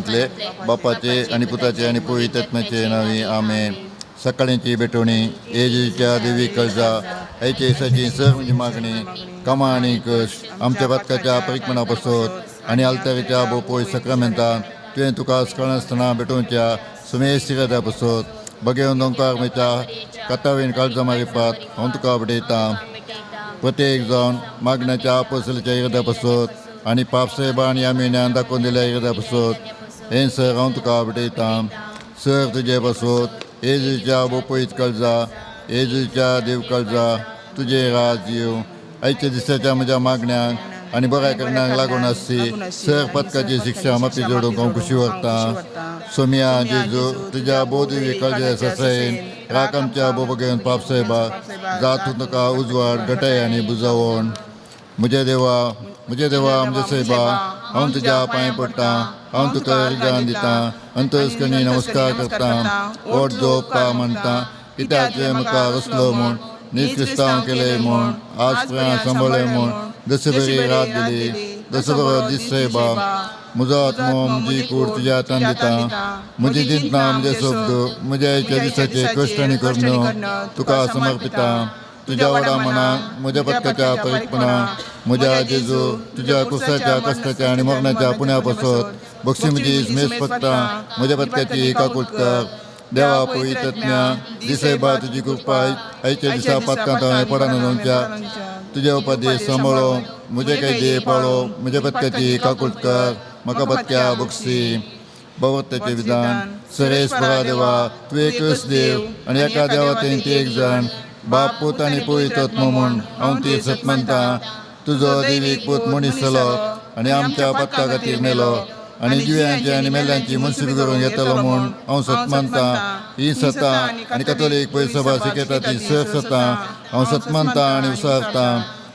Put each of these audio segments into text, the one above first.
म्हटले बापाचे आनी पुताचे आनी पवित्र नावी आमेन. सकाळींची भेटवणी. येजूच्या देवी कळजा आयच्या दिसाची सर म्हणजे मागणी कामां आनी कश्ट आमच्या पातकाच्या परिकपणा पासत आनी आल्तारीच्या बोपोय सक्रामेंतान तुवें तुका कळनासतना भेटोवच्या सुमेश सिरादा पासत बगेवन दोंकार मेच्या कतावीन काळजा मारिपात हांव तुका भेटयतां. प्रत्येक जावन मागण्याच्या आपसलच्या इरादा पासत आनी पापसाहेबा आनी आमी ज्ञान दाखोवन दिल्या इरादा पासत हें सर हांव तुका भेटयतां. सर तुजे पासत येजूच्या बोपयत कळजा येजूच्या देव कळजा तुजें राज येवं. आयच्या दिसाच्या म्हज्या मागण्यांक आनी बऱ्या करण्याक लागून आसची सर पदकाची शिक्षा माफी जोडूंक हांव खुशी व्हरतां. सोमिया जेजू तुज्या बोधवी काळजा ससायेन राख आमच्या बोबगेवन पापसाहेबा जात तुका उजवाड गटाय आनी बुजावण. म्हज्या देवा म्हज्या देवा म्हज्या सायबा हांव तुज्या पांय पडटा हांव तुका रिगान दिता अंतस्कणी नमस्कार करता ओट जोप का म्हणटा कित्याक तुवें म्हाका रचलो म्हूण नीज क्रिस्तांव केलें म्हूण आज पर्यंत सांबाळ्ळें म्हूण जशे बरी रात दिली जसो बरो दीस सायबा. म्हजो आत्मो म्हजी कूड तुज्या हातान दिता म्हजी चिंतना म्हजे शब्द म्हज्या आयच्या दिसाचे कश्ट आनी करण्यो तुका समर्पिता. तुज्या वडा मनाक म्हज्या पत्त्याच्या परीकपणा म्हज्या जेजू तुज्या कुसाच्या कश्टाच्या आनी मरणाच्या पुण्या पासत बक्षी म्हजी मेज पत्ता म्हज्या पत्त्याची काकूट कर. देवा पवित्रज्ञा दिसायबा तुजी कृपा आयच्या दिसा पातकांत हांवें पडना जावच्या तुज्या उपाधी सांबाळो म्हजे कैदे पाळो म्हज्या पत्त्याची काकूट कर म्हाका पत्क्या बक्षी. भगवत्याचे विधान. सरेश बरा देवा तूं एकच देव आनी एका देवातेन ती एक जाण बाप पूत आनी पवित्र म्हूण हांव ती सत मानता. तुजो देवीक पूत मनीस जालो आनी आमच्या पत्ता खातीर मेलो आनी जिव्यांची आनी मेल्यांची मनसुबी करून घेतलो म्हूण हांव सत मानता. ही सता आनी कथोलीक पय सभा शिकयता ती सर सता हांव सत मानता आनी विसरता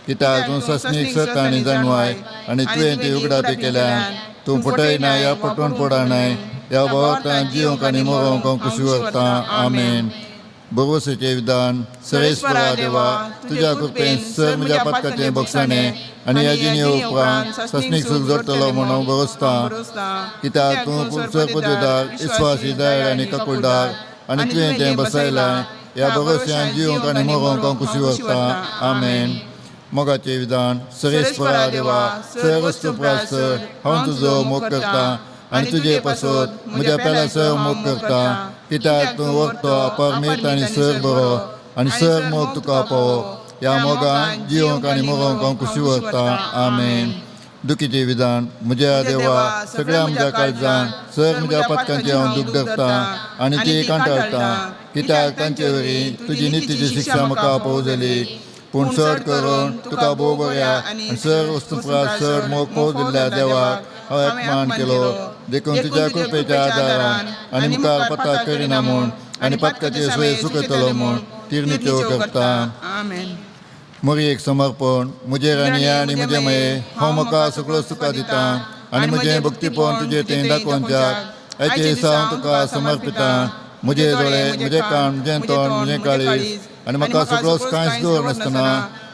कित्याक तूं सस्नीक सत आनी जाणवाय आनी तुवें ती उगडापी केल्या. तूं फटय ना ह्या पटोवन पडा नाय ह्या भोवतां जिवंक आनी मरोंक हांव खुशी व्हरता. आमेन. भरवसेचें विधान. सरेश्वरा देवा तुज्या कृपेन सर म्हज्या पातकाचें बक्षाणें आनी ह्या जिणे उपरांत सस्नीक सूख जोडटलो म्हूण हांव भरोसतां कित्याक तूं सर पदवीदार विश्वासी दयाळ आनी काकुळदार आनी तुवें तें बसयलां ह्या भरोश्यान जिवंक आनी मरोंक हांव खुशी व्हरता. आमेन. मोगाचें विधान. सरेश्वरा देवा सर वस्तू प्रास हांव तुजो मोग करता आनी तुजे पासत म्हज्या पेल्या सर मोग करता कित्याक तूं वखतो अपारमीत आनी सर बरो आनी सर मोग तुका पावो ह्या मोगान जिवंक आनी मरोंक हांव खुशी व्हरता. आमेन. दुखीचें विधान. म्हज्या देवा सगळ्या म्हज्या काळजान सर म्हज्या पदकांचें हांव दूख धरता आनी ती कांटाळटा कित्याक तांचे वरी तुजी नितीची शिक्षा म्हाका पावो जाली. पूण चड करून तुका भोव बऱ्या आनी सर वस्तू प्रास चड मोग पावो दिल्ल्या देवाक हांव अपमान केलो. देखून तुज्या कृपेच्या आदारान आनी मुखार पत्ता करिना म्हूण आनी पत्काचे सोय सुकयतलो म्हूण तिरनिच्यो करता. आमेन. मोरी एक समर्पण. म्हजेर आनी आनी म्हजे मये हांव म्हाका सगळो सुखा दिता आनी म्हजें भक्तीपण तुजें तें दाखोवच्याक आयचे दिसा हांव तुका समर्पिता. म्हजे दोळे म्हजे कान म्हजें तोंड म्हजें काळीज आनी म्हाका सगळोच कांयच दवर नासतना.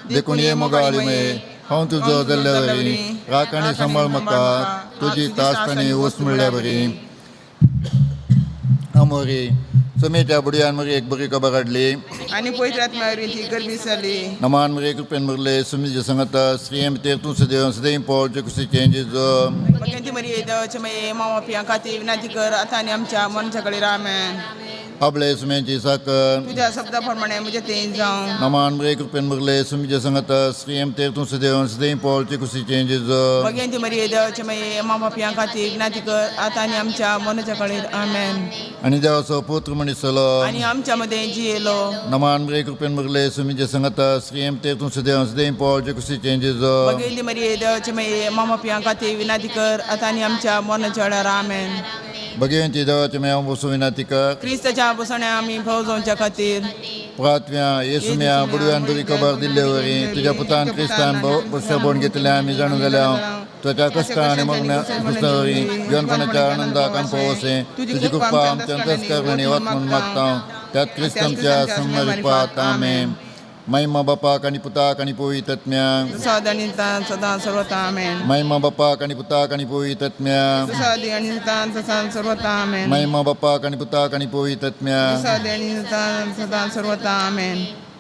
देखून ये मोगाळी मये हांव तुजो जाल्ल्या वरी राख आनी सांबाळ म्हाका तुजी तास आनी वस म्हणल्या बरी. आमोरी. समेच्या बुडयान मरी एक बरी खबर हाडली आनी पवित्र आत्म्या ती गर्भी जाली. नमान मरे कृपेन मुरले सुमीजे संगता श्रीयम तेर तूं सदैव सदैव पोळचे कुशीचें जेजू. भगवंती मरिये देवाचे माये मामा पियां खातीर विनंती कर आता आनी आमच्या मरणाच्या कडेर. आमेन. आपले सुम्यांची साखर. तुझ्या शब्दाप्रमाणे म्हजे तें जावं. नमान मरे कृपेन मुरले सुमीजे संगता श्रीयम तेर तूं सदैव सदैव पोळचे कुशीचें जेजू. भगवंती मरिये देवाचे माये मामा पियां खातीर विनंती कर आता आनी आमच्या मरणाच्या कडेर. आमेन. आनी देवाचो पुत्र म्हणिसलो आनी आमच्या मदें जियेलो. नमान मरे कृपेन मुरले सुमीजे संगता श्रीयम तेर तूं सदैव सदैव पोळचे कुशीचें जेजू. भगवंती मरिये देवाचे माये मामा पियां खातीर विनंती कर आता आनी आमच्या मरणाच्या वेळार. आमेन. भगवंती देवाचे मेव बसूं विनंती कर. क्रिस्ताच्या बसण्या आमी भोव जावच्या खातीर. प्रात्म्या येसुम्या बुडव्यान बरी खबर दिल्ले वरी तुज्या पुतान क्रिस्तान बसबोण घेतल्या आमी जाणून जाल्या तुज्या कश्टां आनी मग्न वरी जिवनपणाच्या आनंदाक आमकां वसे तुजी कृपा आमच्या अंतस्करणांनी वत म्हूण मागता त्यात क्रिस्त आमच्या समर्पात. आमेन. महिमा बापाक आनी पुताक आनी पवित्र आत्म्याक. जसो आनी सदां सर्वता आमेन. महिमा बापाक आनी पुताक आनी पवित्र आत्म्याक. जसो आदी आनी सदां सदां सर्वता आमेन. महिमा बापाक आनी पुताक आनी पवित्र आत्म्याक. जसो आदी आनी सदां सदां सर्वता आमेन.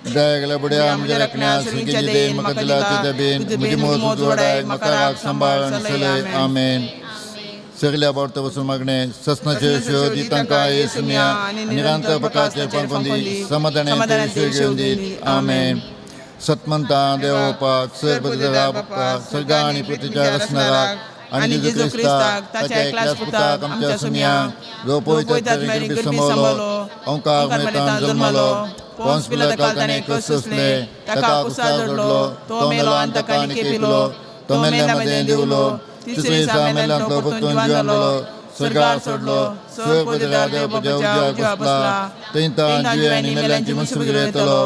दयागल्या बुड्या म्हज्या राखण्या स्वर्गीय देन म्हाका दिला तुज्या बेन म्हजी मोज उजवाडाय म्हाका राग सांबाळ आनी सलय आमेन. सगल्या बोर्त बसून मागणे ससनाचे शोधी तांकां येसुन्या आनी निरांतर प्रकाचे पंकोंदी समाधानाचे घेवन दीत आमेन. सतमंता देवोपाक सर पतिच्या बाप्पा सर्गा आनी पृथ्वीच्या रचणाराक आनी जेजू क्रिस्ताक ताच्या एकल्याच पुताक आमच्या सुन्या जो पवित्र गरिबी समवलो ओंकार मेतान जल्मलो पोन्स पिलाताकाल ताणें कस सोंसले ताका कुसार जोडलो तो मेलो आनी ताका निकेपिलो तो मेल्ल्या मदें देवलो तिसरे दिसा मेल्ल्यांतलो परतून जिवन जालो स्वर्गार सोडलो स्वर्ग पदरा देवपाच्या उज्याक बसला थंय ताण जिवे आनी मेल्ल्यांची मुसुगीर येतलो.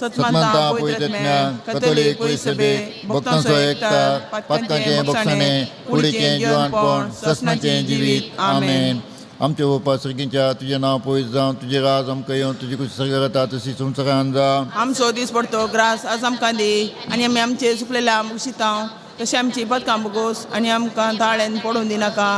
सतमंता पवित्रत्म्या कथोलीक पयसबे भक्तांचो एकता पातकांचें बक्षाणें कुडीचें जिवानपण ससनाचें जिवीत आमेन. आमच्या बापा सर्गींच्या तुजें नांव पयस जावं तुजें राज आमकां येवं तुजी कुशी सर्गार जाता तशी संवसारान जावं. आमचो दीस पडतो ग्रास आज आमकां दी आनी आमी आमचे सुकलेल्या आमकां शितांव तशें आमची पदकां बोगोस आनी आमकां ताळ्यान पडून दिनाका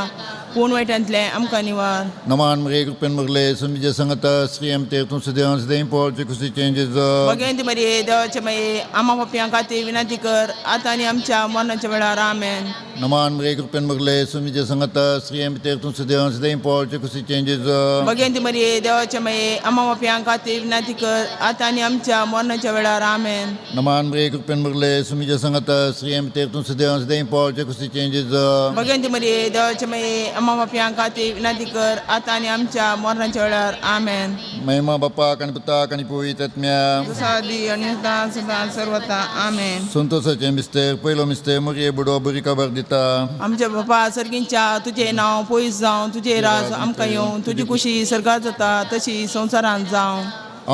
पूण वायटांतलें आमकां निवार. नमान मरे कृपेन मुरले सुमीजे संगत श्री एम ते तूं सदैव सदैव पोळचे कुशी चेंजेस. भगवंती मरिये देवाचे माये आमा पापयां खातीर विनंती कर आतां आनी आमच्या मरणाच्या वेळार आमेन. नमान मरे कृपेन मुरले सुमीजे संगत श्री एम ते तूं सदैव सदैव पोळचे कुशी चेंजेस. भगवंती मरिये देवाचे माये आमा पापयां खातीर विनंती कर आतां आनी आमच्या मरणाच्या वेळार आमेन. नमान मरे कृपेन मुरले सुमीजे संगत श्री एम ते तूं सदैव सदैव पोळचे कुशी चेंजेस. भगवंती मरिये देवाचे माये आमा पापयां खातीर विनंती कर आतां आनी आमच्या मरणाच्या वेळार आमेन. महिमा बापाक आनी पुताक आनी पवित्र आत्म्याक. जसो आदी आनी सदां सदां सर्वता आमेन. संतोषाचें मिस्तेर पयलो मिस्तेर मरिये बुडो बरी खबर दिता. आमच्या बापा सर्गींच्या तुजें नांव पयस जावं तुजें राज आमकां येवं तुजी कुशी सर्गात जाता तशी संवसारांत जावं.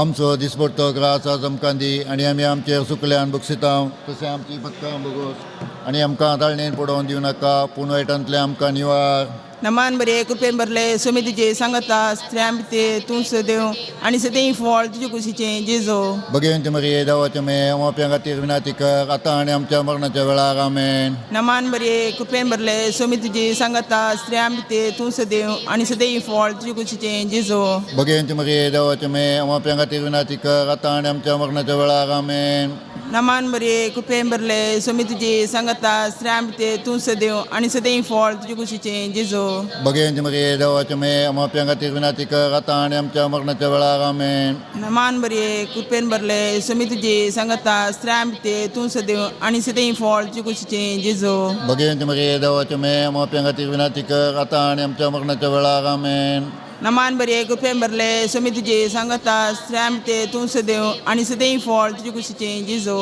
आमचो दिसपडतो ग्रास आज आमकां दी आनी आमी आमचेर सुकल्यान बक्षितांव तशें आमची पत्कां बगोस आनी आमकां ताळणेन पडोवन दिवं नाका पूण वायटांतलें आमकां निवार. नमान बरे कृपेन भरले सुमी तुजे सांगता स्त्रियां भितर तूं सदेव आनी सदेव फळ तुजे कुशीचें जेजो. भगवंत मरिये देवाचें मे मोप्यां खातीर विनाती कर आतां आनी आमच्या मरणाच्या वेळार आमेन. नमान बरे कृपेन भरले सुमी तुजे सांगता स्त्रियां भितर तूं सदेव आनी सदेव फळ तुजे कुशीचें जेजो. भगवंत मरिये देवाचें मे मोप्यां खातीर विनाती कर आतां आनी आमच्या मरणाच्या वेळार आमेन. नमान बरे कृपेन भरले सुमी तुजे सांगता स्त्रियां भितर तूं सदेव आनी सदेव फळ तुजे कुशीचें जेजो. भगवंत मरिये देवाचें मे मोप्यां खातीर विनाती कर आतां आनी आमच्या मरणाच्या वेळार आमेन. नमान बरे कृपेन भरले सुमी तुजे सांगता स्त्रियां भितर तूं सदेव आनी सदेव फळ तुजे कुशीचें जेजो. भगवंत मरिये देवाचें मे मोप्यां खातीर विनाती कर आतां आनी आमच्या मरणाच्या वेळार आमेन. नमान बरे कृपेन भरले सुमी तुजे सांगता स्त्रियां भितर तूं सदेव आनी सदेव फळ तुजे कुशीचें जेजो.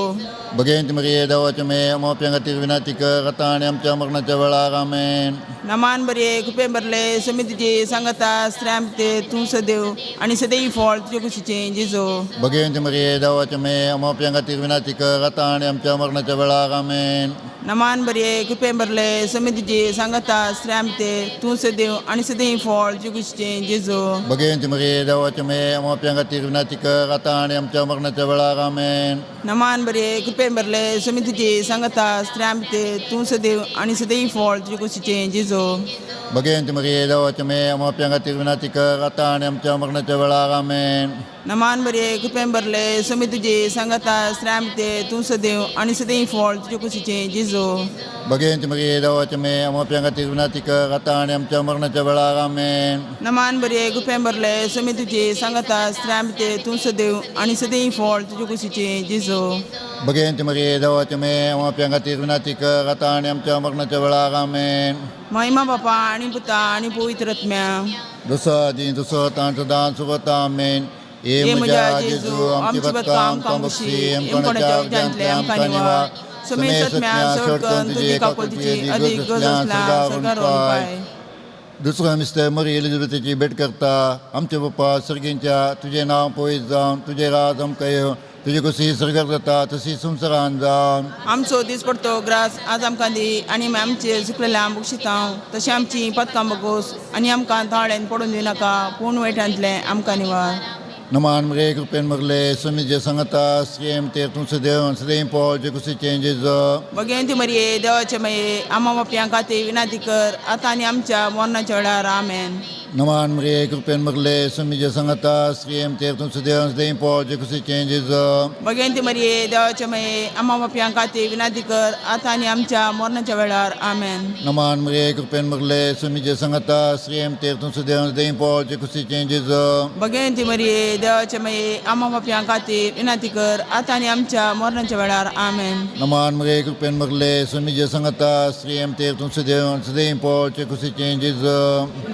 भगवंत मरिये देवाचें मे मोप्यां खातीर विनाती कर आतां आनी आमच्या मरणाच्या वेळार आमेन. नमान बरे कृपेन भरले सुमी तुजे सांगता स्त्रियां भितर तूं सदेव आनी सदेव फळ तुजे कुशीचें जेजो. भगवंत मरिये देवाचें मे मोप्यां खातीर विनाती कर आतां आनी आमच्या मरणाच्या वेळार आमेन. नमान बरे कृपेन भरले सुमी तुजे सांगता स्त्रियां भितर तूं सदेव आनी सदेव फळ तुजे कुशीचें जेजो. भगवंत मरिये देवाचें मे मोप्यां खातीर विनाती कर आतां आनी आमच्या मरणाच्या वेळार आमेन. नमान बरे कृपेन भरले सुमी तुजे सांगता स्त्रियां भितर तूं सदेव आनी सदेव फळ तुजे कुशीचें जेजो. भगवंत मरिये देवाचें मे मोप्यां खातीर विनाती कर आतां आनी आमच्या मरणाच्या वेळार आमेन. नमान बरे कृपेन भरले सुमी तुजे सांगता स्त्रियां भितर तूं सदेव आनी सदेव फळ तुजे कुशीचें जेजो. भगवंत मरिये देवाचें मे मोप्यां खातीर विनाती कर आतां आनी आमच्या मरणाच्या वेळार आमेन. नमान बरे कृपेन भरले सुमी तुजे सांगता स्त्रियां भितर तूं सदेव आनी सदेव फळ तुजे कुशीचें जेजो. भगवंत मरिये देवाचें मे मोप्यां खातीर विनाती कर आतां आनी आमच्या मरणाच्या वेळार आमेन. महिमा बापा आनी पुता आनी पवित्र आत्म्या. जसो आदी तसो आतां सदां सुगता आमेन. हे म्हज्या जेजू आमची पत्का आमकां बक्षी आमकां उज्यांतलें आमकां निवार समेत सोडकन तुजी काकुळटीची अधिक गरज आसल्यार सरकार पाय. दुसरो मिस्तर मरी एलिझाबेथाची भेट करता. आमचे पप्पा सर्गींच्या तुजें नांव पयस जावन तुजें राज आमकां येवं तुजी कशी सर्गार जाता तशी संवसारान जावन. आमचो दीस पडतो ग्रास आज आमकां दी आनी आमी आमचे सुकलेल्या आमकां शितांव तशें आमची पदकां बगोस आनी आमकां ताळ्यान पडून दिवनाका पूण वायटांतलें आमकां निवार. नमान मरे कृपेन मगले समीजे संगता श्रीम ते तूं सदैव सदैव पॉल जे कुशीचें जेजू. भगवंती मरिये, देवाचे मये, आम्हा बापयां खातीर विनंती कर, आतां आनी आमच्या मरणाच्या वेळार. आमेन. नमान मरे कृपेन मगले समीजे संगता श्रीम ते तूं सदैव सदैव पॉल जे कुशीचें जेजू. भगवंती मरिये, देवाचे मये, आम्हा बापयां खातीर विनंती कर, आतां आनी आमच्या मरणाच्या वेळार. आमेन. नमान मरे कृपेन मगले समीजे संगता श्रीम ते तूं सदैव सदैव पॉल जे कुशीचें जेजू. भगवंती मरिये, देवाचे मये, आम्हा बापयां खातीर विनंती कर, आतां आनी आमच्या मरणाच्या वेळार. आमेन. नमान मरे कृपेन मगले समीजे संगता श्रीम ते तूं सदैव सदैव पॉल जे कुशीचें जेजू.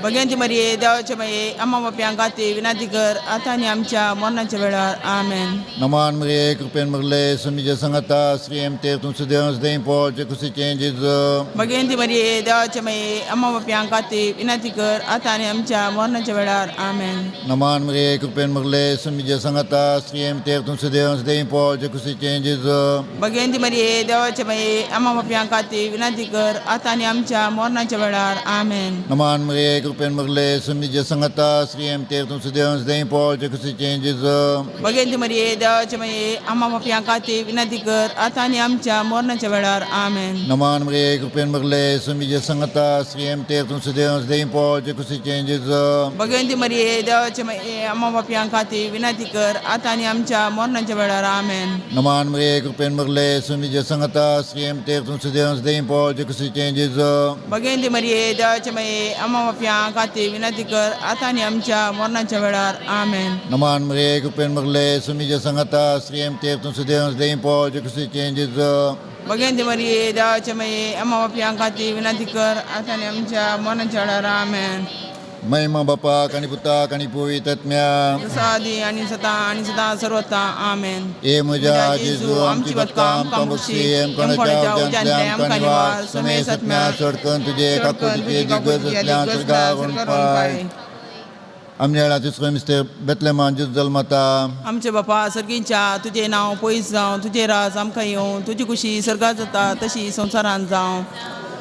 भगवंती मरिये, देवाचे मये, आम्हा बापयां खातीर विनंती कर, आतां आनी आमच्या मरणाच्या वेळार. आमेन. नमान मरे कृपेन मगले समीजे संगता श्रीम ते तूं सदैव सदैव पॉल जे कुशीचें जेजू. भगवंती मरिये, देवाचे मये, आम्हा बापयां खातीर विनंती कर, आतां आनी आमच्या मरणाच्या वेळार. आमेन. नमान मरे कृपेन मगले समीजे संगता श्रीम ते तूं सदैव सदैव पॉल जे कुशीचें जेजू. भगवंती मरिये, देवाचे मये, आम्हा बापयां खातीर विनंती कर, आतां आनी आमच्या मरणाच्या वेळार. आमेन. नमान मरे कृपेन मगले समीजे संगता श्रीम ते तूं सदैव सदैव पॉल जे कुशीचें जेजू. भगवंती मरिये, देवाचे मये, आम्हा बापयां खातीर विनंती कर, आतां आनी आमच्या मरणाच्या वेळार. आमेन. नमान मरे कृपेन मगले समीजे संगता श्रीम ते तूं सदैव सदैव पॉल जे कुशीचें जेजू. भगवंती मरिये, देवाचे मये, आम्हा बापयां खातीर विनंती कर, आतां आनी आमच्या मरणाच्या वेळार. आमेन. नमान मरे कृपेन मगले समीजे संगता श्रीम ते तूं सदैव सदैव पॉल जे कुशीचें जेजू. भगवंती मरिये, देवाचे मये, आम्हा बापयां खातीर विनंती कर, आतां आनी आमच्या मरणाच्या वेळार. आमेन. नमान मरे कृपेन मगले समीजे संगता श्रीम ते तूं सदैव सदैव पॉल जे कुशीचें जेजू. भगवंती मरिये, देवाचे मये, आम्हा बापयां खातीर विनंती कर, आतां आनी आमच्या मरणाच्या वेळार. आमेन. महिमा बापाक आणि पुताक आणि पवित्र आत्म्या. जसा आदी आणि सदा आणि सदा सर्वता. आमेन. ए म्हज्या जेजू, आमची बदकां आमकां बक्षी, आमकां उज्यांतले आमकां निवार, समय सत्म्या चडकन तुजे काकुळटीचे दिग्गज असल्या स्वर्गावरून पाय. आमच्या तिसरो मिस्टर बेतलेमान जेजू जल्मता. आमचे बापा सर्गींच्या, तुजें नांव पयस जावं, तुजें राज आमकां येवं, तुजी खुशी सर्गात जाता तशी संवसारांत जावं.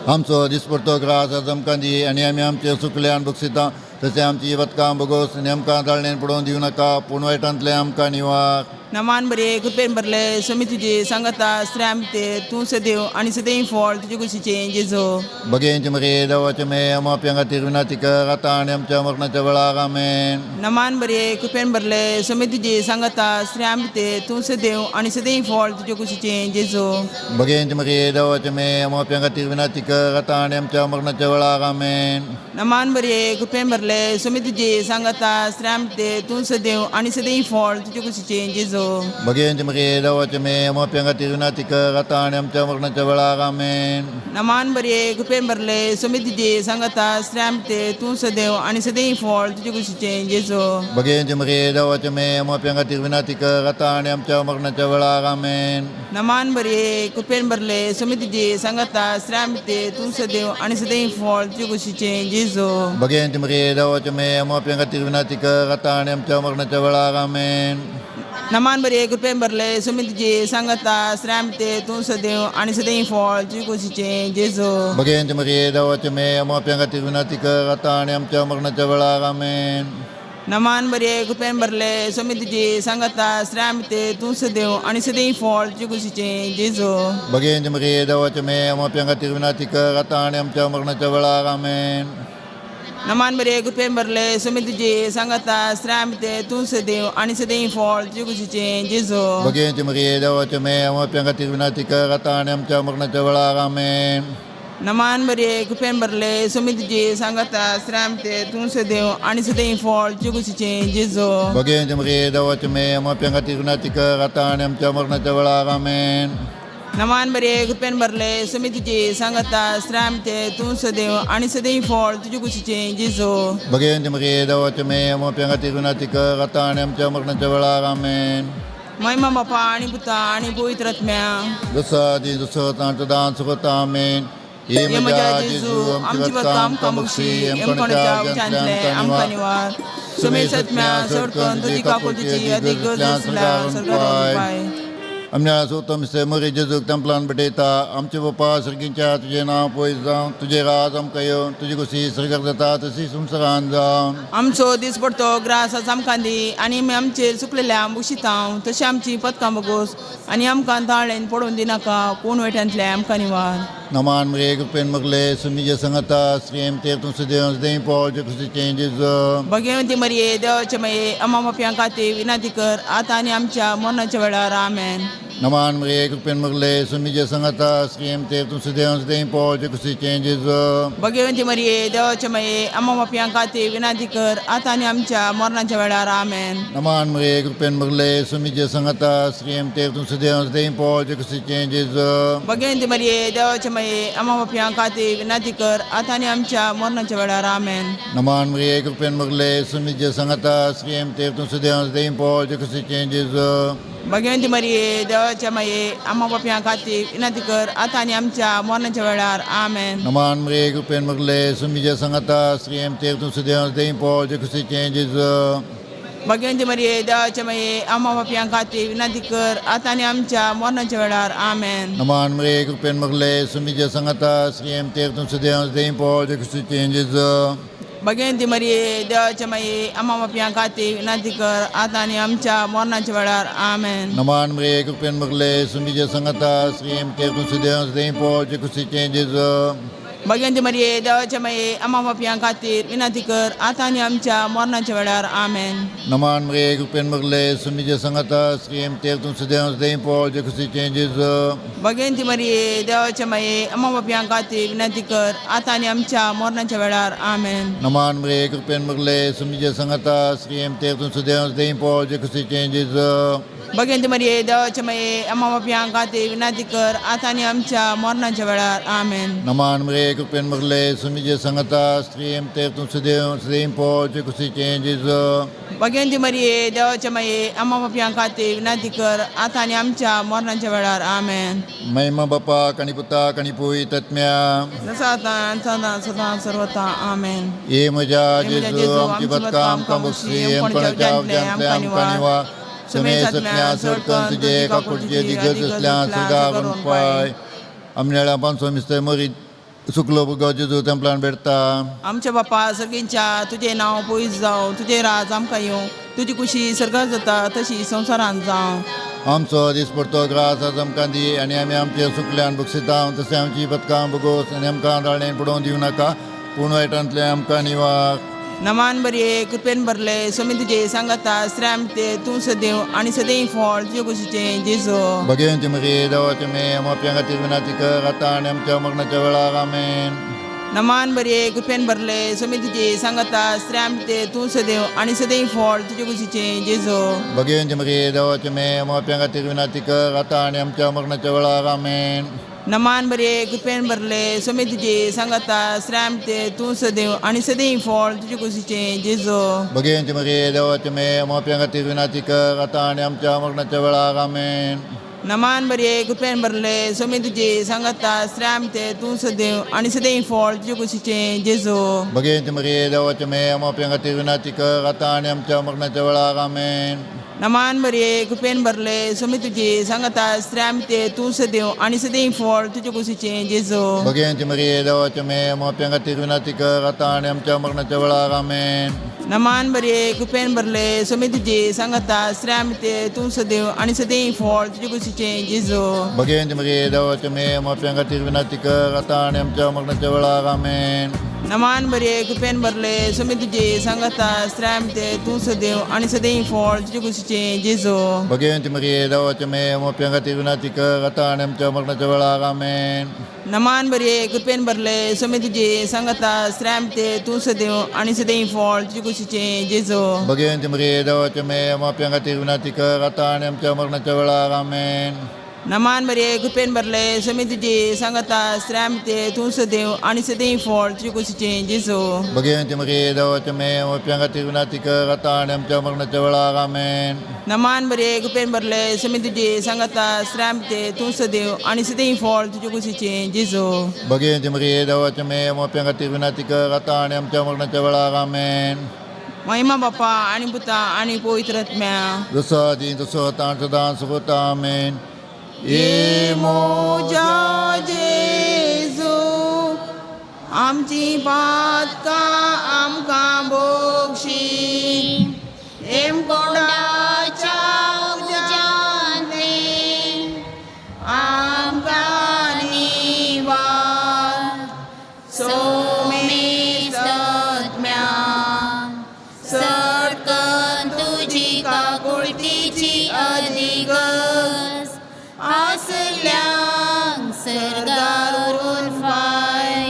आमचो दिसपडतो ग्रास आज आमकां दी आनी आमी आमचे सुकल्यान बक्षिता तशें आमची बदकां बगोस आनी आमकां ताळणेन पडोवन दिवं नाका, पूण वायटांतलें आमकां निवार. नमान बरे कृपेन भरले, समी तुजी सांगता, स्त्रियां भितर तूं सदैव आनी सदैव फळ तुजे कुशीचें जेजो. बगेंचे मरे देवाचे मे आमच्या खातीर विनंती कर, आतां आनी आमच्या मरणाच्या वेळार. आमेन. नमान बरे कृपेन भरले, समी तुजी सांगता, स्त्रियां भितर तूं सदैव आनी सदैव फळ तुजे कुशीचें जेजो. बगेंचे मरे देवाचे मे आमच्या खातीर विनंती कर, आतां आनी आमच्या मरणाच्या वेळार. आमेन. नमान बरे कृपेन भरले, समी तुजी सांगता, स्त्रियां भितर तूं सदैव आनी सदैव फळ तुजे कुशीचें जेजो. बगेंचे मरे देवाचे मे आमच्या खातीर विनंती कर, आतां आनी आमच्या मरणाच्या वेळार. आमेन. नमान बरे कृपेन भरले, समी तुजी सांगता, स्त्रियां भितर तूं सदैव आनी सदैव फळ तुजे कुशीचें जेजो. बगेंचे मरे देवाचे मे आमच्या खातीर विनंती कर, आतां आनी आमच्या मरणाच्या वेळार. आमेन. नमान बरे कृपेन भरले, समी तुजी सांगता, स्त्रियां भितर तूं सदैव आनी सदैव फळ तुजे कुशीचें जेजो. बगेंचे मरे देवाचे मे आमच्या खातीर विनंती कर, आतां आनी आमच्या मरणाच्या वेळार. आमेन. नमान बरे कृपेन भरले, समी तुजी सांगता, स्त्रियां भितर तूं सदैव आनी सदैव फळ तुजे कुशीचें जेजो. बगेंचे मरे देवाचे मे आमच्या खातीर विनंती कर, आतां आनी आमच्या मरणाच्या वेळार. आमेन. नमान बरे कृपेन भरले, समी तुजी सांगता, स्त्रियां भितर तूं सदैव आनी सदैव फळ तुजे कुशीचें जेजो. बगेंचे मरे देवाचे मे आमच्या खातीर विनंती कर, आतां आनी आमच्या मरणाच्या वेळार. आमेन. नमान बरे कृपेन भरले, समी तुजी सांगता, स्त्रियां भितर तूं सदैव आनी सदैव फळ तुजे कुशीचें जेजो. बगेंचे मरे देवाचे मे आमच्या खातीर विनंती कर, आतां आनी आमच्या मरणाच्या वेळार. आमेन. नमान बरे कृपेन भरले, समी तुजी सांगता, स्त्रियां भितर तूं सदैव आनी सदैव फळ तुजे कुशीचें जेजो. बगेंचे मरे देवाचे मे आमच्या खातीर विनंती कर, आतां आनी आमच्या मरणाच्या वेळार. आमेन. नमान बरे कृपेन भरले, समी तुजी सांगता, स्त्रियां भितर तूं सदैव आनी सदैव फळ तुजे कुशीचें जेजो. बगेंचे मरे देवाचे मे आमच्या खातीर विनंती कर, आतां आनी आमच्या मरणाच्या वेळार. आमेन. महिमा बापा आणि पुता आणि पवित्र आत्म्या. जसं आदी जसं तांचं दान सुखता. आमेन. हे हे म्हज्या म्हज्या जेजू, जेजू, आमची आमची बदकां बदकां आमकां आमकां बक्षी, बक्षी, आमकां आमकां उज्यांतले उज्यांतले आमकां आमकां निवार, निवार, सुमे सुमे सत्म्या सत्म्या चडकन चडकन तुजी तुजी काकुळटीची काकुळटीची अधिक अधिक गरज गरज असल्यार असल्यार स्वर्गावरून स्वर्गावरून पाय. पाय. आमच्या सोतो मिस्ते मोरी जेजूक तेंपलान भेटयता. आमचे बापा सर्गींच्या, तुजें नांव पयस जावं, तुजें राज आमकां येवं, तुजी कुशी सर्गार जाता तशी संवसारान जावं. आमचो दीस पडतो ग्रास आज आमकां दी आनी आमी आमचेर चुकलेल्या बक्षितांव तशें आमची पदकां बगोस आनी आमकां ताळेन पडोवन दिनाका, पूण वायटांतलें आमकां निवार. नमान मरे, कृपेन मगले, सुमीजे संगता श्रीम ते तूं सदैव सदैव पॉल जे कुशीचें जेजू. भगवंती मरिये, देवाचे मये, अम्मा बापयां खातीर विनंती कर आतां आनी आमच्या मरणाच्या वेळार. आमेन. नमान मरे, कृपेन मगले, सुमीजे संगता श्रीम ते तूं सदैव सदैव पॉल जे कुशीचें जेजू. भगवंती मरिये, देवाचे मये, अम्मा बापयां खातीर विनंती कर आतां आनी आमच्या मरणाच्या वेळार. आमेन. नमान मरे, कृपेन मगले, सुमीजे संगता श्रीम ते तूं सदैव सदैव पॉल जे कुशीचें जेजू. भगवंती मरिये, देवाचे मये, अम्मा बापयां खातीर विनंती कर आतां आनी आमच्या मरणाच्या वेळार. आमेन. नमान मरे, कृपेन मगले, सुमीजे संगता श्रीम ते तूं सदैव सदैव पॉल जे कुशीचें जेजू. भगवंती मरिये, देवाच्या माये, आम्हा पापयां खातीर विनंती कर आतां आनी आमच्या मरणाच्या वेळार. आमेन. नमान मरे, कृपेन मगले, सुमीजे संगता श्रीम ते तूं सदैव सदैव पॉल जे कुशीचें जेजू. भगवंती मरिये, देवाच्या माये, आम्हा पापयां खातीर विनंती कर आतां आनी आमच्या मरणाच्या वेळार. आमेन. नमान मरे, कृपेन मगले, सुमीजे संगता श्रीम ते तूं सदैव सदैव पॉल जे कुशीचें जेजू. भगवंती मरिये, देवाच्या माये, आम्हा पापयां खातीर विनंती कर आतां आनी आमच्या मरणाच्या वेळार. आमेन. नमान मरे, कृपेन मगले, सुमीजे संगता श्रीम ते तूं सदैव सदैव पॉल जे कुशीचें जेजू. भगवंती मरिये, देवाच्या माये, आम्हा पापयां खातीर विनंती कर आतां आनी आमच्या मरणाच्या वेळार. आमेन. नमान मरे, कृपेन मगले, सुमीजे संगता श्रीम ते तूं सदैव सदैव पॉल जे कुशीचें जेजू. भगवंती मरिये, देवाच्या माये, आम्हा पापयां खातीर विनंती कर आतां आनी आमच्या मरणाच्या वेळार. आमेन. नमान मरे, कृपेन मगले, सुमीजे संगता श्रीम ते तूं सदैव सदैव पॉल जे कुशीचें जेजू. भगवंती मरिये, देवाच्या माये, आम्हा पापयां खातीर विनंती कर आतां आनी आमच्या मरणाच्या वेळार. आमेन. नमान मरे, कृपेन मगले, सुमीजे संगता श्रीम ते तूं सदैव सदैव पॉल जे कुशीचें जेजू. भगवंती मरिये, देवाच्या माये, आम्हा पापयां खातीर विनंती कर आतां आनी आमच्या मरणाच्या वेळार. आमेन. महिमा बापाक आनी पुताक आनी पवित्र आत्म्या. जसा आतां सदां सदां सर्वता. आमेन. ये म्हज्या हे म्हज्या जेजू, जेजू, आमची बदकां आमकां बक्षी, आमकोणाच्या उज्यांतले आमकां निवा, समे सत्म्या सडकन तुजे काकुटचे दिगज असल्या सुगा पाय आमनेळा पानसो मिस्ते मरी सुकलो बुगो जेजू तेंपलान भेटता. आमच्या बापा सर्गींच्या, तुजें नांव पयस जावं, तुजें राज आमकां येवं, तुजी कुशी सर्गात जाता तशी संवसारांत जावं. आमचो दिसपडतो ग्रास आज आमकां दी आनी आमी आमचे सुकल्यान बक्षिता तशें आमची बदकां बगोस आनी आमकां दाळणेन पडोवन दिवं नाका, पूण वायटांतलें आमकां निवार. नमान बरये, कृपेन भरले, स्वामी तुजे सांगता, स्त्र्याम ते तूं सदैव आनी सदैव फळ तुजे कुशीचें जेजू. भगवंती मरे, देवाचे मे, मोप्या खातीर विनाती कर आतां आनी आमच्या मरणाच्या वेळार. आमेन. नमान बरये, कृपेन भरले, स्वामी तुजे सांगता, स्त्र्याम ते तूं सदैव आनी सदैव फळ तुजे कुशीचें जेजू. भगवंती मरे, देवाचे मे, मोप्या खातीर विनाती कर आतां आनी आमच्या मरणाच्या वेळार. आमेन. नमान बरये, कृपेन भरले, स्वामी तुजे सांगता, स्त्र्याम ते तूं सदैव आनी सदैव फळ तुजे कुशीचें जेजू. भगवंती मरे, देवाचे मे, मोप्या खातीर विनाती कर आतां आनी आमच्या मरणाच्या वेळार. आमेन. नमान बरये, कृपेन भरले, स्वामी तुजे सांगता, स्त्र्याम ते तूं सदैव आनी सदैव फळ तुजे कुशीचें जेजू. भगवंती मरे, देवाचे मे, मोप्या खातीर विनाती कर आतां आनी आमच्या मरणाच्या वेळार. आमेन. नमान बरये, कृपेन भरले, स्वामी तुजे सांगता, स्त्र्याम ते तूं सदैव आनी सदैव फळ तुजे कुशीचें जेजू. भगवंती मरे, देवाचे मे, मोप्या खातीर विनाती कर आतां आनी आमच्या मरणाच्या वेळार. आमेन. नमान बरये, कृपेन भरले, स्वामी तुजे सांगता, स्त्र्याम ते तूं सदैव आनी सदैव फळ तुजे कुशीचें जेजू. भगवंती मरे, देवाचे मे, मोप्या खातीर विनाती कर आतां आनी आमच्या मरणाच्या वेळार. आमेन. नमान बरये, कृपेन भरले, स्वामी तुजे सांगता, स्त्र्याम ते तूं सदैव आनी सदैव फळ तुजे कुशीचें जेजू. भगवंती मरे, देवाचे मे, मोप्या खातीर विनाती कर आतां आनी आमच्या मरणाच्या वेळार. आमेन. नमान बरये, कृपेन भरले, स्वामी तुजे सांगता, स्त्र्याम ते तूं सदैव आनी सदैव फळ तुजे कुशीचें जेजू. भगवंती मरे, देवाचे मे, मोप्या खातीर विनाती कर आतां आनी आमच्या मरणाच्या वेळार. आमेन. नमान बरये, कृपेन भरले, स्वामी तुजे सांगता, स्त्र्याम ते तूं सदैव आनी सदैव फळ तुजे कुशीचें जेजू. भगवंती मरे, देवाचे मे, मोप्या खातीर विनाती कर आतां आनी आमच्या मरणाच्या वेळार. आमेन. नमान बरये, कृपेन भरले, स्वामी तुजे सांगता, स्त्र्याम ते तूं सदैव आनी सदैव फळ तुजे कुशीचें जेजू. भगवंती मरे, देवाचे मे, मोप्या खातीर विनाती कर आतां आनी आमच्या मरणाच्या वेळार. आमेन. महिमा बापा आणि पुता आणि पवित्र आत्म्या. जसो आदी तसो आतां सदां सर्वता. आमेन. ये मोजा जेजू आमची पातकां आमकां भोगशी हेमकोंडाच्या उज्यांतले आमकां निवार सोमेस्तत्म्या सटकन तुजी काकुळतीची अधिगस आसल्यांक सर्गारून फाय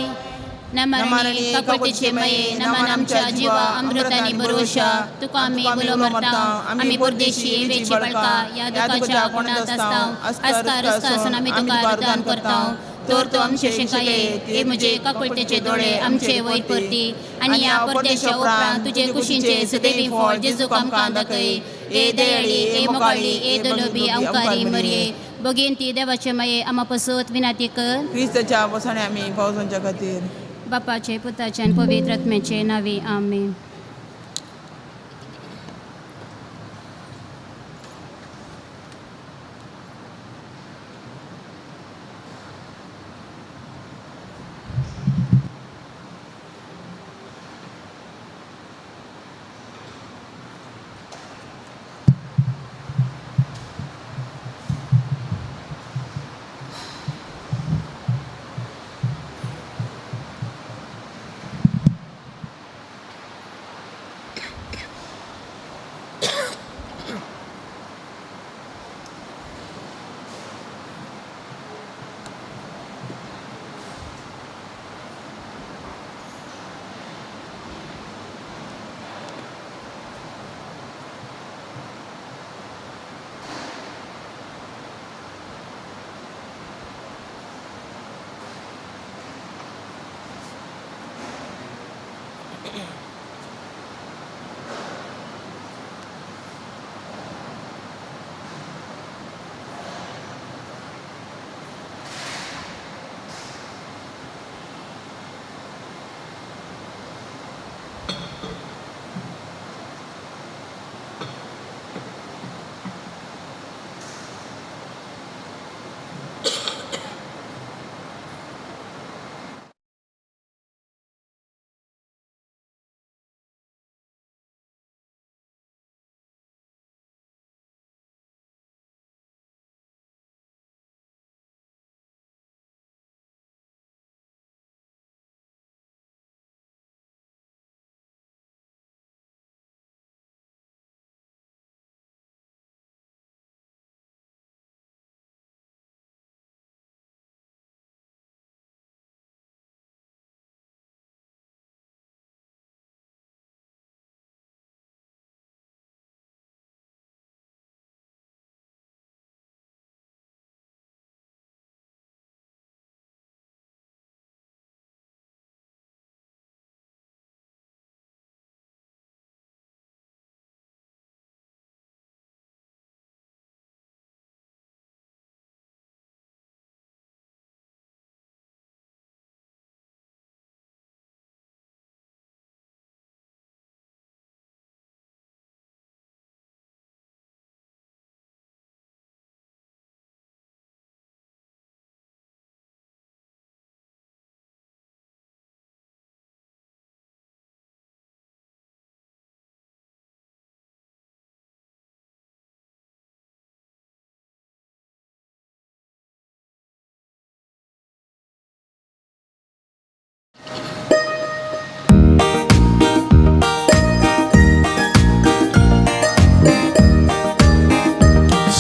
नमरणी काकुळतीचे मये नमन आमच्या जीवा अमृतानी बरोशा तुका आमी उलो मारता आमी परदेशी वेची बळका ह्या दुखाच्या कोणात आसता आस्कार आसून आमी तुका रुदान करता तर तूं आमचे शिकाये हे म्हजे काकुळतेचे दोळे आमचे वयर परती आनी ह्या परदेशा उपरांत तुजे कुशींचे सुदैवी फळ जेजूक आमकां दाखय. ए दयाळी, ए मोगाळी, ए दलोबी अंकारी मरये, बगीन ती देवाचे माये आमा पसत विनाती कर. क्रिस्ताच्या बसाणे आमी पावसांच्या खातीर. बापाचे, पुताचे आनी पवित्र आत्म्याचे नावे, आमेन.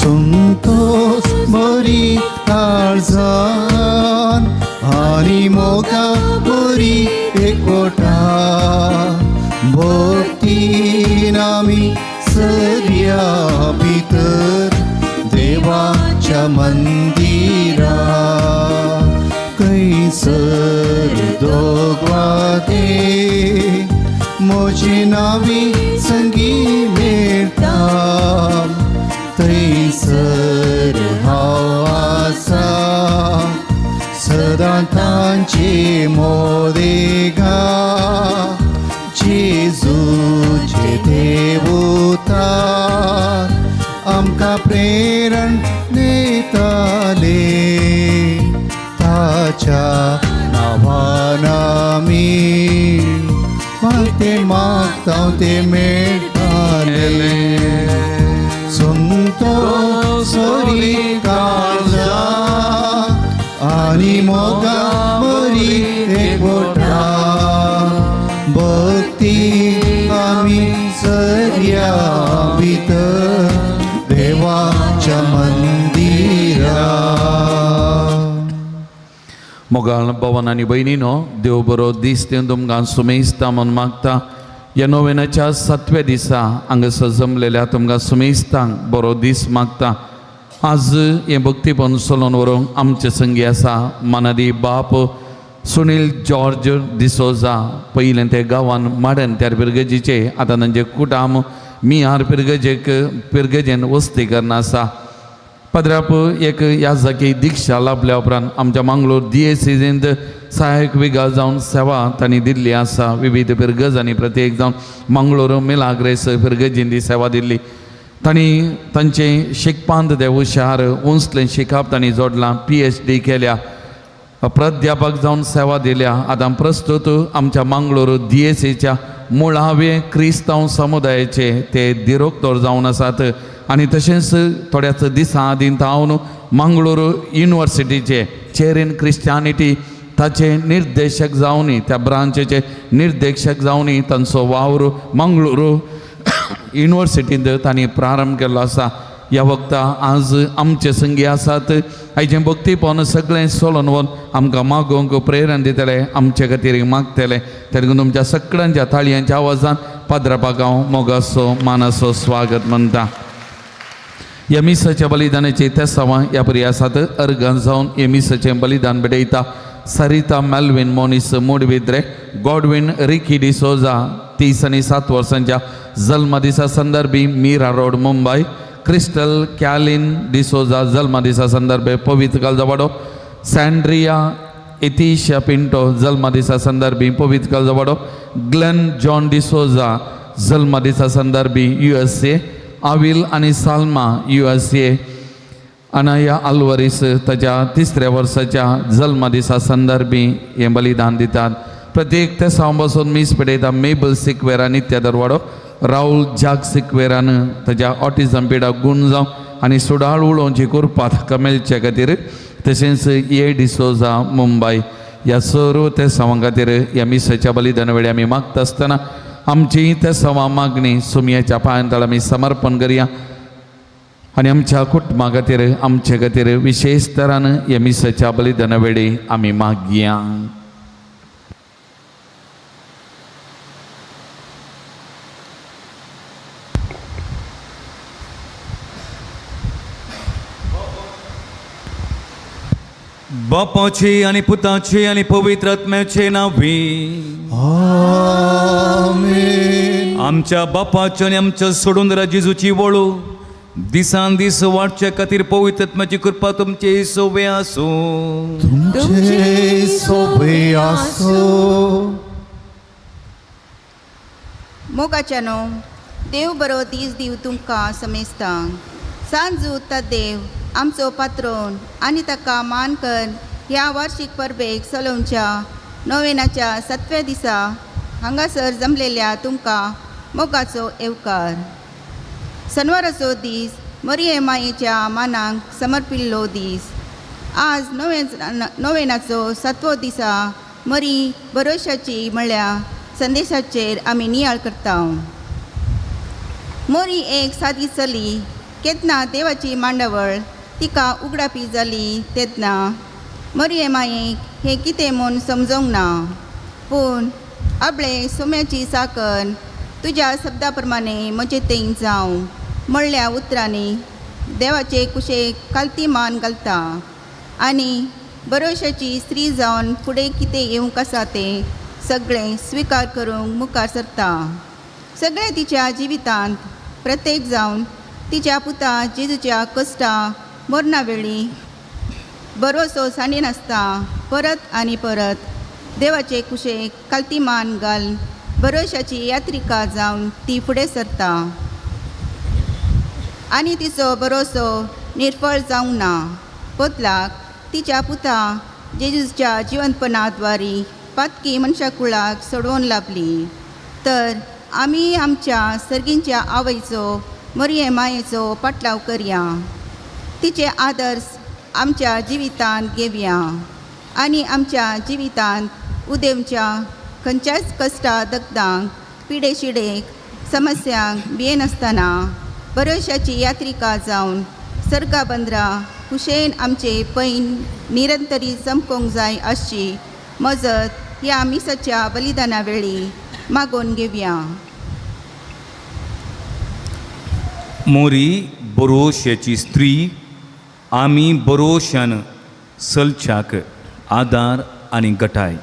संतोष बरी काळजान आनी मोगा बरी एकवटा भक्तीन आमी सरया भितर देवाच्या मंदिरा कैसर दोगवाते म्हजी नावी संगी मेळटा थंयसर हांव आसा सदां तांचे मोदेगा जेजूचे देवता आमकां प्रेरण दिता. मागता ते मेळटाले संतो सरी काळजा आनी मोगा बरी एकवटा भक्ती आमी सर्या भितर देवाच्या मंदिरा. मोगाळ भवन आनी भयणीनो, देव बरो दीस दिवन तुमकां सुमेस्ता म्हूण मागता. ह्या नोवेनाच्या सातव्या दिसा हांगासर जमलेल्या तुमकां सुमेस्तांक बरो दीस मागता. आज हें भक्तीपण चलोवन व्हरूंक आमचे संगी आसा मानादी बाप सुनील जॉर्ज डिसोजा. पयलें ते गांवान माड्यान त्यार पिरगजीचे, आतां तांचे कुटाम मियार पिरगजेक पिरगजेन वस्ती करना आसा. पाद्राप एक याजकी दीक्षा लाभल्या उपरांत आमच्या मंगळूर दियेसीजींत सहायक विगा जावन सेवा तांणी दिल्ली आसा. विविध पिरगजांनी प्रत्येक जावन मंगळूर मिलाग्रेस पिरगजीन ती सेवा दिल्ली. तांणी तांचें शिकपांत ते हुशार, उंचलें शिकप तांणी जोडलां, PhD केल्या, प्राध्यापक जावन सेवा दिल्या. आतां प्रस्तुत आमच्या मंगळूर दियेसीच्या मुळावे क्रिस्तांव समुदायाचे ते दिरोक्तोर जावन आसात आनी तशेंच थोड्याच दिसां आदीं तावन मंगळूर युनिवर्सिटीचे चेर इन क्रिस्टियानिटी ताचे निर्देशक जावनी, त्या ब्रांचेचे निर्देशक जावनी तांचो वावर मंगळूर युनिवर्सिटींत तांणी प्रारंभ केल्लो आसा. ह्या वखता आज आमचे संगी आसात. आयचें भक्तीपण सगळें सोलोन व्हरून आमकां मागोवंक प्रेरणा दितले, आमचे खातीर मागतले. तेन्ना तुमच्या सगळ्यांच्या ताळयांच्या आवाजान पाद्रापाक हांव मोगाचो मानाचो स्वागत म्हणटा. ह्या मिसाच्या बलिदानाची तेसावां ह्या परी आसात. अर्गां जावन हे मिसाचें बलिदान भेटयता सरिता मेल्विन मोनीस मोडविद्रे, गॉडविन रिकी डिसोजा 30 आनी 7 वर्सांच्या जल्मदिसा संदर्भी मीरा रोड मुंबय, क्रिस्टल कॅलिन डिसोजा जल्मदिसा संदर्भे पवित्र कालजवाडो, सँड्रिया इतिशा पिंटो जल्मदिसा संदर्भी पवित्र कालजवाडो, ग्लेन जॉन डिसोजा जल्मदिसा संदर्भी USA, आविल आनी साल्मा USA, अनाया आल्वरीस ताच्या तिसऱ्या वर्साच्या जल्मदिसा संदर्भी हें बलिदान दितात. प्रत्येक ते बसून मीस पेटयता मेबल सिक्वेरा नित्य दरवाडो, राहुल जाग सिक्वेरान ताच्या ऑटिझम पिडा गुण जावं आनी सुडाळ उलोवची कुरपा ताका मेळचे खातीर, तशेंच ए डिसोजा मुंबय. ह्या सर्व ते सवां खातीर ह्या मिसाच्या बलिदान वेळी आमी मागता आसतना आमची ते सवा मागणी सुमयाच्या पांयांतळ आमी समर्पण करया आनी आमच्या कुटुंबा खातीर, आमचे खातीर विशेश तरान ह्या मिसाच्या बलिदाना वेळी आमी मागया. बापाचे आणि पुताचे आणि पवित्र आत्म्याचे नावे. आमेन. आमच्या बापाचे आनी आमच्या सोडून जेजूची वळू दिसान दीस वाडचे खातीर पवित्र आत्म्याची कृपा तुमचे सोबे आसूं. तुमचे सोबे आसो. मोगाच्यानो, देव बरो दीस दिव तुमकां समेस्तांक. सांजू देव आमचो पात्रोन आनी ताका मान कर ह्या वार्षिक परबेक सलोवच्या नोवेनाच्या सातव्या दिसा हांगासर जमलेल्या तुमकां मोगाचो येवकार. सनवाराचो दीस मरिये मायेच्या मानाक समर्पिल्लो दीस. आज नोवेनाचो सातवो दिसा मरी भरोशाची म्हळ्या संदेशाचेर आमी नियाळ करता. मोरी एक सादी चली केन्ना देवाची मांडावळ तिका उगडापी जाली तेन्ना मरिये मायेक हें कितें म्हूण समजोंक ना, पूण आपले सोम्याची साकर तुज्या शब्दा प्रमाणे म्हजे तेंग जावं म्हणल्या उतरांनी देवाचे कुशेक कालती मान घालता आनी भरोशाची स्त्री जावन फुडें कितें येवंक आसा तें सगळें स्विकार करूंक मुखार सरता. सगळें तिच्या जिवितांत प्रत्येक जावन तिच्या पुता जेजूच्या कश्टा मरणा वेळी बरोसो सांडिनासता परत आनी परत देवाचे कुशेक कालती मान घाल भरोशाची यात्रिका जावन ती फुडें सरता आनी तिचो भरोसो निर्फळ जावंक ना. बदलाक तिच्या पुता जेजूच्या जिवंतपणाद्वारी पातकी मनशाकुळाक सोडोवन लाभली तर आमी आमच्या सर्गींच्या आवयचो मरये मायेचो पाटलाव करया, तिचे आदर्श आमच्या जिवितांत घेवया आनी आमच्या जिवितांत उदेवच्या खंयच्याच कश्टा दगदांक पिडेशिडेक समस्यांक भियेनासतना भरोशाची यात्रिका जावन सर्गा बंदरा कुशेन आमचे पैन निरंतरी चमकोंक जाय आसची मजत ह्या मिसाच्या बलिदाना वेळी मागोवन घेवया. मोरी बरोशाची स्त्री आमी बरोशान सलच्याक आदार आनी गटाय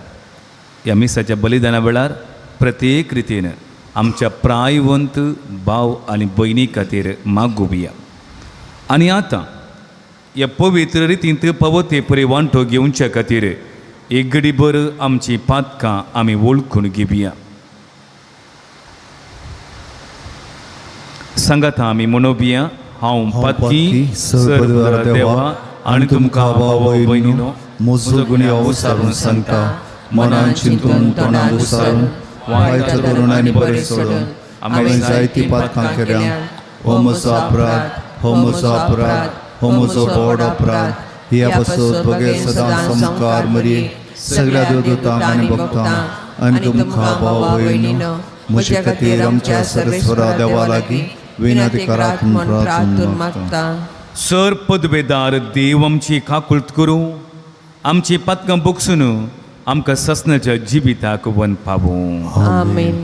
ह्या मिसाच्या बलिदाना वेळार प्रत्येक रितीन आमच्या प्रायवंत भाव आनी भयणी खातीर मागुया. आनी आतां ह्या पवित्र रितींत पवते परी वांटो घेवच्या खातीर एक घडीभर आमची पातकां आमी वळखून घेवया. सांगात आमी म्हणोवया, हांव पातकी सर्व देवा आनी तुमकां भाव भयणीनो म्हजो गुन्यांव विचारून सांगता, मनान चिंतून तोंडान उसारून वायट करून आनी बरें सोडून हांवें जायतीं पातकां केल्या. हो म्हजो अपराध, हो म्हजो अपराध, हो म्हजो व्हड अपराध. ह्या पासत बगैर सदां संस्कार मरी सगळ्या देवदूतांक आनी भक्तांक आनी तुमकां भाव भयणीनो म्हजे खातीर आमच्या सर्वेस्वरा देवा लागीं विनंती करात म्हूण प्रार्थून मागता. सर पदवेदार देव आमची काकुळट करूं, आमची पातकां बोगसून आमकां ससनाच्या जिविताक वन पावूं. आमेन.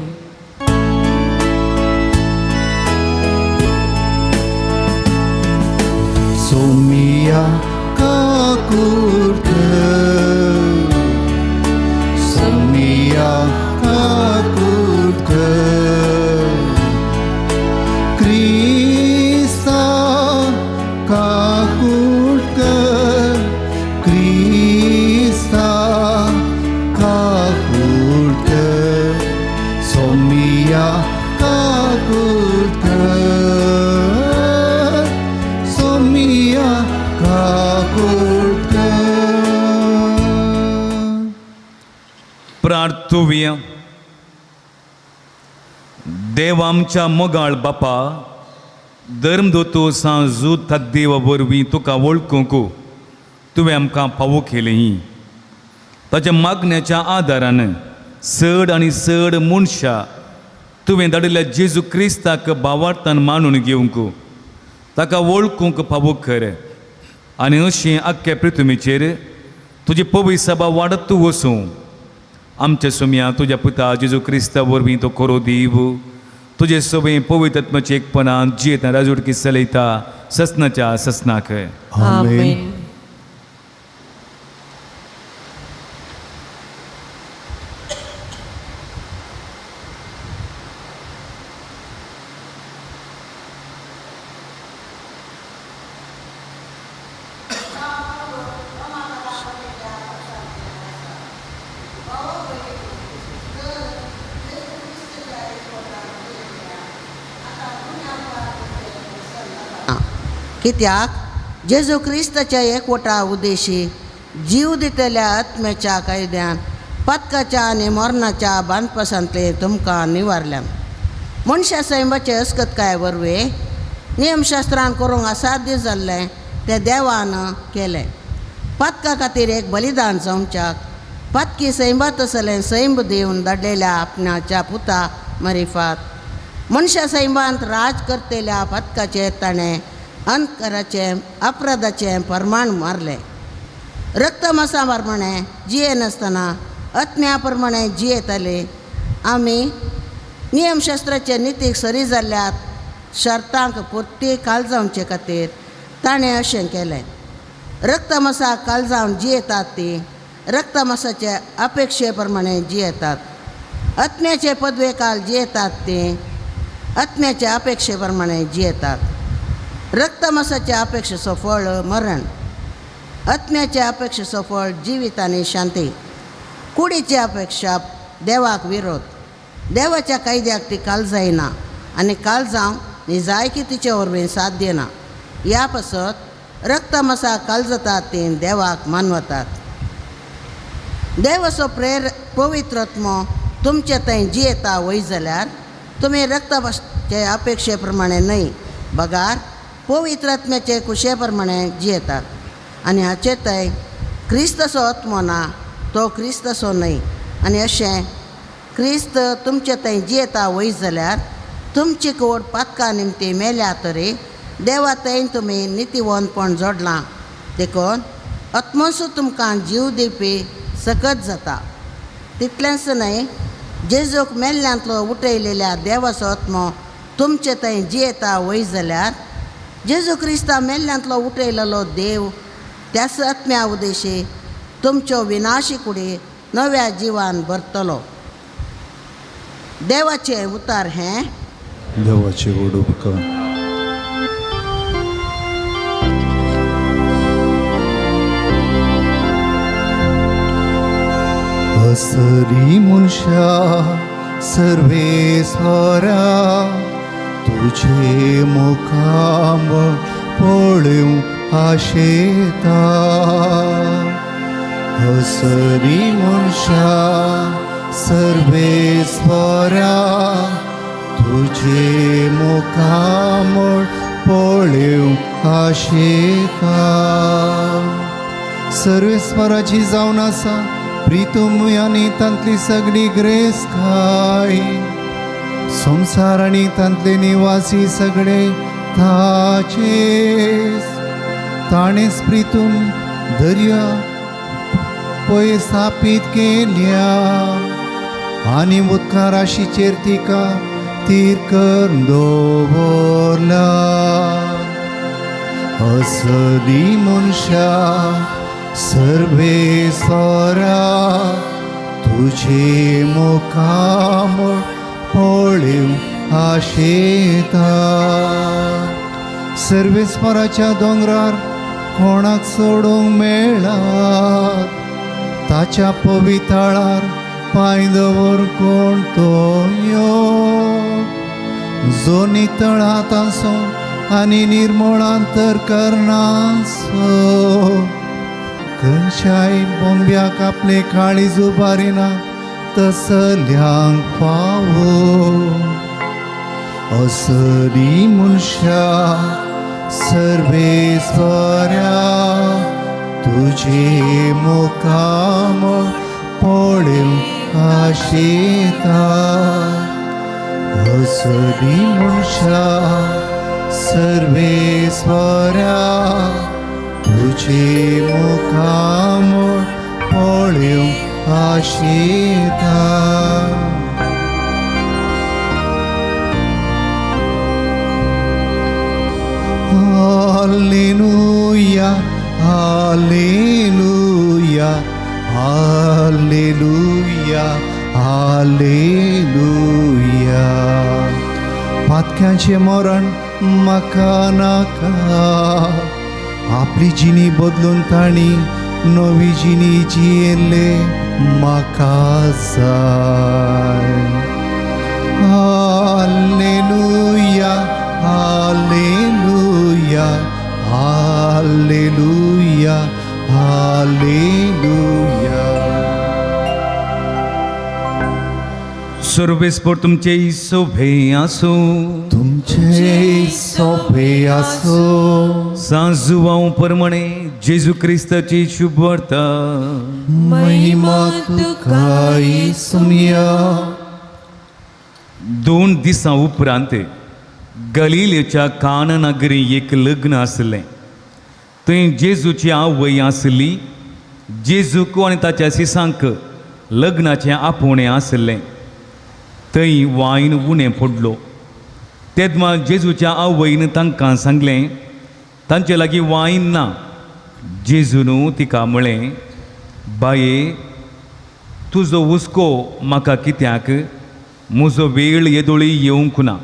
सोमिया काकुळट, सोमिया काकुळट, क्रिस्ता काकुळट, क्रिस्ता काकुळट, सोमिया काकुळट, सोमिया काकुळट. प्रार्थुया. देव आमच्या मोगाळ बापा, धर्मदोतो सांजू तद्देवा वरवीं तुका वळखूंक तुवें आमकां फावो केली. ताच्या मागण्याच्या आदारान चड आनी चड मनशां तुवें धाडिल्ल्या जेजू क्रिस्ताक भावार्थान मानून घेवंक ताका वळखूंक फावो कर आनी अशें आख्ख्या पृथ्वीचेर तुजी पवित्र सभा वाडत वसूं. आमच्या सुमया तुज्या पुता जेजू क्रिस्ता वरवीं तो खरो देव तुजे सवय पवित्र आत्म्याचे एकपणान जियेत राजवटकी चलयता ससनाच्या ससनाक. आमेन. कित्याक जेजू क्रिस्ताच्या एकवटा उद्देशी जीव दितल्या आत्म्याच्या कायद्यान पातकाच्या आनी मरणाच्या बांदपासांतले तुमकां निवारल्या. मनशा सैमाचे अस्कतकाय वरवीं नियमशास्त्रान करूंक असाध्य जाल्लें तें देवान केलें. पातका खातीर एक बलिदान जावच्याक पातकी सैमात आसलें सैम दिवन धाडलेल्या आपणाच्या पुता मरिफात मनशा सैमांत राज करतल्या पातकाचेर ताणें अंतकराचें अपराधाचें प्रमाण मारलें. रक्तमासा प्रमाणे जियेनासतना आत्म्या प्रमाणे जियेताले आमी नियमशास्त्राचे नितीक सरी जाल्ल्या शर्तांक पुर्ती कालजावचे खातीर ताणें अशें केलें. रक्तमासा कालजावन जियेतात ती रक्तमासाचे अपेक्षे प्रमाणे जियेतात, आत्म्याचे पदवे काल जियेतात ती आत्म्याचे अपेक्षे प्रमाणे जियेतात. रक्तमासाचे अपेक्षेचो फळ मरण, आत्म्याचे अपेक्षेचो फळ जिवीत आनी शांती. कुडीची अपेक्षा देवाक विरोध, देवाच्या कायद्याक ती काल जायना आनी काल जावं निजायकी तिचे वरवीं साध्य ना. ह्या पासत रक्तमासा काल जातात ती देवाक मानवतात. देवाचो प्रेर पवित्र आत्मो तुमचे थंय जियेता वय जाल्यार तुमी रक्ताचे अपेक्षे प्रमाणे न्हय बगार पवित्र आत्म्याचे कुशे प्रमाणे जियेतात. आनी हाचे थंय क्रिस्तसो आत्मो ना तो क्रिस्तसो न्हय. आनी अशें क्रिस्त तुमचे थंय जियेता वयस जाल्यार तुमची कोड पातका निमती मेल्या तरी देवा थंय तुमी नितीवंतपण जोडलां. देखून आत्मसो तुमकां जीव दिवपी सकत जाता. तितलेंच न्हय, जेजूक मेल्ल्यांतलो उठयलेल्या देवाचो आत्मो तुमचे थंय जियेता वयस जाल्यार जेजू क्रिस्ता मेल्ल्यांतलो उठयलेलो देव त्याच आत्म्या उदेशी तुमच्यो विनाशी कुडी नव्या जिवान भरतलो. देवाचें उतार हें. देवाचे व्हड उपकार. असरी मनशा सर्वेस्वरा तुझे मुखामळ पळोवंक आशेता. असरी मनशा सर्वेस्वरा तुझे मुखामळ पळोवंक आशेता. सर्वेस्वराची जावन आसा प्रितुम आनी तांतली सगळी ग्रेसकाय संवसार आनी तांतले निवासी सगळे ताचेच. ताणेच प्रितूम दर्या पय स्थापीत केल्या आनी उदका राशीचेर तिका तीर करून दवरला. असली मनशा सर्वेस्वरा तुझे मुखामळ पळोवंक आशेता. सर्वेस्वराच्या दोंगरार कोणाक सोडूंक मेळना, ताच्या पवितळार पांय दवर कोण तो यो जो नितळ हातांचो आनी निर्मळ अंतर करनासो. खंयच्याय बोंब्याक आपले काळीज उबारिना तसल्यांक फावो. असली मनशा सर्वेस्वरा तुझे मुखामळ पळोवंक आशेता. असली मनशा सर्वेस्वरा तुझे मुखामळ पळोवंक आशेता. Hallelujah, hallelujah, hallelujah, hallelujah. पातक्यांचें मरण म्हाका नाका, आपली जिणी बदलून तांणी नवी जिणी जियेल्ले म्हाका जाय. Hallelujah, hallelujah, hallelujah, hallelujah. सर्वेस्पर तुमचे सोभे आसूं. तुमचे सोपे आसूं. सांजुवांव परमणे जेजू क्रिस्ताची शुभवार्ता. महिमा तुका सुमया. 2 दिसां उपरांत गलिलेच्या काना नगरी एक लग्न आसलें. थंय जेजूची आवय आसली. जेजूक आनी ताच्या सिसांक लग्नाचें आपोवणें आसलें. थंय वायन उणें पडलो. तेदमा जेजूच्या आवयन तांकां सांगलें, तांचे लागीं वायन ना. जेजून तिका म्हळें, बाये तुजो हुस्को म्हाका कित्याक, म्हजो वेळ येदोळी येवंक ना.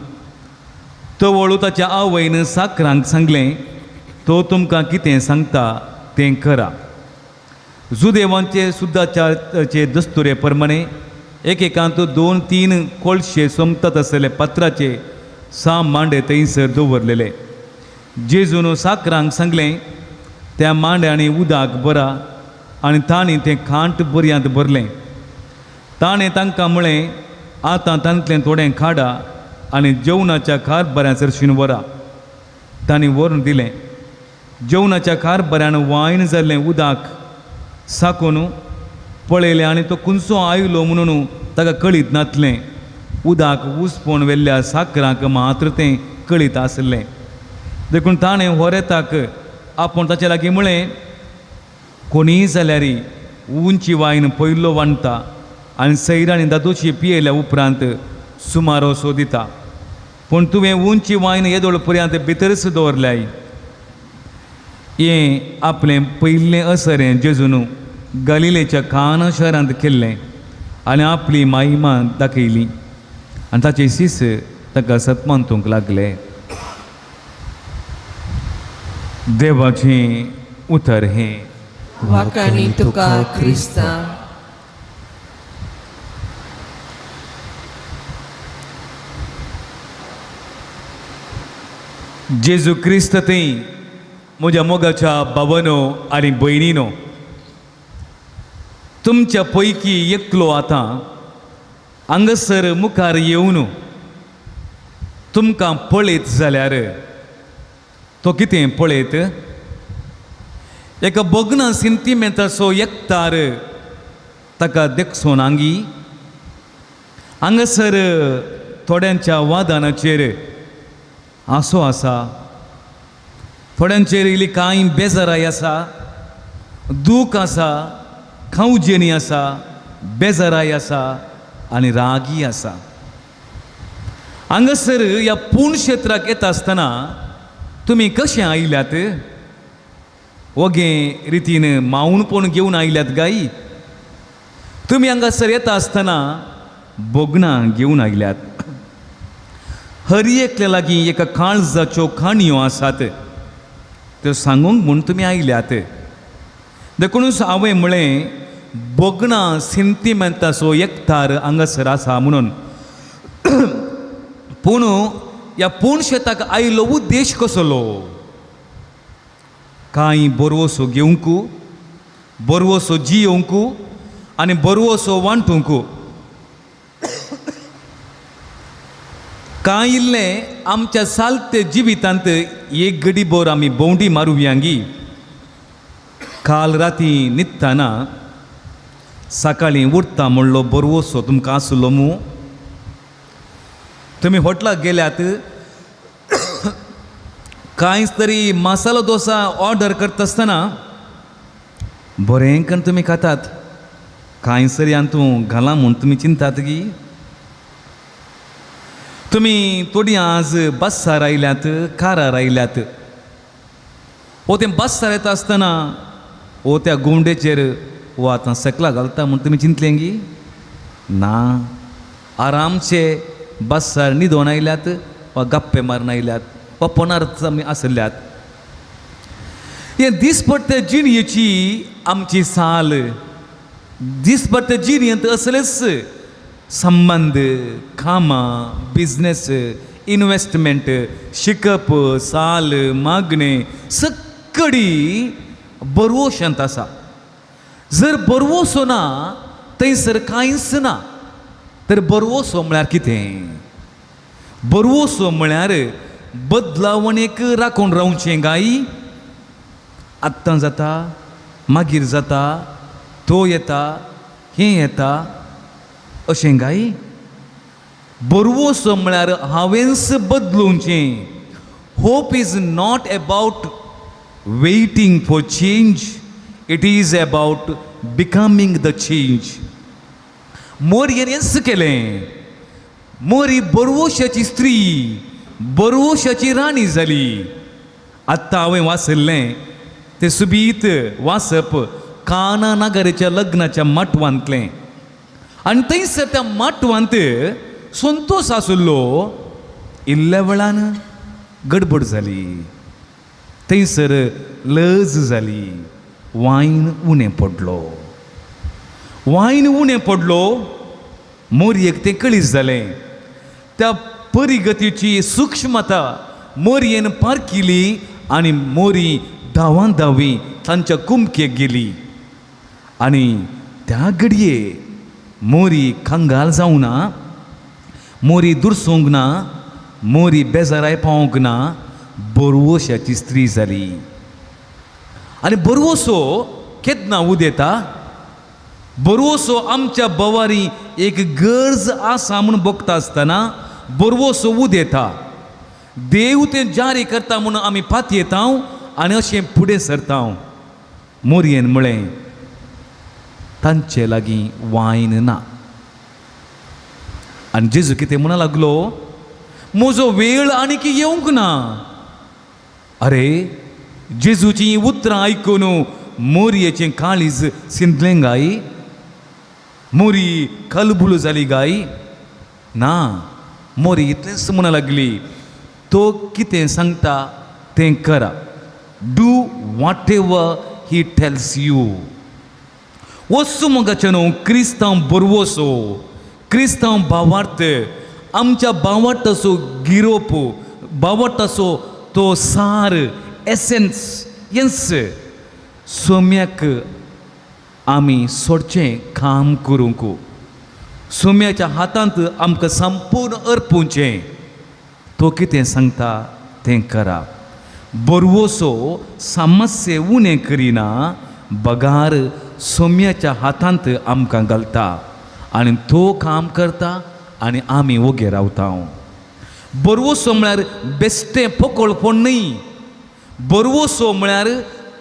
तवळू ताच्या आवयन साकरांक सांगलें, तो तुमकां कितें सांगता तें करा. जुदेवांचे सुद्दाचे दस्तुरे प्रमाणे एकेकांत 2-3 कोळशे सोमतात आसले पत्राचे 6 मांडे थंयसर दवरलेले. जेजून साकरांक सांगलें, त्या मांड्यांनी उदक भरा आनी तांणी तें खांट बरयांत भरलें. ताणें तांकां म्हळें, आतां तांतलें थोडें काडा आनी जेवणाच्या कारभाऱ्या सरशीन व्हरा. तांणी व्हरून दिलें. जेवणाच्या कारभाऱ्यान वायन जाल्लें उदक साकून पळयलें आनी तो खुंयचो आयलो म्हणून ताका कळीत नासलें. उदक उसपोवन व्हेल्ल्या साकरांक मात्र तें कळीत आसलें. देखून ताणें होरेताक आपूण ताचे लागीं म्हळें, कोणीय जाल्यार उंची वायन पयलो वांडटा आनी सैराणी दादोशी पियेल्या उपरांत सुमारो दिता, पूण तुवें उंची वायन येदोळ पर्यंत भितरच दवरल्याय. हें आपलें पयलें असरें जेजून गलिलेच्या काना शहरांत केल्लें आनी आपली माहिमा दाखयली आनी ताचे शिस ताका सत्मानतूंक लागले. देवाचें उतर हें. वाखाणी तुका क्रिस्ता. जेजू क्रिस्त थंय म्हज्या मोगाच्या बाबानो आनी भयणीनो, तुमच्या पैकी एकलो आतां हांगासर मुखार येवन तुमकां पळयत जाल्यार तो कितें पळयत? एका भोगना सिंतिमेंताचो एकतार ताका देखसोन आंगी हांगासर थोड्यांच्या वादानाचेर आसो आसा, थोड्यांचेर इल्ली कांय बेजाराय आसा, दूख आसा, खावजेणी आसा, बेजाराय आसा आनी रागी आसा. हांगासर ह्या पूण क्षेत्राक येता आसतना तुमी कशें आयल्यात? वगे रितीन मावूणपण घेवन आयल्यात गाय? तुमी हांगासर येता आसतना भोगणां घेवन आयल्यात. हर एकल्या लागीं एका काळजाच्यो काणयो आसात, त्यो सांगूंक म्हूण तुमी आयल्यात. देखूनच हांवें म्हळें भोगणां सिंतिमेंताचो एकतार हांगासर आसा म्हणून. पूण ह्या पूण शेताक आयलो उद्देश कसलो? कांय बरवसो घेवंक, बरवसो जियोवंक आनी बरवसो वांटूंक. कांय इल्लें आमच्या सालते जिवितांत एक घडी भर आमी भोंवडी मारुया गी. काल राती न्हिदतना सकाळीं उरता म्हणलो बरवसो तुमकां आसलो मू? तुमी हॉटलाक गेल्यात, कांयच तरी मसालो डोसा ऑर्डर करता आसतना बरें करून तुमी खातात, कांय तरी हातूंत घालां म्हूण तुमी चिंतात गी? तुमी थोडीं आज बस्सार आयल्यात, कारार आयल्यात. ओ तें बस्सार येता आसतना ओ त्या गोंवडेचेर ओ आतां सकला घालता म्हूण तुमी चिंतलें गी? ना, आरामचे बस्सार न्हिदोन आयल्यात वा गप्पे मारून आयल्यात वा पोनार आमी आसल्यात. हे दिसपट्टे जिणयेची आमची साल, दिसपट्टे जिणयेंत असलेच संबंद, कामां, बिजनेस, इनवेस्टमेंट, शिकप, साल, मागणें सक्कडी बरवशांत आसा. जर बरवसो ना थंयसर कांयच ना. तर बरवसो म्हळ्यार कितें? बरवसो म्हळ्यार बदलावणेक राखून रावचें गाय. आत्तां जाता, मागीर जाता, तो येता, हें येता, अशें गाय? बरवसो म्हळ्यार हांवेंच बदलुचें. Hope is not about waiting for change, it is about becoming the change. मोरयेन हेंच केलें. मोरी बरवशाची स्त्री, बरवशाची राणी जाली. आत्तां हांवें वाचिल्लें तें सुबीत वाचप काना नागरीच्या लग्नाच्या माटवांतलें. आनी थंयसर त्या माटवांत संतोश आशिल्लो. इल्ल्या वेळान गडबड जाली, थंयसर लज जाली, वायन उणें पडलो, वायन उणें पडलो. मोरयेक तें कळीत जालें. त्या परिगतीची सुक्ष्मता मोरयेन पारखिली आनी मोरी धांवान धांवी तांच्या कुमकेक गेली. आनी त्या घडये मोरी कंगाल जावना, मोरी दुरसूंक ना, मोरी बेजाराय पावोंक ना, बरवोशाची स्त्री जाली. आनी बरवोसो केन्ना उदेता? बरवोसो आमच्या बवारी एक गरज आसा म्हूण बगता आसतना बरवोसो उदेता. देव तें जारी करता म्हूण आमी पातयेता आनी अशें फुडें सरता. मोरयेन म्हळें तांचे लागीं वायन ना. आनी जेजू कितें म्हणा लागलो, म्हजो वेळ आनीक येवंक ना. अरे जेजूची उतरां आयकून मोरयेचें काळीज सिंदलें गाय? मोरी कलबुल जाली गाय? ना, मोरी इतलेंच म्हणा लागली, तो कितें सांगता तें करा. Do whatever he tells you. वस्तू मोगाचें न्हू क्रिस्तांव बरवसो, क्रिस्तांव भावार्थ, आमच्या भावार्थाचो गिरोप, भावार्थाचो तो सार, एसेन्स, येस सोम्याक आमी सोडचें काम करूंक, सोम्याच्या हातांत आमकां संपूर्ण अर्पुचें. तो कितें सांगता तें करा. बरवसो समस्ये उणें करिना, बगार सोम्याच्या हातांत आमकां घालता आनी तो काम करता आनी आमी ओगे रावता. बरवसो म्हळ्यार बेश्टें पोकोळपण न्हय. बरवसो म्हळ्यार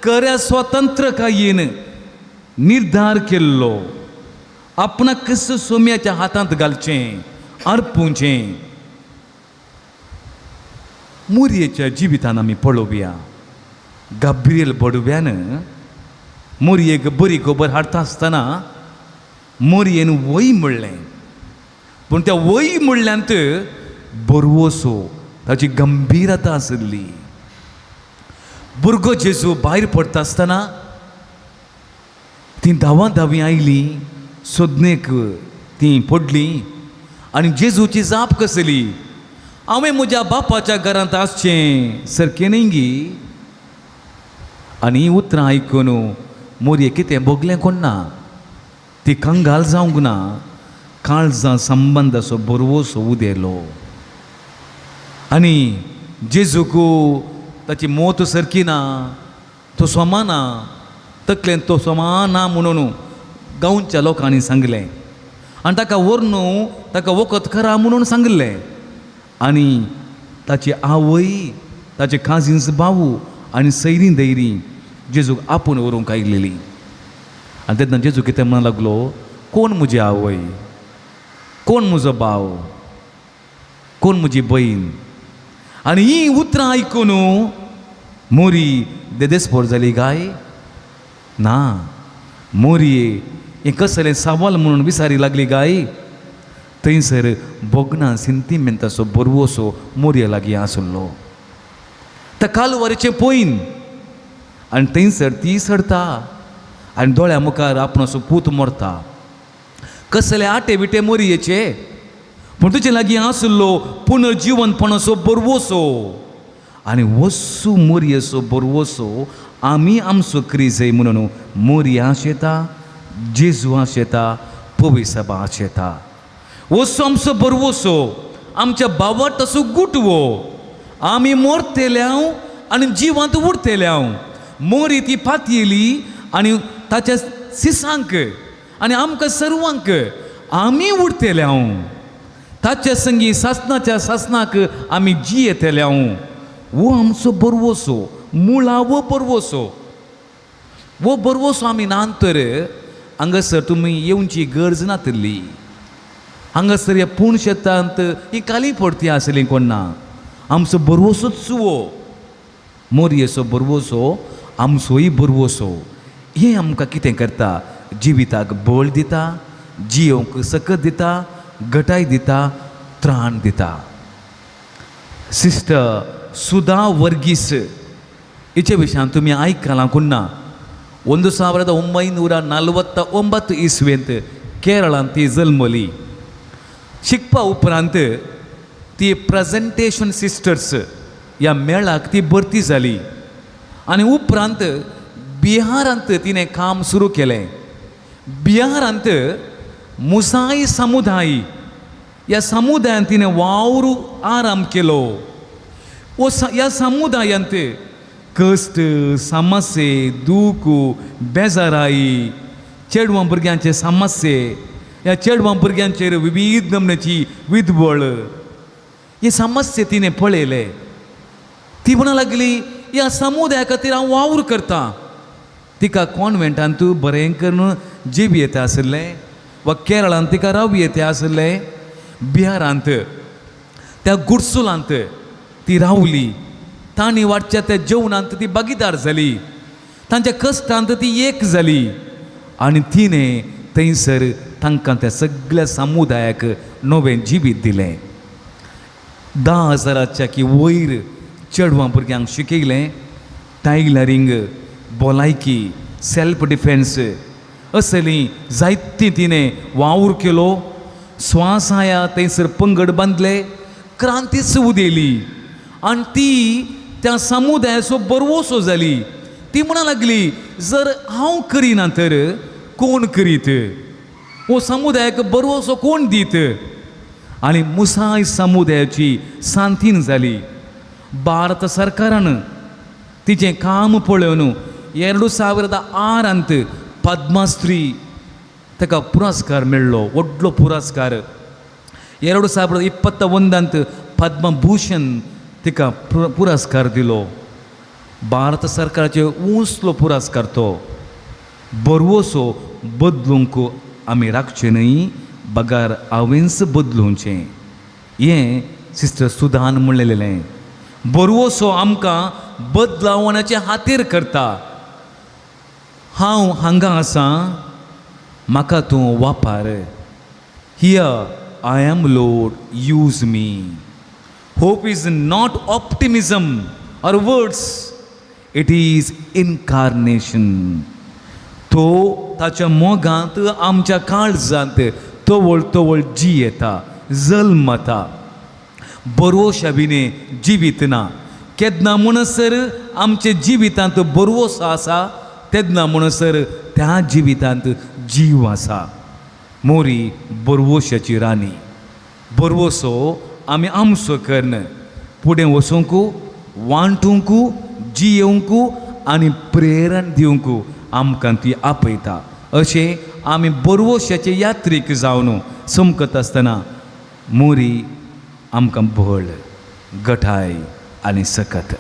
खऱ्या स्वतंत्रकायेन निर्धार केल्लो आपणाक सोम्याच्या हातांत घालचें, अर्पुचें. मोरयेच्या जिवितान आमी पळोवया, गाब्रियल बडव्यान मोरयेक बरी खबर हाडटा आसतना मोरयेन वय म्हणलें, पूण त्या वय म्हणल्यांत बरवसो, ताची गंभीरता आशिल्ली. भुरगो जेजू भायर पडटा आसतना तीं धांवा धांवी आयलीं, सोदनेक तीं पडलीं आनी जेजूची जाप कसली, हांवें म्हज्या बापाच्या घरांत आसचें सारकें न्हय गी? आनी हीं उतरां आयकून मोरये कितें भोगलें कोण ना, ती कंगाल जावंक ना, काळजां संबंदाचो बरवसो उदेलो. आनी जेजूक ताची मोत सारकी ना, तो सोमा ना, तकलेन तो सोमा ना म्हणून गांवच्या लोकांनी सांगलें आनी ताका व्हरून ताका वखद करा म्हणून सांगलें. आनी ताची आवय, ताचे काजीन्स भाऊ आनी सैरीं दैरीं जेजूक आपूण व्हरूंक आयलेलीं. आनी तेन्ना जेजू कितें म्हणूंक लागलो, कोण म्हजी आवय, कोण म्हजो भाव, कोण म्हजी बहीण? आनी हीं उतरां आयकून मोरी देदेस्पोर जाली काय ना? मोरये हें कसलें सवाल म्हणून विचारी लागली काय? थंयसर भोगना सिंतिमेंताचो बरवसो मोरये लागीं आसलो. त्या कालवारीचें पयन आनी थंयसर ती सरता आनी दोळ्या मुखार आपणाचो पूत मरता. कसले आटे विटे मोरयेचे, पूण तुजे लागीं आसलो पुनर्जिवनपणाचो बरवसो. आनी वसू मोरयेचो बरवसो आमी आमचो क्रिजय म्हणून मोरये आशेता, जेजू आशेता, पविसबा आशेता. वसो आमचो बरवसो, आमच्या भावार्थाचो गुटवो. आमी मोरतेल्यांव आनी जिवांत उरतेल्यांव. मोरी ती पातयेली आनी ताच्या सिसांक आनी आमकां सर्वांक आमी उरतेल्यांव. ताच्या संगी सासनाच्या सासनाक आमी जियेतेल्यांव. वो आमचो बरवसो, मुळावो बरवसो. वो बरवसो आमी नातर हांगासर तुमी येवची गरज नातली. हांगासर ह्या पूण शेतांत ही काली पडती आसली कोण ना. आमचो बरवसोच वो, मोरयेचो बरवसो आमचोय बरवसो. हें आमकां कितें करता, जिविताक बळ दिता, जियोंक सकत दिता, घटाय दिता, त्राण दिता. सिस्टर सुधा वर्गीस हिचे विशयान तुमी आयकलां कोण ना? 1949 इस्वेंत केरळांत ती जल्मली. शिकपा उपरांत ती प्रेजेंटेशन सिस्टर्स ह्या मेळाक ती भरती जाली आनी उपरांत बिहारांत तिणें काम सुरू केलें. बिहारांत मुसाई समुदाय ह्या समुदायांत तिणें वावर आराम केलो. वो ह्या समुदायांत कश्ट, समस्ये, दूख, बेजाराई, चेडवां भुरग्यांचे समस्ये, ह्या चेडवां भुरग्यांचेर विविध नमण्याची विदवळ, हे समस्ये तिणें पळयले. ती म्हणा लागली, ह्या समुदाया खातीर हांव वावर करतां. तिका कॉन्वेंटांत बरें करून जेवी येता आशिल्लें वा केरळांत तिका राव येता आशिल्लें. बिहारांत त्या गुडसुलांत ती रावली. तांणी वाडच्या त्या जेवणांत ती भागीदार जाली, तांच्या कश्टांत ती एक जाली आनी तिणें थंयसर तांकां त्या सगळ्या समुदायाक नवें जिवीत दिलें. 10,000 की वयर चेडवां भुरग्यांक शिकयलें. टायलरींग, भलायकी, सेल्फ डिफेन्स असली जायती तिणें वावर केलो. स्वासाया थंयसर पंगड बांदले, क्रांतीच उदेली आनी ती त्या समुदायाचो बरवसो जाली. ती म्हणा लागली, जर हांव करिना तर कोण करीत? हो समुदायाक बरवसो कोण दीत? आनी मुसाय समुदायाची सांतीन जाली. भारत सरकारान तिचें काम पळोवन 2006 पद्मश्री ताका पुरस्कार मेळ्ळो, व्हडलो पुरस्कार. 2021 पद्मभूषण तिका पुरस्कार दिलो. भारत सरकाराचेर उंचलो पुरस्कार तो. बरवसो बदलूंक आमी राखचें न्हय, बगार हांवेंच बदलुचें, हें सिस्टर सुदान म्हणलेलें. बरवसो आमकां बदलावण्याचे हातीर करता. हांव हांगा आसा, म्हाका तूं वापर. Here I am Lord, use me. Hope is not optimism or words, it is incarnation. तो ताच्या मोगांत आमच्या काळजांत तवळ तवळ जियेता, जल्मता. बरवशा विणे जिवीत ना. केन्ना म्हणसर आमच्या जिवितांत बरवसो आसा, तेन्ना म्हणसर त्या जिवितांत जीव आसा. मोरी बरवशाची राणी. बरवसो आमी आमचो कर्ण फुडें वचूंक, वांटूंक, जियेवंक आनी प्रेरण दिवंक आमकां ती आपयता. अशें आमी बरवशाचे यात्रीक जावन चमकत आसतना मोरी आमकां बळ, गठाय आनी सकत.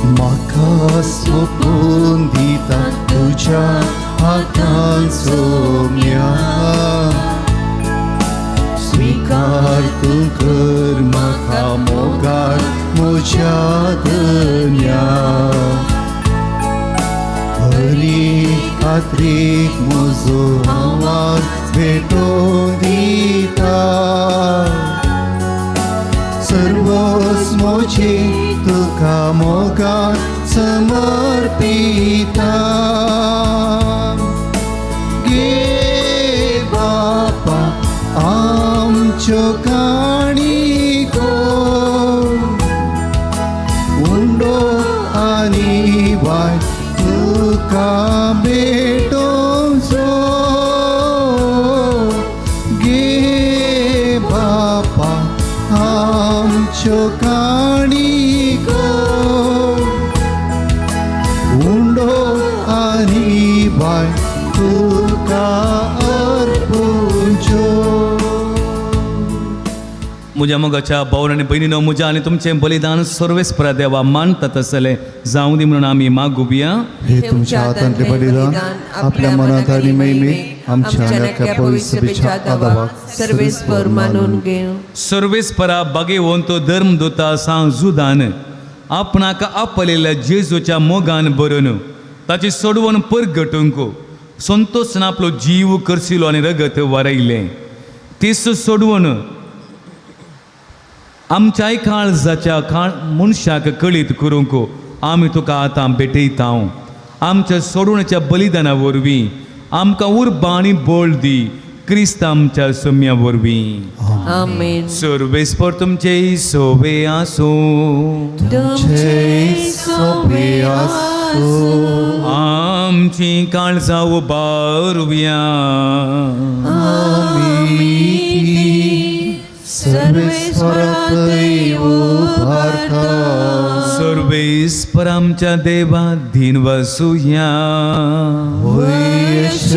म्हाका सोपून दिता तुज्या हातान सोम्या, स्वीकार तूं कर म्हाका मोगार म्हज्या धन्या. हरी खात्रीक म्हजो आवाज भेटोवन दिता, सर्वस म्हजी तुका मोगान समर्पिता. गे बापा आमच्यो काणयो उंडो आनी वाय तुका भेटोवचो. गे बापा आमच्यो काणयो उंडो आनी वाय तुका अर्पुंच्यो. म्हज्या मोगाच्या भावन आनी भयणीनो, म्हज्या आनी तुमचें बलिदान सर्वेस्परा देवा मानता तसलें जावं दी म्हणून आमी मागुया. हे तुमच्या हातांतले बलिदान आपल्या मनात आनी महिमेक आमच्या आनी पवित्र सभेच्या आदावाक सर्वेस्पर मानून घेवं. सर्वेस्परा बागेवंत धर्मदूता सांग जुदान आपणाक आपलेल्या जेजूच्या मोगान बरोवन ताची सोडवण परगटूंक संतोषान आपलो जीव करसिलो आनी रगत वारयलें. तीच सोडवण आमच्याय काळजाच्या काळ मनशाक कळीत करूंक आमी तुका आतां भेटयता. आमच्या सोडवण्याच्या बलिदाना वरवीं आमकां उर्बा आनी बळ दी. क्रिस्त आमच्या सोम्या वरवीं. आमेन. सर्वेस्पर तुमचे सोवे आसूं. तुमचे सोबे आसूं. आमची काळजां उबारुया. आमी सर्वेस्परातय उबारता. सर्वेस्पर आमच्या देवा धीन वसुया. होय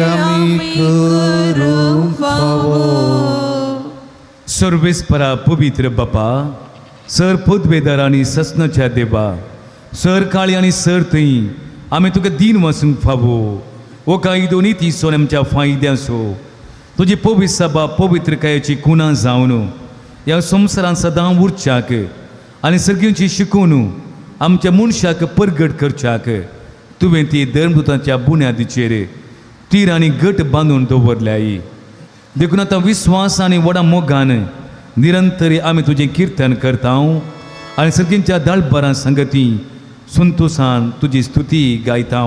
आमी करूंक फावो. सर्वेस्परा पवित्र बापा, सर पदवेदार आनी ससनाच्या देवा, सर काळी आनी सर थंय आमी तुका दीन वसूंक फावो. ओ कांय दोनी ती सोन आमच्या फायद्यासो तुजी पवित्र सभा पवित्रकायेची खुणा जावन ह्या संवसारांत सदां उरच्याक आनी सगळ्यांची शिकोवन आमच्या मनशाक परगट करच्याक तुवें ती धर्मदूतांच्या बुन्यादीचेर तीर आनी गट बांदून दवरल्याय. देखून आतां विस्वास आनी व्हडा मोगान निरंतर आमी तुजें किर्तन करता आनी सगळ्यांच्या दळबरां संगती संतोसान तुजी स्तुती गायता.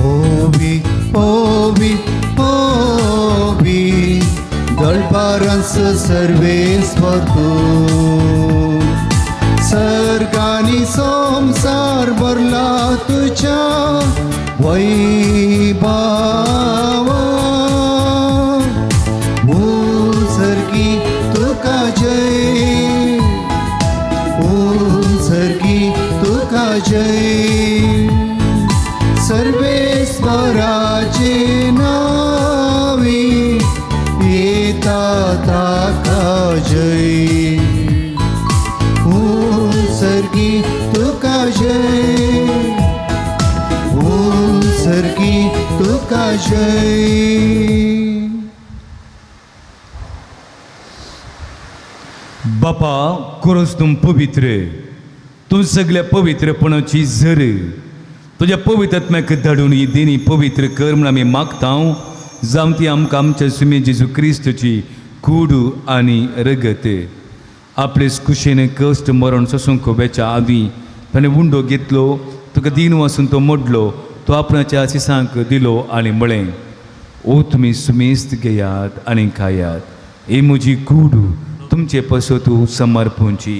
ओवी ओवी ओवी दळपारांस सर्वेस्पर तूं. सर्गानी संवसार भरला तुज्या वैभावा. सर्गी तुका जय, सर्गी तुका जय. सर्वेस्वराचे नावे येता ताका जय. सर्गी तुका जय, सर्गी तुका जय. बापा कोरोस तूं पवित्र, तूं सगल्या पवित्रपणाची झर. तुज्या पवित्र धाडून ही देणी पवित्र कर म्हूण आमी मागता, जावं ती आमकां आमच्या सुमे जेजू क्रिस्तची कूड आनी रगत. आपले कुशेन कश्ट मरण सोसूंक वेच्या आदीं ताणें उंडो घेतलो, तुका दीन वासून तो मोडलो, तो आपणाच्या शिसांक दिलो आनी म्हळें, ओ तुमी सुमेस्त घेयात आनी खायात, ही म्हजी कूड तुमचे पसत समर्पूंची.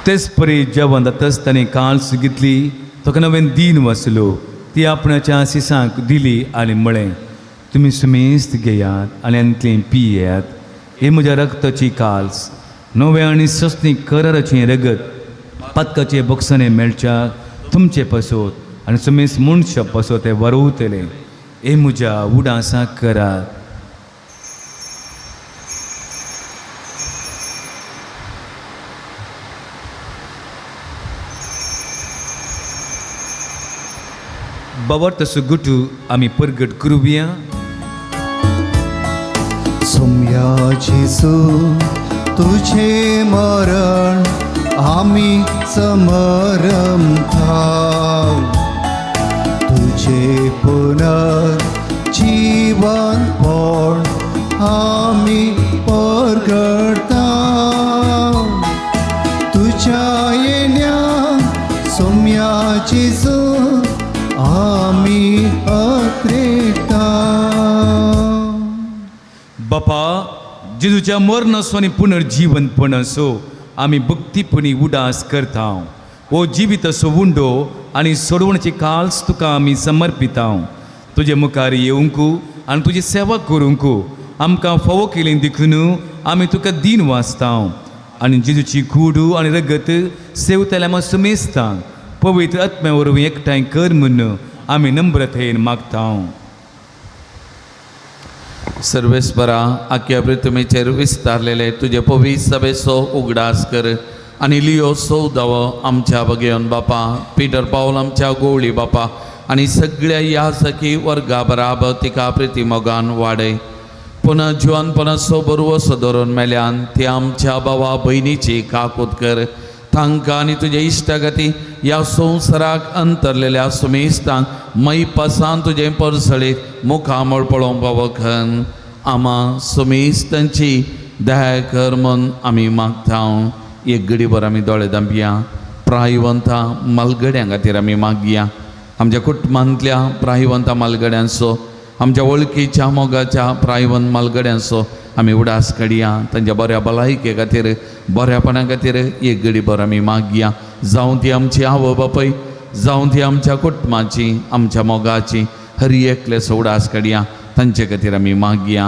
तेच परी जेवण जातच ताणें काल्स घेतली, ताका नवें दीन वसलो, ती आपणाच्या शिसांक दिली आनी म्हळें, तुमी सुमेस्त घेयात आनी आनी पियेयात, ही म्हज्या रक्ताची काल्स, नवें आनी सस्नी कराराचें रगत, पातकाचे बक्षाने मेळच्या तुमचे पसत आनी सुमेस्त मनशा पसत तें वरवतलें. हे म्हज्या उडासा करात. बाबर तसो गुटू आमी परगट करुया. सोम्या जेजू तुझे मरण आमी समरमता, तुझे पुनर्जीवनपण आमी परगडता. तुझ्या येण्या सोम्या जेजू आमी अत्रेता. बापा जेजूच्या मरणाचो आनी पुनर्जीवनपणाचो आमी भक्तीपणी उदास करता. हो जिवीत असो उंडो आनी सोडवण्याची काल्स तुका आमी समर्पिता. तुजे मुखार येवंक आनी तुजी सेवा करूंक आमकां फावो केली देखून आमी तुका दीन वाचता आनी जेजूची कूड आनी रगत सेवतल्या आमी सुमेस्ता पवित्र आत्म्या वरवीं एकठांय कर म्हूण आमी नम्रतेन मागता. सर्वेस्परा आख्या पृथ्वीचेर विस्तारलेले तुजे पवित्र सभेचो उगडास कर आनी लियो सौदावो आमच्या बगेवन बापा, पिटर पावल आमच्या गोवळी बापा आनी सगळ्या ह्या सखी वर्गा बराबर तिका प्रिती मोगान वाडय. पुनः जिवनपणाचो बरवसो धरून मेल्यान ती आमच्या बाबा भयणीची काकूत कर. तांकां आनी तुजे इश्टागती ह्या संवसाराक अंतरलेल्या सुमेस्तांक मैपासान तुजें परसळीत मुखामळ पळोवंक पावखन. आमा सुमेस्तांची दया कर म्हूण आमी मागता. एक घडीभर आमी दोळे धांपया. प्रायवंता मालगड्यां खातीर आमी मागया. आमच्या कुटुंबांतल्या प्रायवंता मालगड्यांचो, आमच्या वळखीच्या मोगाच्या प्रायवंत मालगड्यांचो आमी उडास काडया. तांच्या बऱ्या भलायके खातीर, बऱ्यापणा खातीर एक घडीभर आमी मागया. जावं ती आमची आवय बापूय, जावं ती आमच्या कुटुंबाची, आमच्या मोगाची, हर एकल्याचो उडास काडया. तांचे खातीर आमी मागया.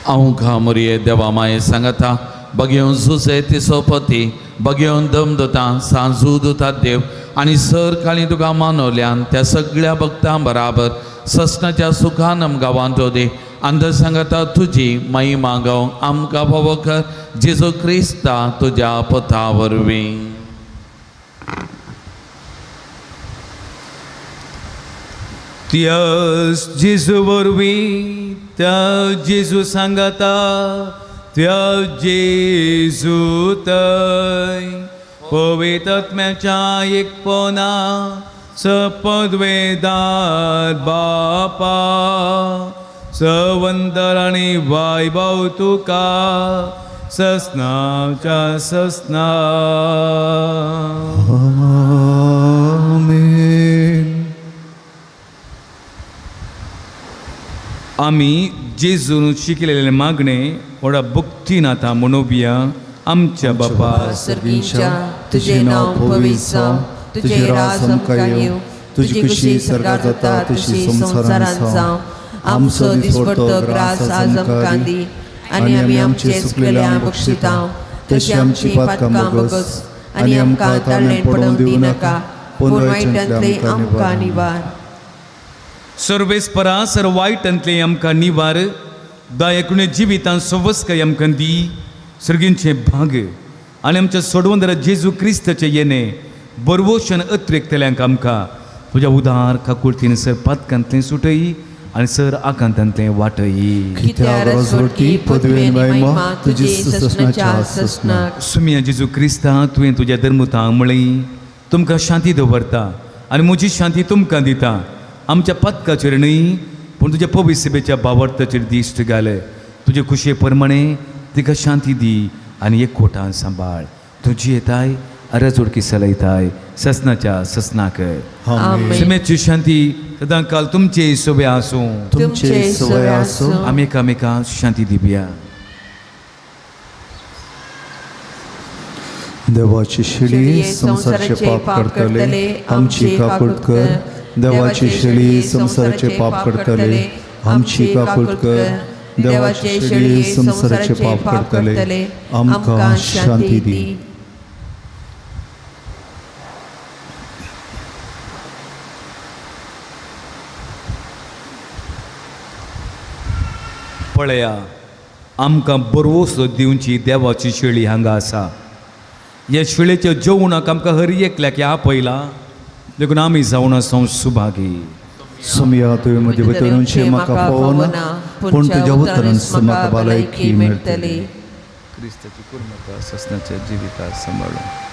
हांव घामरये देवा माये सांगता, बगेवन जुजे तिसोपती, बगेवन दमदता सांजू दुता देव आनी सर काळी तुका मानवल्यान त्या सगळ्या भक्तां बराबर ससनाच्या सुखान आमकां वांटो दी. आनी सांगता तुजी महिमा गावंक आमकां फावो कर, जेजू क्रिस्ता तुज्या पथा वरवीं. त्यास जेजू वरवीं, त्या जेजू सांगाता, त्या जेजू तय पवित्र एकपणा सपदवेदार बापा सवंदर आनी वैभव तुका ससनाच्या ससना. आमेन. आमी जेजून शिकलेले मागणे व्हडा भक्तीन आतां म्हणोवया. आमच्या बापा सर्गीच्या, तुझे नाव पवित्र जावं, तुझे राज आमकां येवं, तुजी खुशी स्वर्गात जाता तशी संवसारांत जावं. आमचो दिसपडतो ग्रास आज आमकां दी आनी आमी आमचे चुकलेल्या बक्षिता तशी आमची पातकां बोगस आनी आमकां ताळेण पडोवंक दिवं नाका, पूण वायटांतले आमकां निवार. सर्वेस्परा सर वायटांतले आमकां निवार, दयाकुणे जिवितान सवस्काय आमकां दी. सर्गींचे भाग आनी आमच्या सोडवंदरा जेजू क्रिस्ताचे येणे बरवोशन अत्रेकतल्यांक आमकां तुज्या उदार काकुळतीन सर पातकांतलें सुटय आनी सर आकांतांतलें वाटय. कित्याक रजवटी पदवी आनी महिमा तुजी ससनाच्या ससनाक. सुमिया जेजू क्रिस्ता, तुवें तुज्या धर्मतांक म्हळें, तुमकां शांती दवरता आनी म्हजी शांती तुमकां दिता. आमच्या पदकाचेर न्हय पूण तुज्या पवित्र भावार्थाचेर दिश्ट घाले. तुजे खुशये प्रमाणे तिका शांती दी आनी एक कोटान सांबाळ. तुजी येताय अरजोडकी चलयताय ससनाच्या ससनाक. आमेन. सुमेची शांती सदां काल तुमचे सोबे आसूं. तुमचे सवय आसूं. आमी एकामेकांक शांती दिवया. देवाची शिडी संवसाराचे पाप करतले आमची काकूट कर. देवाची शेळी संवसाराचे पाप करतले आमची काकूट कर. देवाची शेळी संवसाराचे पाप करतले आमकां शांती दी. पळया, आमकां बरवसो दिवची देवाची शेळी हांगा आसा. ह्या शेळेच्या जेवणाक आमकां हर एकल्याक ह्या पयला, देखून आमी जावन आसा सुभागी. सुमया, तुवें म्हजे भितरूनशें म्हाका फावना, पूण तुज्या उतरान म्हाका भलायकी मेळटली. क्रिस्ताची कुरमता ससनाच्या जिविता सांबाळून.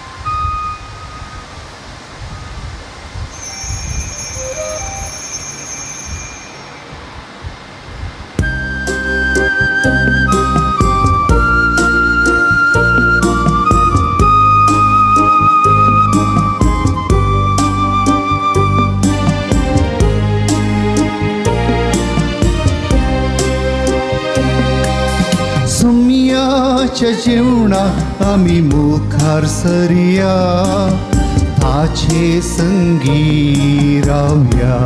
सुमयाच्या जेवणाक आमी मुखार सरया, ताचे संगी रावया.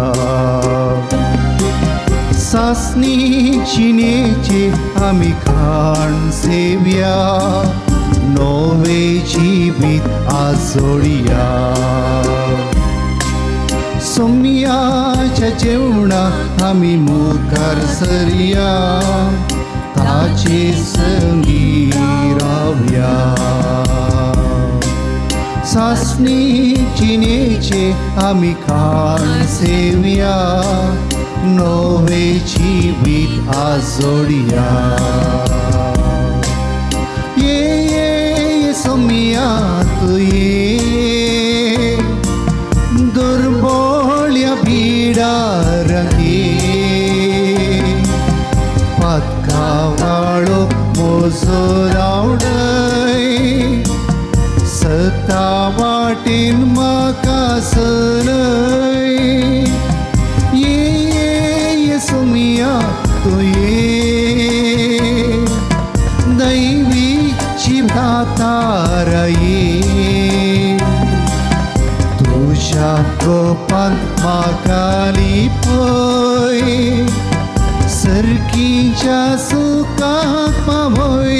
सासणी जिणेचे आमी खाण सेवया, नवे जिवीत आजोडया. सोमयाच्या जेवणाक आमी मुखार सरया, ताचे संगी रावया. सासणी जिणेचे आमी खाण सेवया, नवे जिवीत आजोडया. ये ये सोमया तूं ये, दुर्बोळ्या बिडा पातकावाळो मोजो रावडय सता वाटेन म्हाका सलय ये ये सोमिया तूं ये दैवी जिवदातारा ये तुज्या गोपान म्हाका लिपय सर्कीच्या सुखाक पावय.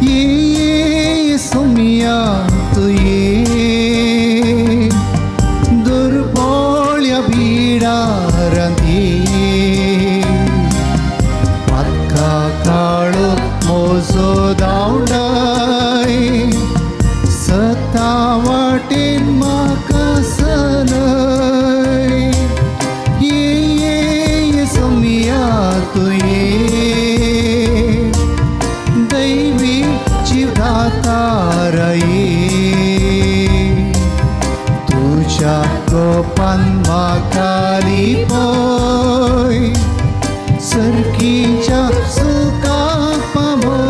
ये सोमिया तूं ये दुर्बोळ्या बिडारांत ये पातका काळो मोजो धांवडाय सता वाटेन म्हाका सलय ये ये सोमिया तूं ये दैवी जिवदातारा ये तुज्या गोपान म्हाका लिपय सर्कीच्या सुखाक पावय.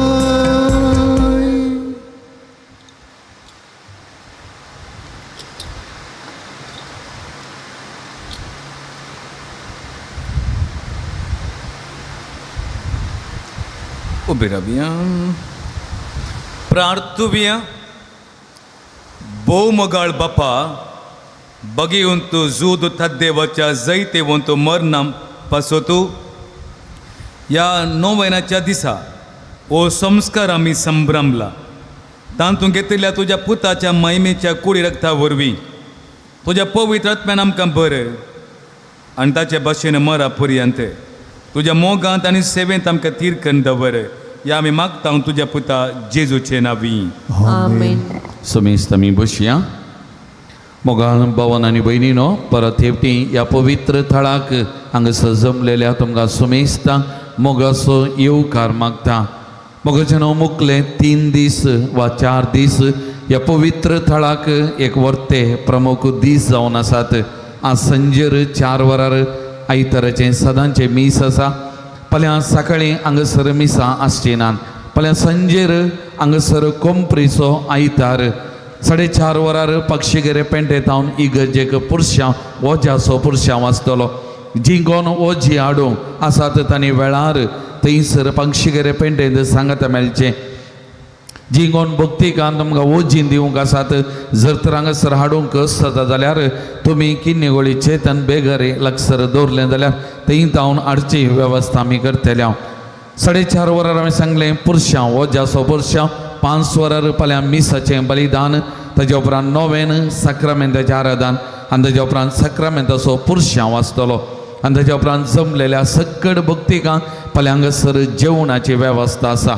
उबी रावया, प्रार्थुया. भोव मोगाळ बापा, बगेवंत जूद तद्देवाच्या जैतेवंत मरणा पासत ह्या नोवेनाच्या दिसा हो संस्कार आमी संभ्रमला. तातूंत घेतिल्ल्या तुज्या पुताच्या महिमेच्या कुडी रक्ता वरवीं तुज्या पवित्र आत्म्यान आमकां बरें आनी ताचे भाशेन मरा पर्यंत तुज्या मोगांत आनी सेवेंत आमकां थीर करून दवर, ह्या आमी मागता तुज्या पुता जेजूचे नांवी. आमेन. समेस्त आमी बसया. मोगाळ भवन आनी भयणीनो, परत हेवटी ह्या पवित्र थळाक हांगासर जमलेल्या तुमकां सुमेस्तांक मोगाचो येवकार मागता. मोगाचे न्हू मुकले 3 दीस वा 4 दीस ह्या पवित्र थळाक एक वर्ते प्रमुख दीस जावन आसात. आज संजेर 4 वरार आयताराचें सदांचें मीस आसा. फाल्यां सकाळीं हांगासर मिसां आसची नात. फाल्यां संजेर हांगासर कोंपरीचो आयतार 4:30 वरार पक्षीगेरे पेंटेतावन इगर्जेक पुरशांव वोज्याचो पुरशांव आसतलो. जीं कोण वोजी हाडूंक आसात तांणी वेळार थंयसर पक्षीगेरे पेंटेंत सांगाता मेळचें. जी कोण भक्तिकान तुमकां वोजी दिवंक आसात जर तर हांगासर हाडूंक आसता जाल्यार तुमी किन्नेगोळी चेतन बेगरे लागसर दवरलें जाल्यार थंय तावन हाडची वेवस्था आमी करतले. हांव 4:30 वरार आमी सांगलें पुरशांव वोज्याचो पुरशांव. 5 वरार फाल्यां मिसाचें बलिदान, ताज्या उपरांत नोवेन साक्रामेंताचें आराधन आनी ताज्या उपरांत साक्रामेंताचो पुरशांव आसतलो. आनी ताज्या उपरांत जमलेल्या सक्कड भक्तिकांक फाल्यां हांगासर जेवणाची वेवस्था आसा.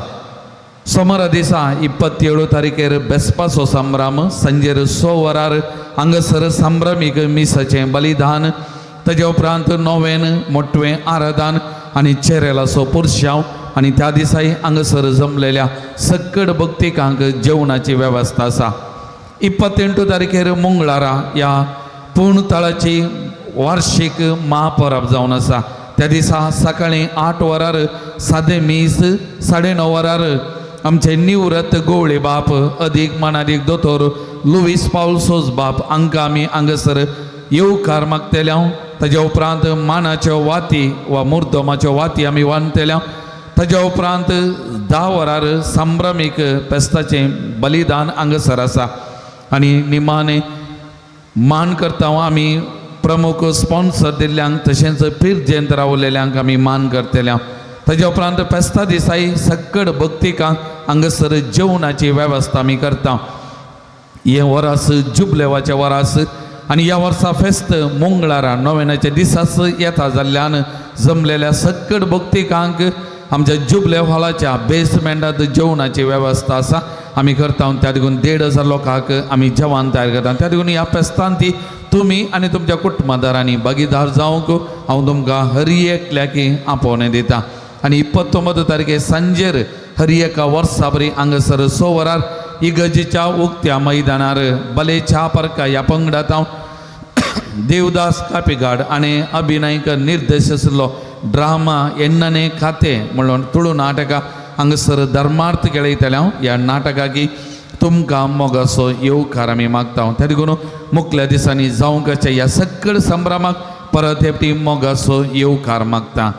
सोमारा दिसा 27 तारखेर बेसपाचो संभ्रम सांजेर 6 वरार हांगासर संभ्रमीक मिसाचें बलिदान, ताज्या उपरांत नोवेन मोटवें आराधन आनी चेरेलाचो पुरशांव आनी त्या दिसाय हांगासर जमलेल्या सक्कड भक्तिकांक जेवणाची वेवस्था आसा. 28 तारखेर मंगळारा ह्या पूर्ण तळाची वार्षीक महापरब जावन आसा. त्या दिसा सकाळीं 8 वरार सादें मीस, 9:30 वरार आमचे निवृत्त गोवळे बाप अदीक मानादीक दोतोर लुवीस पावल सोज बाप हांकां आमी हांगासर येवकार मागतले. हांव ताज्या उपरांत मानाच्यो वाती वा मुर्दमाच्यो वाती आमी वांदतले. ताज्या उपरांत 10 वरार संभ्रमीक पेस्ताचें बलिदान हांगासर आसा. आनी निमाणें मान करता आमी प्रमुख स्पॉन्सर दिल्ल्यांक तशेंच पिरजेंत रावलेल्यांक आमी मान करतले. ताज्या उपरांत फेस्ता दिसाय सक्कड भक्तिकांक हांगासर जेवणाची वेवस्था आमी करता. हें वरास जुबलेवाचें वरास आनी ह्या वर्सा फेस्त मंगळारा नोवेनाच्या दिसाच येता जाल्ल्यान जमलेल्या सक्कड भक्तिकांक आमच्या जुबले हॉलाच्या बेसमेंटांत जेवणाची वेवस्था आसा आमी करता. त्या देखून 1500 लोकांक आमी जेवण तयार करता. त्या देखून ह्या फेस्तान ती तुमी आनी तुमच्या कुटुंबादारांनी भागीदार जावंक हांव तुमकां हर एकल्याक आपोवणें दिता. आनी 29 तारखे सांजेर हर एका वर्सा बरी हांगासर 6 वरार इगर्जेच्या उक्त्या मैदानार बलेच्या परका ह्या पंगडात हांव देवदास कापिगाड आनी अभिनय निर्देश आशिल्लो ड्रामा एन्नने खाते म्हणून तुळू नाटकां हांगासर धर्मार्थ खेळयतले हांव. ह्या नाटकाकी तुमकां मोगाचो येवकार आमी मागता. त्या देखून मुखल्या दिसांनी जावंक आसच्या ह्या सगळ्या संभ्रमाक परत एकटी मोगाचो येवकार मागता.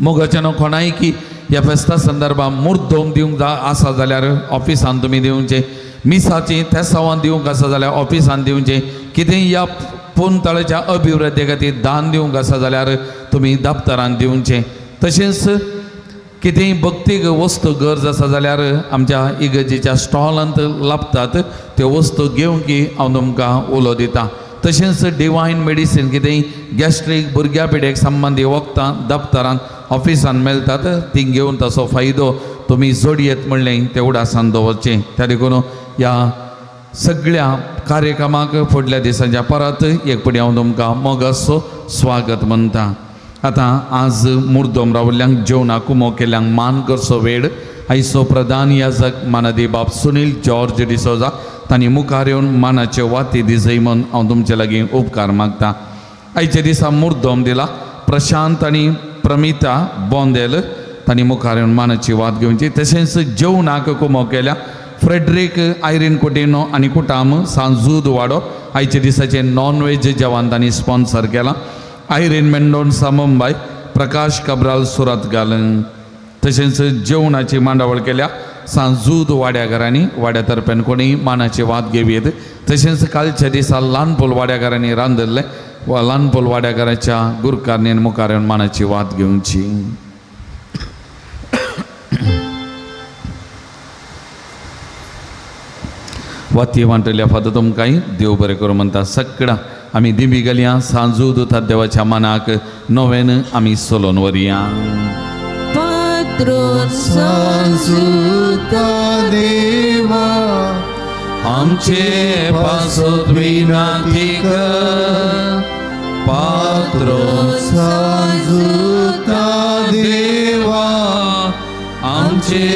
मोगाच्यान कोणाय की ह्या फेस्ता संदर्भात मुर्दोम दिवंक आसा जाल्यार ऑफिसान तुमी दिवचें, मिसाची तेसावान दिवंक आसा जाल्यार ऑफिसान दिवचें, कितेंय ह्या पुनतळाच्या अभिवृद्धी खातीर दान दिवंक आसा जाल्यार तुमी दप्तरान दिवचें. तशेंच कितेंय भक्तीक वस्तू गरज आसा जाल्यार आमच्या इगर्जेच्या स्टॉलांत लाबतात त्यो वस्तू घेवंक हांव तुमकां उलो दितां. तशेंच डिवायन मेडिसीन कितेंय गॅस्ट्रीक भुरग्या पिड्याक संबंदी वखदां दप्तरान ऑफिसान मेळटात ती घेवन ताचो फायदो तुमी जोडयेत म्हणलें तें उडासान दवरचें. त्या देखून ह्या सगळ्या कार्यक्रमाक फुडल्या दिसांच्या परत एक पटी हांव तुमकां मोगाचो स्वागत म्हणटा. आतां आज मुर्दोम रावल्ल्यांक जेवणाक कुमो केल्ल्यांक मान करचो वेळ. आयचो प्रधान याजक मानादी बाब सुनील जॉर्ज डिसोजा तांणी मुखार येवन मानाच्यो वाती दिजय म्हूण हांव तुमचे लागीं उपकार मागता. आयच्या दिसा मुर्दोम दिला प्रशांत आनी प्रमिता बोंदेल तांणी मुखार येवन मानाची वात घेवची. तशेंच जेवणाक कुमो केल्या फ्रेडरीक आयरीन कुटिनो आनी कुटाम सांजूद वाडो आयच्या दिसाचें नॉन वेज जेवण तांणी स्पॉन्सर केलां. आयरीन मेंडोन्सा मुंबय, प्रकाश कब्राल सुरत घालून. तशेंच जेवणाची मांडावळ केल्या सांजूद वाड्याघरांनी वाड्या तर्फेन कोणी मानाची वात घेवयेत. तशेंच कालच्या दिसा ल्हानपोल वाड्याघरांनी रांदिल्लें वा ल्हानपोल वाड्याघराच्या गुरकारणी मुखार येवन मानाची वात घेवची. वाती वांटल्या फादर तुमकांय देव बरें करूं म्हणटा. सगळां आमी दिमी गेल्या सांजू दुता देवाच्या मनाक नव्यान आमी सोलोन वरया. पात्रोन सांजुता देवा आमचे पासत विनंती कर, पात्रोन सांजुता देवा आमचे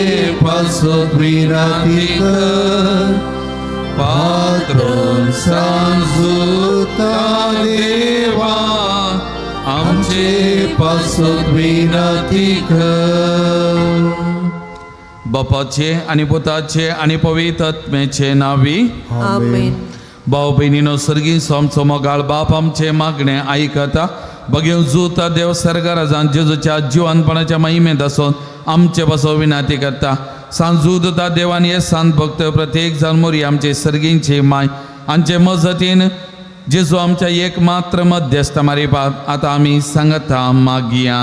पासत विनंती कर, पात्रोन सांजुता देवा आमचे पासत विनंती कर. बापाचे आनी पुताचे आनी पवित्र आत्म्याचे नावी आमेन. भाव भयणीनो सर्गी आमचो मोगाळ बाप आमचे मागणे आयकता. बगेव जुता देव सर्गाराजान जेजूच्या जिवानपणाच्या महिमेंत आसून आमचे पासो विनंती करता. सांजूदता देवान हे सांत भक्त प्रत्येक जाण मोरी आमचे सर्गींची माय आमचे मजतीन जेजू आमच्या एक मात्र मध्यस्थ मारिपात आतां आमी सांगता मागया.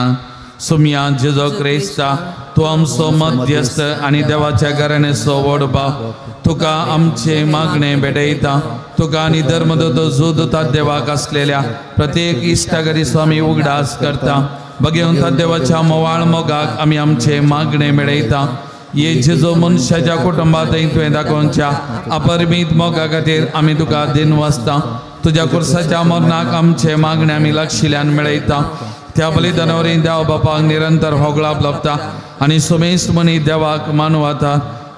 सुमया जेजो क्रिस्ता तूं आमचो मध्यस्थ आनी देवाच्या घराण्याचो व्हड भाव, तुका आमचे मागणे भेटयता. तुका आनी धर्मदूत जुदता देवाक आसलेल्या प्रत्येक इश्टागरी स्वामी उगडास करता. बगेवन देवाच्या मोवाळ मोगाक आमी आमचे मागणे मेळयता. ये जेजो मनशाच्या कुटुंबात तुवें दाखोवच्या अपरिमीत मोगा खातीर आमी तुका दिन वाचता. तुज्या कुर्साच्या मरणाक आमचे मागणे आमी लक्षिल्यान मेळयता. त्या बलिदाना वरवीं देव बापाक निरंतर होगळाप लाबता आनी सुमेस्त मनी देवाक मानवाता.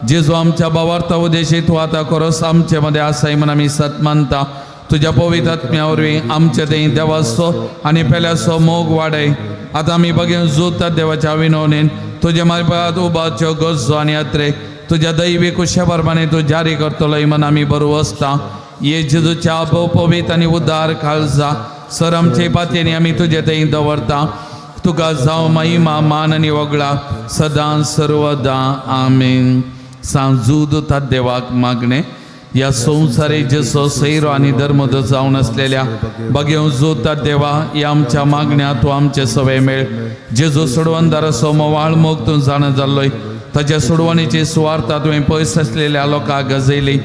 जेजू आमच्या बावार्थ उद्देशी तूं आतां खरोच आमचे मदें आसाय म्हूण आमी सत मानता. तुज्या पवित्र आत्म्या वरवीं आमचे थंय देवाचो आनी पेल्याचो मोग वाडय. आतां आमी बगेवन जोता देवाच्या विनवणेन तुजे मार्फात उबाच्यो गरजो आनी अत्रे तुज्या दैवी कुशा प्रमाणे तूं जारी करतलो म्हूण आमी बरो वसता. ये जेजूच्या पवित्र आनी उदार खालसा सर आमचे पातयेनी आमी तुजे थंय दवरता. तुका जावं महिमा मान आनी वगळा सदां सर्वदां आमेन. सांजूद देवाक मागणे ह्या संवसारी जसो सैरो आनी धर्मदूत जावन आसलेल्या बगेव जोता देवा ह्या आमच्या मागण्या तूं आमचे सवय मेळ. जेजू सोडवणदाराचो मोवाळ मोग तूं जाणा जाल्लोय ताच्या सोडवणीची सुवार्ता तुवें पयस आसलेल्या लोकांक गजयली.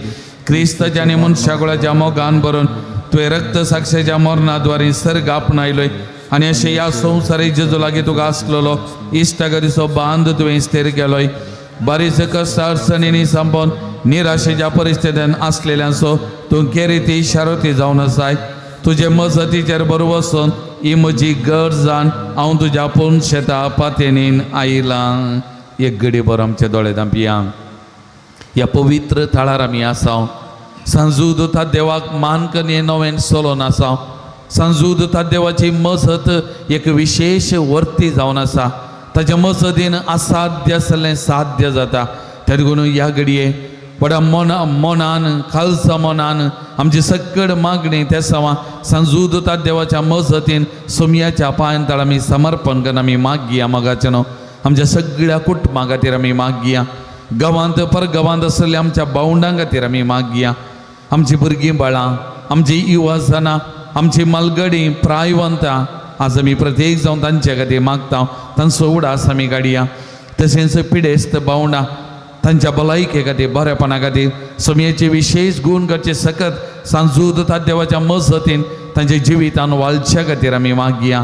क्रिस्ताच्या आनी मनशाकुळाच्या मोगान भरून तुवें रक्त साक्षेच्या मरणाद्वारे सर्ग आपणायलोय आनी अशें ह्या संवसारी जेजू लागीं तुका आसलेलो इश्टागरीचो बांद तुवें स्थिर केलोय. बारीच कश्ट अडचणींनी संपोवन निराशेच्या परिस्थितीन आसलेल्यांचो तूं केरिती शारोती जावन आसाय. तुजे मजतीचेर बरो वचून ही म्हजी गरज जावन हांव तुज्या पूर्ण शेता पातेनीन आयलां. एक घडी बरो आमचे दोळे धांपया. ह्या पवित्र थळार आमी आसा. सांजू दुता देवाक मान करून नवें चलोन आसा. सांजू दुता देवाची मजत एक विशेश वर्ती जावन आसा. ताच्या मजतीन असाध्य आसलें साध्य जाता. त्या देखून ह्या घडये व्हडा मनान खालसा मनान आमची सक्कड मागणी त्या सवा सांजू दुता देवाच्या मजतीन सोमयाच्या पांयान तळ आमी समर्पण करून आमी मागया. मोगाचें न्हू आमच्या सगळ्या कुटुंबा खातीर आमी मागया. गांवांत परगांवांत आसलेल्या आमच्या भावंडां खातीर आमी मागया. आमची भुरगीं बाळां, आमची युवा जाणां, आमची मालगडी प्रायवंतां आज आमी प्रत्येक जावन तांचे खातीर मागता. तांचो उडास आमी काडया. तशेंच पिडेस्त भावंडां तांच्या भलायके खातीर, बरेपणा खातीर सोमयेचे विशेश गूण करचे सकत सांजू दुता देवाच्या मजतीन तांच्या जिवितान वालच्या खातीर आमी मागया.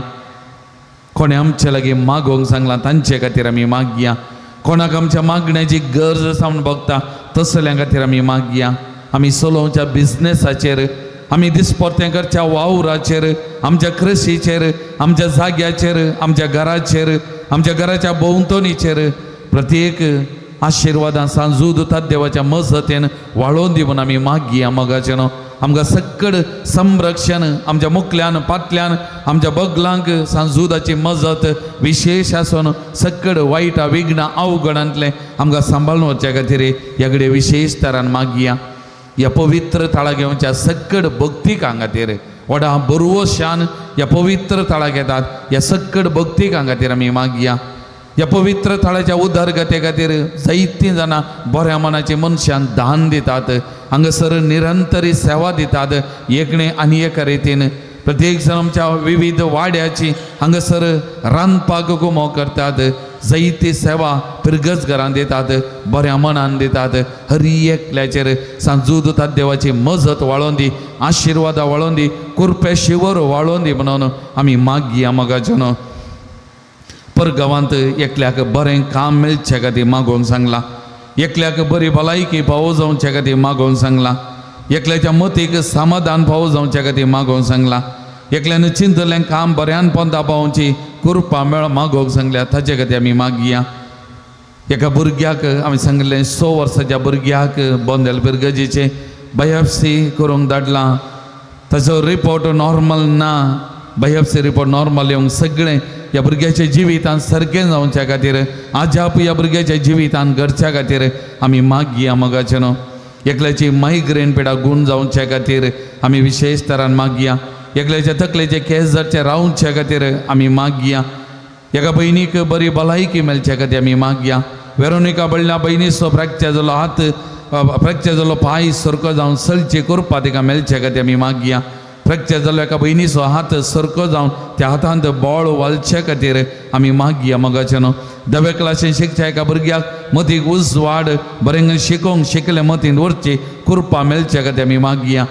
कोणें आमचे लागीं मागोवंक सांगलां तांचे खातीर आमी मागया. कोणाक आमच्या मागण्याची गरज आसा म्हूण भोगता तसल्या खातीर आमी मागया. आमी चलोवच्या बिजनेसाचेर, आमी दिसपडतें करच्या वावराचेर, आमच्या कृशीचेर, आमच्या जाग्याचेर, आमच्या घराचेर, आमच्या घराच्या भोंवतणीचेर प्रत्येक आशिर्वादान सांजू दुता देवाच्या मजतीन वाळोवन दी म्हूण आमी मागया. मोगाचें न्हू आमकां सक्कड संरक्षण आमच्या मुखल्यान पाटल्यान आमच्या बगलांक सांजुदाची मजत विशेश आसून सक्कड वायट विघ्न अवघडांतलें आमकां सांबाळून वचच्या खातीर ह्या कडेन विशेश तरान मागया. ह्या पवित्र थळा घेवच्या सक्कड भक्तिकां खातीर व्हडा बरवशान ह्या पवित्र थळाक येतात ह्या सक्कड भक्तिकां खातीर आमी मागया. ह्या पवित्र थळाच्या उदरगते खातीर जायतीं जाणां बऱ्या मनाची मनशां दान दितात, हांगासर निरंतरी सेवा दितात एकणे आनी एका रितीन. प्रत्येक जाण आमच्या विविध वाड्याची हांगासर रांदपाक गुमो करतात, जायती सेवा फिरगज घरान दितात, बऱ्या मनान दितात. हरी एकल्याचेर सांजू दुतात देवाची मजत वाळोवन दी, आशिर्वादां वाळोवन दी, कुरपे शिवर वाळोवन दी म्हणून आमी मागया. मोगाचें न्हू परगांवांत एकल्याक बरें काम मेळचे खातीर मागोवंक सांगलां, एकल्याक बरी भलायकी फावो जावचे खातीर मागोवंक सांगलां, एकल्याच्या मतीक समाधान फावो जावचे खातीर मागोवंक सांगलां, एकल्यान चिंतलें काम बऱ्यान पोंदा पावोवची कृपा मेळ मागोवंक सांगल्या. ताचे खातीर आमी मागया. एका भुरग्याक आमी सांगिल्लें 6 वर्साच्या भुरग्याक बोंदेल पिरगजीचें बायोप्सी करूंक धाडलां. ताचो रिपोर्ट नॉर्मल ना. बायोप्सी रिपोर्ट नॉर्मल येवंक सगळें ह्या भुरग्याच्या जिवितान सारकें जावच्या खातीर, आजाप ह्या भुरग्याच्या जिवितान घडच्या खातीर आमी मागया. मोगाचें न्हू एकल्याची मायग्रेन पिडा गूण जावच्या खातीर आमी विशेश तरान मागया. एकल्याच्या तकलेचे केंस जाचे रावच्या खातीर आमी मागया. एका भयणीक बरी भलायकी मेळच्या खातीर आमी मागया. वेरोनिका बळल्या भयणीचो फ्रॅक्चर जालो हात, फ्रॅक्चर जालो पांय सारको जावन सलची करपा तिका मेळच्या खातीर आमी मागया. फ्रॅक्चर जालो एका भयणीचो हात सारको जावन त्या हातांत बळ वालचे खातीर आमी मागया. मोगाचें न्हू दव्या क्लासीन शिकच्या एका भुरग्याक मतीक उजवाड बरें शिकोवंक शिकलें मतींत उरची कृपा मेळच्या खातीर आमी मागया.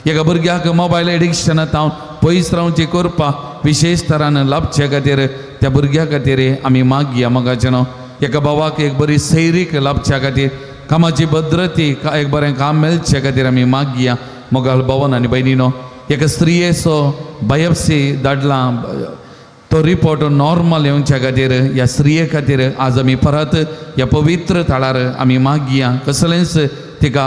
एका भुरग्याक मोबायल एडिक्शनांत हांव पयस रावची कृपा विशेश तरान लाभचे खातीर त्या भुरग्या खातीर आमी मागया. मोगाचें न्हू एका भावाक एक बरी सैरीक लाभच्या खातीर, कामाची भद्रती एक बरें काम मेळचे खातीर आमी मागया. मोगाल भवन आनी भयणीनो एका स्त्रियेचो बायोप्सी धाडला, तो रिपोर्ट नॉर्मल येवच्या खातीर ह्या स्त्रिये खातीर आज आमी परत ह्या पवित्र थळार आमी मागया. कसलेंच तिका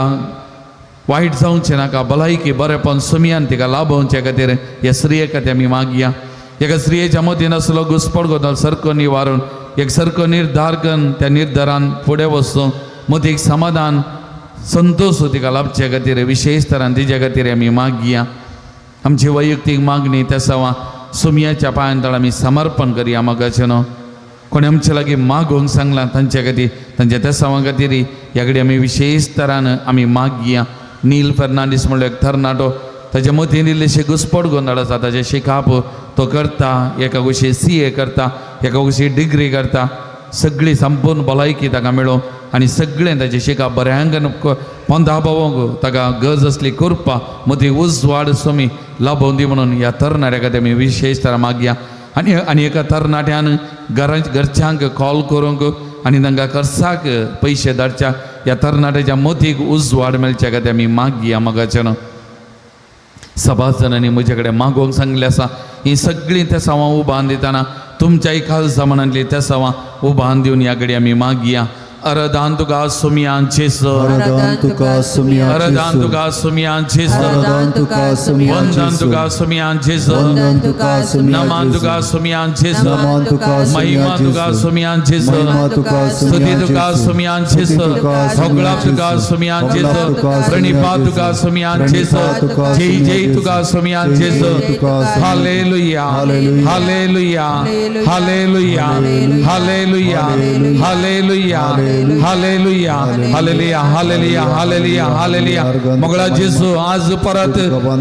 वायट जावचें नाका, भलायकी बरेपण सुमयान तिका लाभोवचे खातीर ह्या स्त्रिये खातीर आमी मागया. एका स्त्रियेच्या मतीन आसलो घुसपड गोदल सारको निवारून एक सारको निर्धार करून त्या निर्धारान फुडें वचून मतीक समाधान संतोश तिका लाभचे खातीर विशेश तरान तिच्या खातीर आमी मागया. आमची वैयक्तीक मागणी त्या सवा सुमयाच्या पांयान तळ आमी समर्पण करया. मोगाचें न्हू कोणी आमचे लागीं मागोवंक सांगलां तांचे खातीर, तांच्या त्या सवां खातीर ह्या कडेन आमी विशेश तरान आमी मागया. नील फर्नांडीस म्हणल्यार एक तरणाटो, ताच्या मतीन इल्लेशे घुसपट गोंदळ आसा. ताचें शिकाप तो करता, एका कुशी CA करता, एका कुशी डिग्री करता. सगळी संपूर्ण भलायकी ताका मेळूं आनी सगळें ताचें शिकाप बऱ्यांकन पोंदा पावोवंक ताका गरज आसली कृपा मती उजवाड स्वामी लाभोवन दी म्हणून ह्या तरणाट्या खातीर आमी विशेश तरा मागया. आनी आनी एका तरणाट्यान घरच्यांक कॉल करूंक आनी तांकां खर्चाक पयशे धाडच्या ह्या तरणाट्याच्या मतीक उजवाड मेळच्या खातीर आमी मागया. मोगाचें न्हू सभासदांनी म्हजे कडेन मागोवंक सांगलें आसा. ही सगळीं तेसांवां उबान दितना तुमच्याय खास जमानांतली तेसांवां उबान दिवन ह्या घडी आमी मागया. अरदान तुका सुमयान जेजू, आराधन तुका सुमया अरदान जेजू, तुका सुमयान जेजू, आराधन तुका सुमया वंदन जेजू, तुका सुमयान जेजू, वंदन तुका सुमया नमन तुका जेजू, सुमयान जेजू, नमन तुका सुमया महिमा तुका जेजू, सुमयान जेजू, महिमा तुका स्तुती सुमया तुका जेजू, सुमयान स्तुती जेजू, तुका सुमया होगळाप तुका जेजू, सुमयान होगळाप जेजू, तुका सुमया प्रणिपात जेजू, तुका सुमयान जेजू, प्रणिपात तुका जय सुमया जय जेजू, तुका सुमयान जय जेजू. जय तुका सुमया जेजू. Hallelujah, hallelujah, hallelujah, hallelujah, hallelujah, hallelujah, hallelujah, hallelujah, hallelujah, hallelujah, hallelujah. मोगळा जेजू आज परत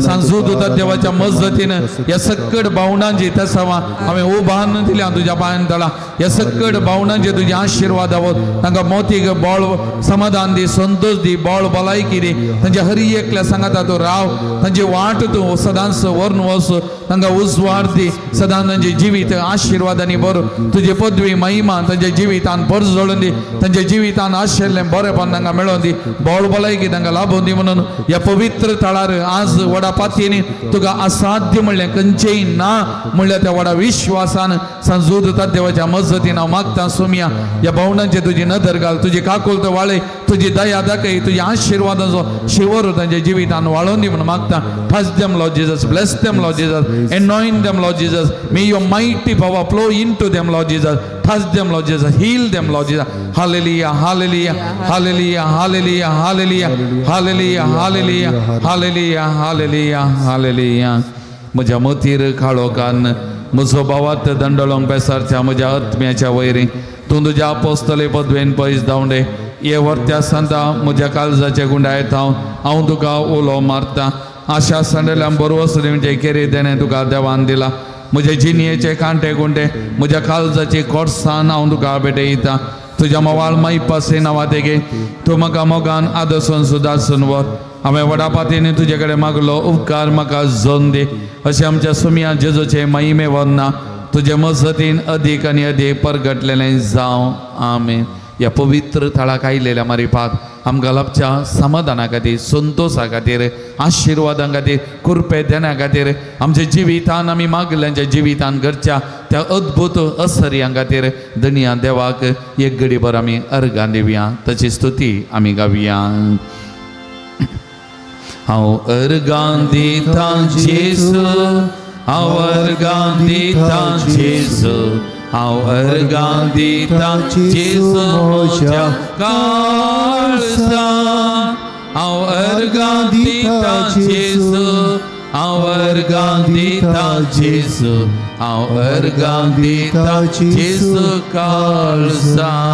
सांजू दुता देवाच्या मजतीन ह्या सकट भावनांची तसावा हांवें उबान दिल्या तुज्या पांयान तळा. ह्या सकट भावनांचे तुजे आशिर्वाद आवत तांकां मोतीक बळ समाधान दी, संतोष दी, बळ भलायकी दी. तांच्या हरी एकल्या सांगाता तूं राव, तांची वाट तूं सदांच व्हरून वच, तांकां उजवाड दी सदां. तांचे जिवीत आशिर्वादांनी बरो तुजी पदवी महिमा तांच्या जिवितान परजळून दी. तांच्या जिवितान आशिल्लें बरेपण तांकां मेळोवन दी, बळ भलायकी तांकां लाभोवन दी. म्हणून ह्या पवित्र थळार आज व्हडा पातयेनी तुका असाध्य म्हणलें खंयचेय ना म्हणल्यार त्या व्हडा विश्वासान सांजू दितात देवाच्या मजतीन हांव मागता सुमया, ह्या भावनांचे तुजी नदर घाल, तुजी काकुळत वाळय, तुजी दया दाखय, तुज्या आशिर्वादाचो शिवर तांच्या जिवितान वाळोवन दी म्हणून मागता. Touch them, Lord Jesus. Bless them, Lord Jesus. Anoint them, Lord Jesus. May your mighty power flow into them, Lord Jesus. Touch them, Lord Jesus. Heal them, Lord Jesus. Hallelujah, hallelujah, hallelujah, hallelujah, hallelujah, hallelujah, hallelujah, hallelujah, hallelujah, hallelujah. म्हज्या मतीर काळोखान म्हजो भावात दंडलोंक पेसारच्या म्हज्या आत्म्याच्या vary तूं तुज्या पोस्तले पदवेन पयस धांवडे. ये वर्त्या सांता म्हज्या काळजाचे गुंडायत हांव हांव तुका उलो मारता. आशा सांडल्यान बरवस दिवचे केरी देणें तुका देवान दिला. म्हजे जिणयेचे कांटे गुंडे म्हज्या काळजाची कोर्सान हांव तुका भेटयता. तुज्या मोवाळ मायपासे नांवा तेगे तूं म्हाका मोगान आदर्शन सुदासून व्हर. हांवें व्हडा पातयेन तुजे कडेन मागलो उपकार म्हाका जोन दी. अशें आमच्या सुमया जेजूचे महिमे वंदना तुजे मजतीन अदीक आनी अदीक परगटलेलें जावं. आमेन. ह्या पवित्र थळाक आयलेल्या मारिपात आमकां लाबच्या समाधाना खातीर, संतोशा खातीर, आशिर्वादां खातीर, कृपे देण्या खातीर, आमच्या जिवितान आमी मागल्यांच्या जिवितान घडच्या त्या अद्भुत असर्यां खातीर धनया देवाक एक घडीभर आमी अर्गां दिवया, ताची स्तुती आमी गावया. हांव अर्गां दितां जेजू, हांव अर्गां दितां जेजू, हांव अर्गां दितां जेजू म्हज्या काळजान. हांव अर्गां दितां जेजू, हांव अर्गां दितां जेजू, हांव अर्गां दितां जेजू काळजान.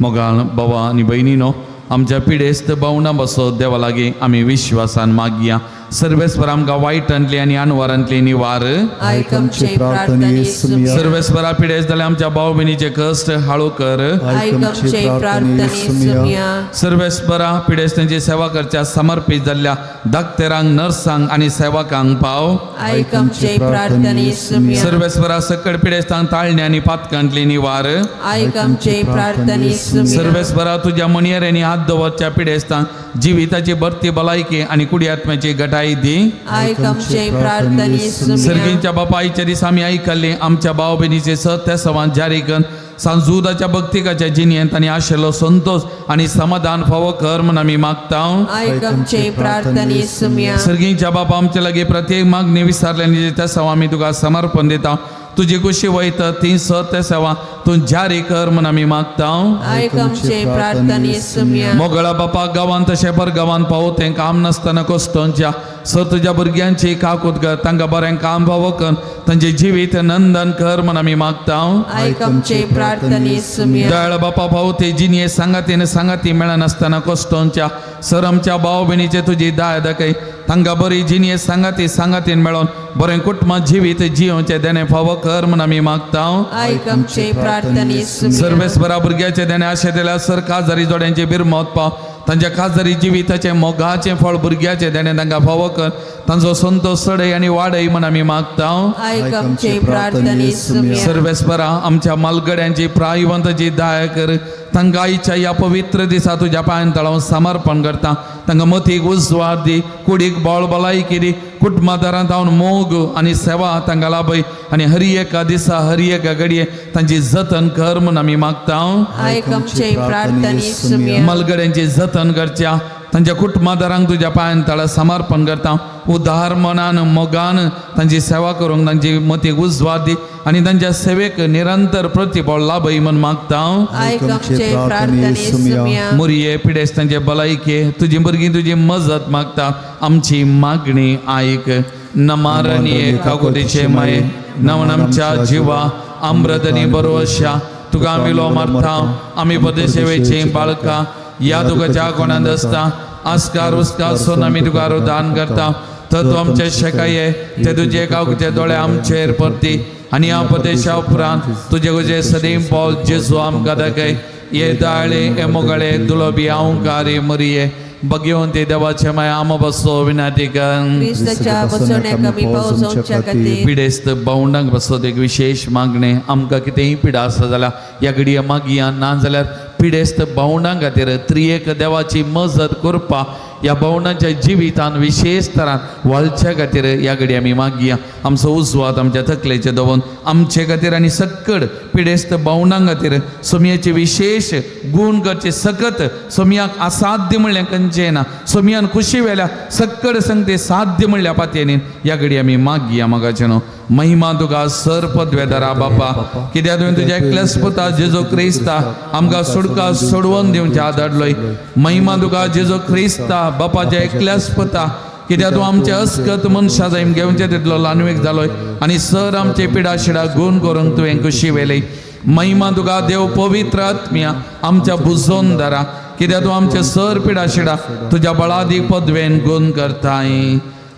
मोगाळ बाबा आनी भयणीनो, आमच्या पिडेस्त भावना बसो देवा लागीं आमी विश्वासान मागया. सर्वेस्पर आमकां वायटांतली आनी अनवारांतली निवार. आयक आमचे प्रार्थने सुमया. सर्वेस्परा पिडेस्त जाल्यार आमच्या भाव भयणीचे कश्ट हाळू कर. आयक आमचे प्रार्थने सुमया. सर्वेस्परा पिडेस्तांची सेवा करच्या समर्पित जाल्ल्या दाक्तेरांक, नर्सांक आनी सेवकांक पाव. आयक आमचे प्रार्थने सुमया. सर्वेस्परा सकड पिडेस्तांक ताळणे आनी पातकांतली निवार. आयक आमचे प्रार्थने सुमया. सर्वेस्परा तुज्या मणयेरांनी हात दवरच्या पिडेस्तांक जिविताची भरती भलायकी आनी कुडी आत्म्याची घटाई दी. आयक आमचे प्रार्थने सुमया. सर्गींच्या बापायच्या दिसा आमी आयकल्ली आमच्या भाव भयणीचे सत्य सवान जारी कर. सांजुदाच्या भक्तिकाच्या जिणेंत आनी आशिल्लो संतोश आनी समाधान फावो कर म्हूण आमी मागता. आयक आमचे प्रार्थने सुमया. सर्गींच्या बापा, आमच्या लागीं प्रत्येक मागणी विसरल्यानी त्या सेवा आमी तुका समर्पण दिता. तुजी कुशी वयता ती सत्य सेवा तूं जारी कर म्हूण आमी मागता. आयक आमचे प्रार्थने सुमया. मोगळा बापा, गांवांत तशें पर गांवांत पावो तें काम नासतना कोस्तोंच्या सर तुज्या भुरग्यांची काकूत कर. तांकां बरें काम फावो कर, तांचें जिवीत नंदन कर म्हूण आमी मागता. आयक आमचे प्रार्थने सुमया. दयाळ बापा, पावो ते जिणये सांगातीन सांगाती मेळनासतना कोस्तोंच्या सर आमच्या भाव भयणीचे तुजी दाय दाखय. तांकां बरी जिणये सांगाती सांगातीन मेळोन बरें कुटुंब जिवीत जियोवचें देणें फावो कर म्हूण आमी मागता. आयक आमचे प्रार्थने सुमया. सर्वेस्परा भुरग्याचे देणे आशे दिल्या सर काजारी जोड्यांचे बिरमत पाव. तांच्या खाजरी जिविताचें मोगाचें फळ भुरग्याचें देणें तांकां फावो कर तांचो संतोश चडय आनी वाडय म्हण आमी मागता. आयक आमचे प्रार्थने सुम्या. सर्वेस्परा आमच्या मालगड्यांची प्रायवंताची दया कर तांकां आयच्या ह्या पवित्र दिसा तुज्या पांयान तळावन समर्पण करता. तांकां मतीक उजवाड दी, कुडीक बळ भलायकी दी, कुटुंबादारांत हांव मोग आनी सेवा तांकां लाभय आनी हर एका दिसा हर एका घडये तांची जतन कर म्हूण आमी मागता. आयक आमचे प्रार्थने सुम्या. मलगड्यांची जतन करच्या तांच्या कुटुंबादारांक तुज्या पांयान तळा समर्पण करता. उदार मनान मोगान तांची सेवा करूंक तांची मतीक उजवाड दी आनी तांच्या सेवेक निरंतर प्रतिबळ लाभय म्हूण मागता. आयक आमचे प्रार्थने सुम्या. मुरये पिडेस्तांचे भलायके तुजी भुरगीं तुजी मजत मागता. आमची मागणी आयक. नमारणी काकुतीचे माये नवन आमच्या जिवा अमृतनी बरोवशा तुका आमी लो मारता. आमी पदेशेवेची बाळकां ह्या तुका कोणांत आसता आस्कार उस्कार सोन आमी तुका दान करता. तर तूं आमचे शेकाये ते तुजे काकुचे दोळे आमचेर परती आनी ह्या पदेशा उपरांत तुजे तुजे सदीम पावल जेजू आमकां दाखय. ये दाळे हे मोगळे दुलोबी हांवकारी मरिये बगेवन ते देवाचे माया आमो बसो विनाती कर. क्रिस्ताच्या बसवण्याक आमी पावसाच्या खातीर. पिडेस्त भावंडांक बसत एक विशेश मागणें आमकां कितेंय पिडा आसा जाल्यार ह्या घडये मागया ना जाल्यार पिडेस्त भावंडां खातीर त्रियेक देवाची मजत करपा ह्या भावंडांच्या जिवितान विशेश तरान वाळच्या खातीर ह्या घडये आमी मागया. आमचो उजवात आमच्या तकलेचे दवरून आमचे खातीर आनी सक्कड पिडेस्त भावंडां खातीर सोमयाचे विशेश गूण करचे सकत सोमयाक असाध्य म्हणल्यार खंयचें ना सोमयान खुशी वेल्या सक्कड संगते साध्य म्हणल्या पातयेनी ह्या घडये आमी मागया. मागाचे न्हू महिमा तुका सर पदवेदारा बापा कित्याक तुवें तुज्या एकल्याच पुता जेजू क्रिस्ता आमकां सुडका सोडवून दिवच्या धाडलोय. महिमा तुका जेजू क्रिस्ता बापाच्या एकल्याच पुता कित्याक तूं आमचे अस्कत मनशां जाय घेवचे तितलो ल्हानवेक जालोय आनी सर आमचे पिडा शिडा गूण करूंक तुवें खुशी वेली. महिमा तुका देव पवित्र आत्म्या आमच्या बुजोन दारा कित्याक तूं आमचे सर पिडा शिडा तुज्या बळादी पदवेन गूण करताय.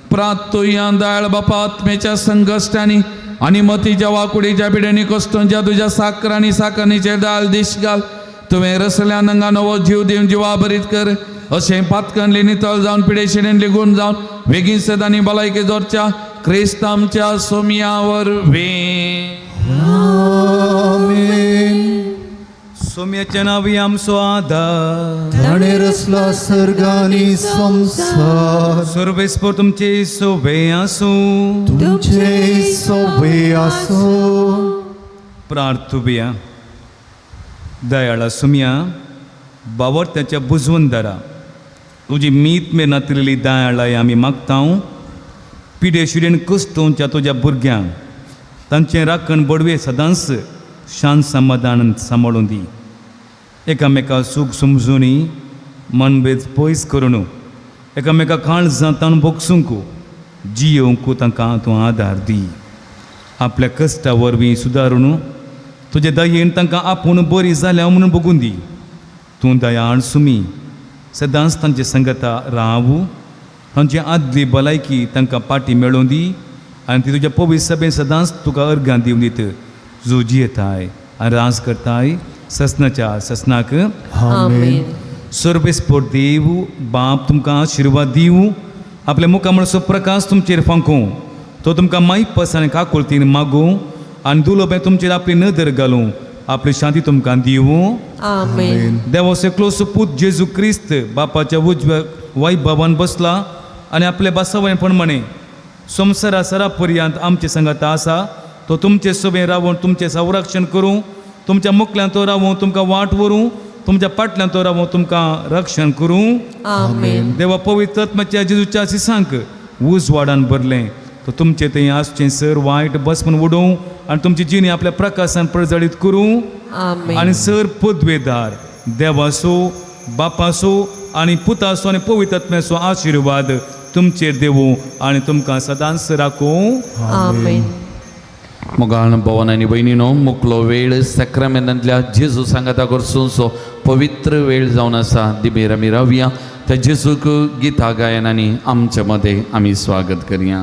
प्रातुया दाळ बापा आत्मेच्या संकश्टांनी आनी मतीच्या वाकुडीच्या पिड्यांनी कश्टांच्या तुज्या साकरांनी साकरणीचे दाळ दीश घाल. तुवें रसल्या नंगा नवो जीव दिवन जिवा भरीत कर अशें पातकांली नितळ जावन पिडेशिडेन लिगून जावन वेगीन सदांनी भलायकी जोडच्या क्रिस्त आमच्या सोमया वरवीं. सोम्याच्या नावी आमचो आदार ताणें रचला सर्ग आनी संवसार सर्वेस्पर तुमचे सोबे आसूं. तुमचे सोबे आसूं. प्रार्थुया. दयाळा सुम्या बावर्त्याच्या बुजवून दारा तुजी मीत मेर नातिल्ली दयाळाय आमी मागता. पिडे शिडेन कस्तोवच्या तुज्या भुरग्यांक तांचें राखण बडवे सदांच शांत समाधान सांबाळून दी. एकामेका सूख समजुनी मनभेद पयस करून एकामेका काळजां ताण भोगसूंक जियोवंक तांकां तूं आदार दी. आपल्या कश्टा वरवीं सुदारून तुजे दयेन तांकां आपूण बरी जाल्या म्हणून बगून दी. तूं दयाळ सुमी सदांच तांचे संगता रावू तांची आदली भलायकी तांकां पाटी मेळोवन दी आनी ती तुज्या पवित्र सभेन सदांच तुका अर्गां दिवन दित. जो जियेताय आनी राज करताय ससनाच्या ससनाक. आमेन. सर्वेस्पर देव बाप तुमकां आशिर्वाद दिवं. आपल्या मुखामळचो प्रकाश तुमचेर फांकूं तो तुमकां मायपस आनी काकुळतीन मागूं आनी दुलोबें तुमचेर आपली नदर घालूं आपली शांती तुमकां दिवं. आमेन. देवाचो एकलो पूत जेजू क्रिस्त बापाच्या उजव्या वैभवान बसला आनी आपल्या बासावय प्रमाणे संवसारा सरा पर्यंत आमचे संगात आसा. तो तुमचे सोबें रावून तुमचें संरक्षण करूं तुमच्या मुखल्यान तो रावूं तुमकां वाट व्हरूं तुमच्या पाटल्यान तो रावूं तुमकां रक्षण करूं. आमेन. देवा पवित्र आत्म्याच्या जेजूच्या सिसांक उजवाडान भरलें तो तुमचें थंय आसचें सर वायट बस म्हूण उडोवं आनी तुमची जिणी आपल्या प्रकाशान प्रजळीत करूं. आमेन. आनी सर पदवेदार देवाचो बापाचो आनी पुताचो आनी पवित्र आत्म्याचो आशिर्वाद तुमचेर देवूं आनी तुमकां सदांच राखूं. आमेन. मोगाळ भवन आनी भयणीनो मुकलो वेळ सॅक्रामेंतांतल्या जेजू सांगाता करसूनचो पवित्र वेळ जावन आसा. दिबेर आमी रावया त्या जेजूक गिता गायनांनी आमचे मदें आमी स्वागत करया.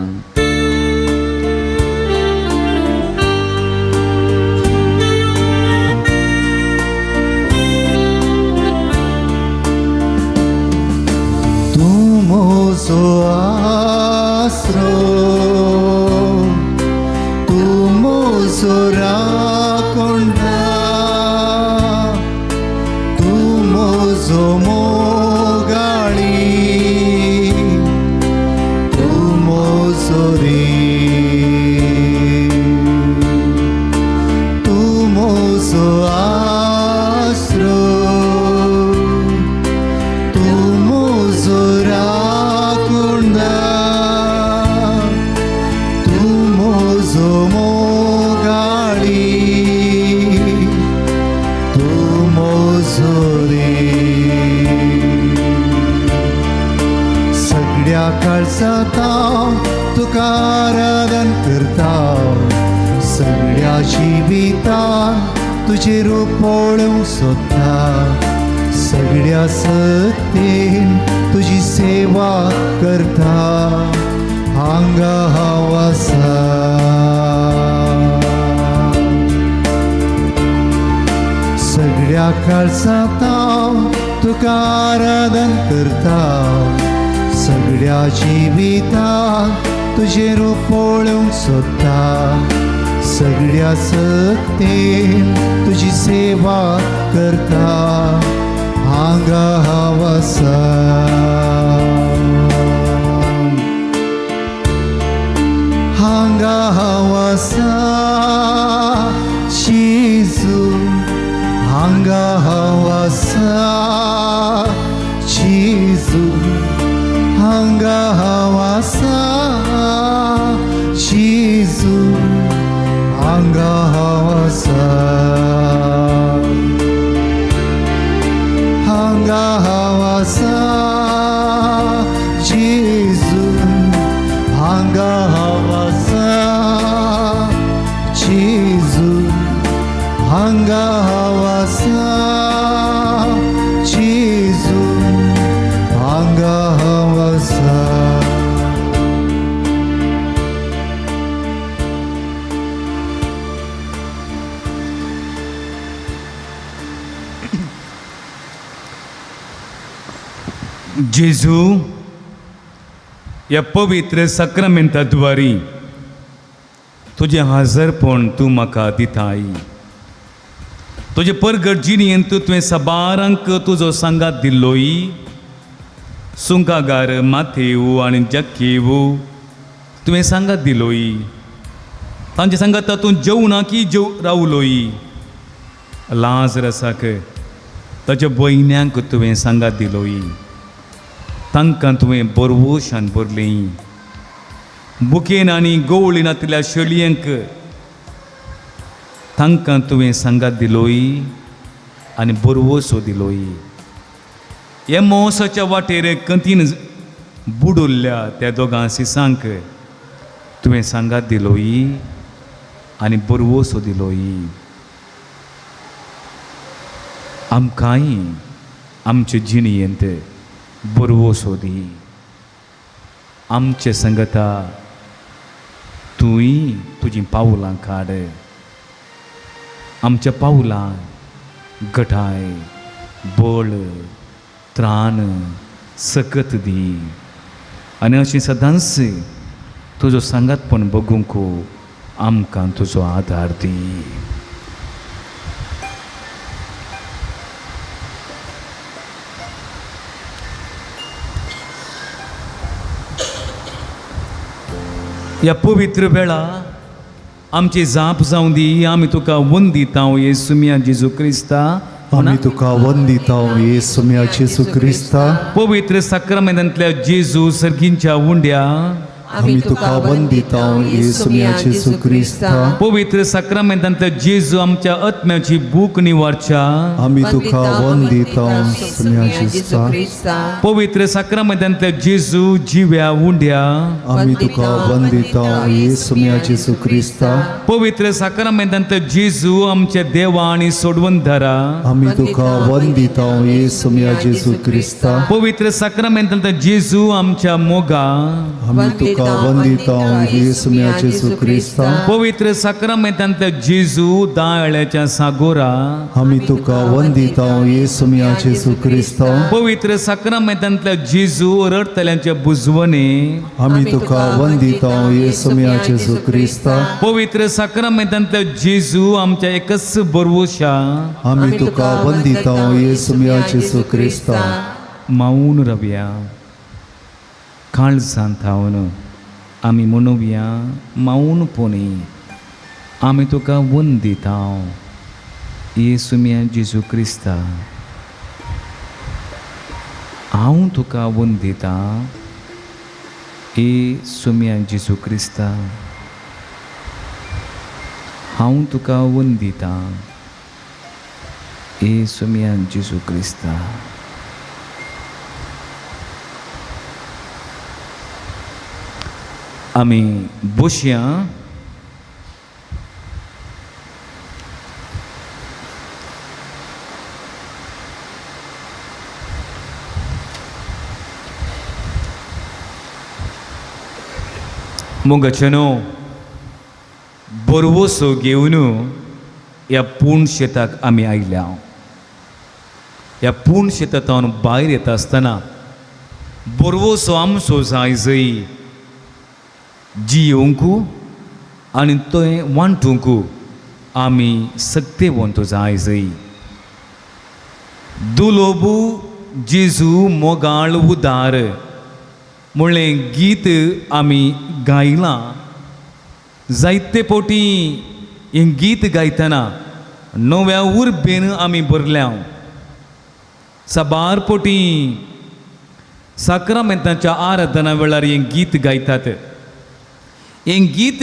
मोजोरी सगळ्या काळजांत हांव तुका आराधन करता सगळ्या जिवितान तुजें रूप पळोवंक सोदता सगळ्या सत्तेन तुजी सेवा करता हांगा हांव आसा सगळ्या काळजांत हांव तुका आराधन करता सगळ्या जिवितान तुजें रूप पळोवंक सोदता सगळ्या सत्तेन तुजी सेवा करता हांगा हांव आसा हांगा हांव आसा जेजू हांगा हांव आसा जेजू हांगा हांव आसा जेजू हांगा हांव आसा हांगा हांव आसा जेजू हांगा हांव आसा जेजू हांगा हांव आसा जेजू हांगा हांव आसा. जेजू, ह्या पवित्र साक्रामेंताद्वारी तुजें हाजरपण तूं म्हाका दिताय. तुजे परगट जिणेंत तुवें साबारांक तुजो सांगात दिल्लोय. सुंकागार माथेव आनी जक्केव तुवें सांगात दिलोय. तांचे सांगात तूं जेवना की जेव रावलोय. लाजरसाक ताच्या भयण्यांक तुवें सांगात दिलोय. तांकां तुवें बरवशान भरली. बुकेन आनी गवळी नातिल्ल्या शेळयांक तांकां तुवें सांगात दिलोय आनी बरवसो दिलोय. एमोसाच्या वाटेर कंतीन बुडुल्ल्या त्या दोगां सिसांक तुवें सांगात दिलोय आनी बरवसो दिलोय. आमकांय आमचे जिणेंत बरवसो दी. आमचे संगता तूंय तुजीं पावलां काड. आमच्या पावलां गटाय बळ त्राण सकत दी आनी अशें सदांच तुजो सांगातपण बगूंक आमकां तुजो आदार दी. ह्या पवित्र वेळा आमची जाप जावं दी. आमी तुका वंदिता येसुमिया जेजू क्रिस्ता. आमी तुका वंदिता येसुमिया जेजू क्रिस्ता. पवित्र साक्रामेंतांतल्या जेजू सर्गींच्या उंड्या आमी तुका वंदिता येसुमिया जेजू क्रिस्ता. पवित्र साक्रामेंतांतल्या जेजू आमच्या आत्म्याची भूक निवारच्या आमी तुका वंदिता येसुमिया जेजू क्रिस्ता. पवित्र साक्रामेंतांतल्या जेजू जिव्या उंड्या आमी तुका वंदिता येसुमिया जेजू क्रिस्ता. पवित्र साक्रामेंतांतल्या जेजू आमच्या देवा आनी सोडवंधारा आमी तुका वंदिता येसुमिया जेजू क्रिस्ता. पवित्र साक्रामेंतांतल्या जेजू आमच्या मोगा आमी तुका वंदिता येसुमिया जेजू क्रिस्ता. पवित्र साक्रामेंतांतल्या जेजू दाळ्याच्या सागोरा आमी तुका वंदिता येसुमिया जेजू क्रिस्ता. पवित्र साक्रामेंतांतल्या जेजू रडतल्यांच्या बुजवणे आमी तुका वंदिता येसुमिया जेजू क्रिस्ता. पवित्र साक्रामेंतांतल्या जेजू आमच्या एकच बरवशा आमी तुका वंदिता येसुमिया जेजू क्रिस्ता. माऊन रव्या काळजांत थावन आमी म्हणुया माऊन पोनी आमी तुका वंदिता येसुमिया जेजू क्रिस्ता. हांव तुका वंदिता येसुमिया जेजू क्रिस्ता. हांव तुका वंदिता ए सोमया जेजू क्रिस्ता. आमी बसया. मोगाच्यानो, बरवसो घेवन ह्या पूण शेताक आमी आयल्या. ह्या पूण शेतांतल्यान भायर येता आसतना बरवसो आमचो जाय जय जियोवंक आनी थंय वांटूंक आमी सक्तेवंत जाय जय. दुलोबू जेजू मोगाळ उदार म्हणलें गीत आमी गायलां. जायते पोटी हें गीत गायतना नव्या उर्बेन आमी भरल्या. साबार पोटी साक्रामेंताच्या आराधना वेळार हें गीत गायतात. हें गीत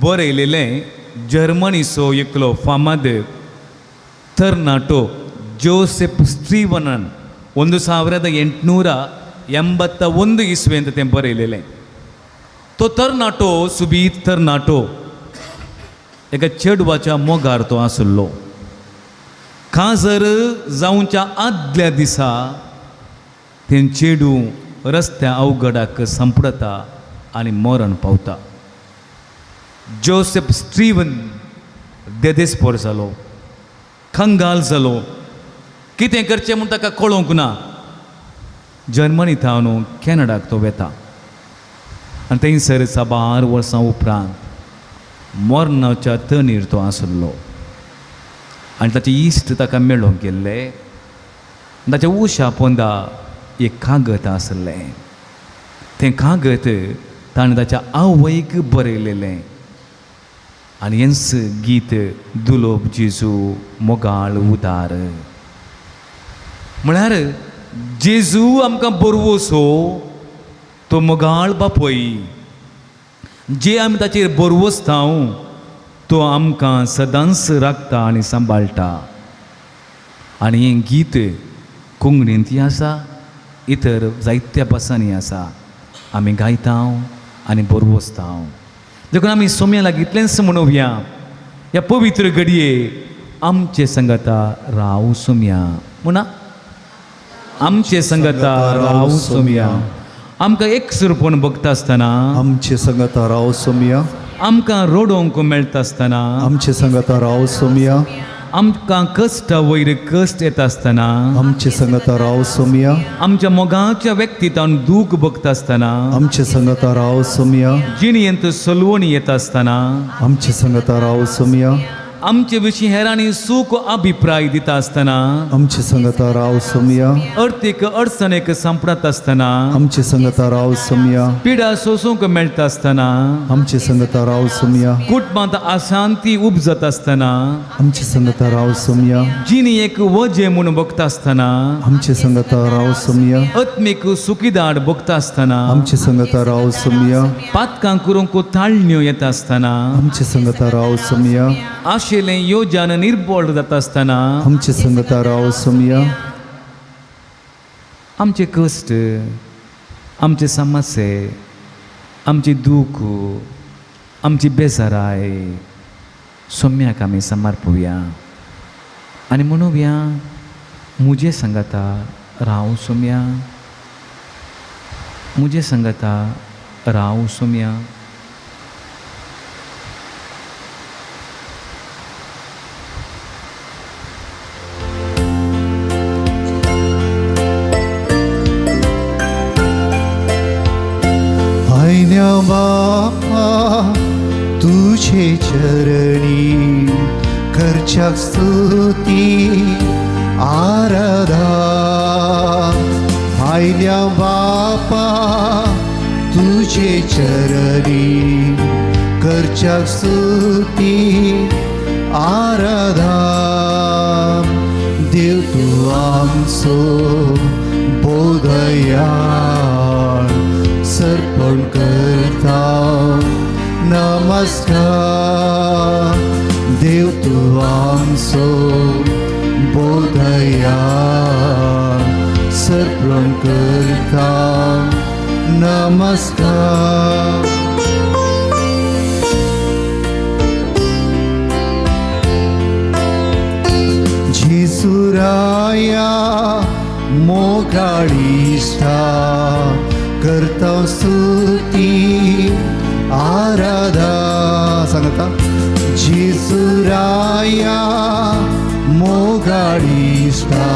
बरयलेलें जर्मनीचो एकलो फामाद तरणाटो जोसेफ स्ट्रीवनान 1881 इस्वेंत तें बरयलेलें. तो तरणाटो सुबीत तरणाटो एका चेडवाच्या मोगार तो आसलो. काजर जावच्या आदल्या दिसा तें चेडूं रस्त्या अवघडाक सांपडता आनी मरण पावता. जोसेफ स्ट्रीवन देदेस्पोर जालो, कंगाल जालो. कितें करचें म्हूण ताका कळोवंक ना. जर्मनी थावन कॅनडाक तो वेता आनी थंयसर साबार वर्सां उपरांत मरणाच्या तणीर तो आसलो आनी ताचे इश्ट ताका मेळोंक गेल्ले. ताच्या उशा पोंदा एक कागद आसलें. तें कागद ताणें ताच्या आवयक बरयलेलें आनी हेंच गीत दुलोब जेजू मोगाळ उदार. म्हळ्यार जेजू आमकां बरवसो तो मोगाळ बापूय, जे आमी ताचेर बरवसता तो आमकां सदांच राखता आनी सांबाळटा. आनी हें गीत कोंकणींतय आसा, इतर जायत्या भासांनी आसा. आमी गायता आनी बरवसता. देखून आमी सोम्या लागीं इतलेंच म्हणोवया, ह्या पवित्र घडये आमचे संगता राव सोम्या. म्हणा, आमचे संगता राव सोम्या. आमकां एकसुरपण बघता आसतना आमचे संगता राव सोमया. आमकां रडोवंक मेळटा आसतना आमचे संगता राव सोमया. आमकां कश्टा वयर कश्ट येता आसतना आमचे संगता राव सोमया. आमच्या मोगाच्या व्यक्तितान दूख बघता आसतना आमचे संगता राव सोमया. जिणेंत सलवणी येता आसतना आमचे संगता राव सोमया. आमचे विशीं हेरांनी सूख अभिप्राय दिता आसतना आमचे संगता राव सोमया. अर्थीक अडचणेक सांपडत आसतना आमचे संगता राव सोमया. पिडा सोसूंक मेळटा आसतना आमचे संगता राव सोमया. कुटुंबांत अशांती उपजत आसतना आमचे संगता राव सोमया. जिणेक वजें म्हूण बघता आसतना आमचे संगता राव सोमया. आत्मीक सुखीदाड बघता आसतना आमचे संगता राव सोमया. पातकां करूंक ताळण्यो येता आसतना आमचे संगता राव सोमया. आशिल्लें योजन निर्बळ जाता आसतना आमचे संगता राव सोमया. आमचे कश्ट, आमचे समस्ये, आमची दूख, आमची बेजाराय सोम्याक आमी समर्पुया आनी म्हणुया, म्हजे संगता राव सोम्या, म्हजे संगता राव सोम्या. आयन्या बापा तुझे चरणी करच्या स्तुती आराधा. आयन्या बापा तुझे चरणी करच्या स्तुती आराधा. देव तूं आमचो बोधयाळ सर्पण करता नमस्कार. देव तूं आमचो बोधया सर्पण करता नमस्कार. जेसुराया मोगाळिश्टा करता स्तुती आराधा. सांगता जेसुराया मोगाळिश्टा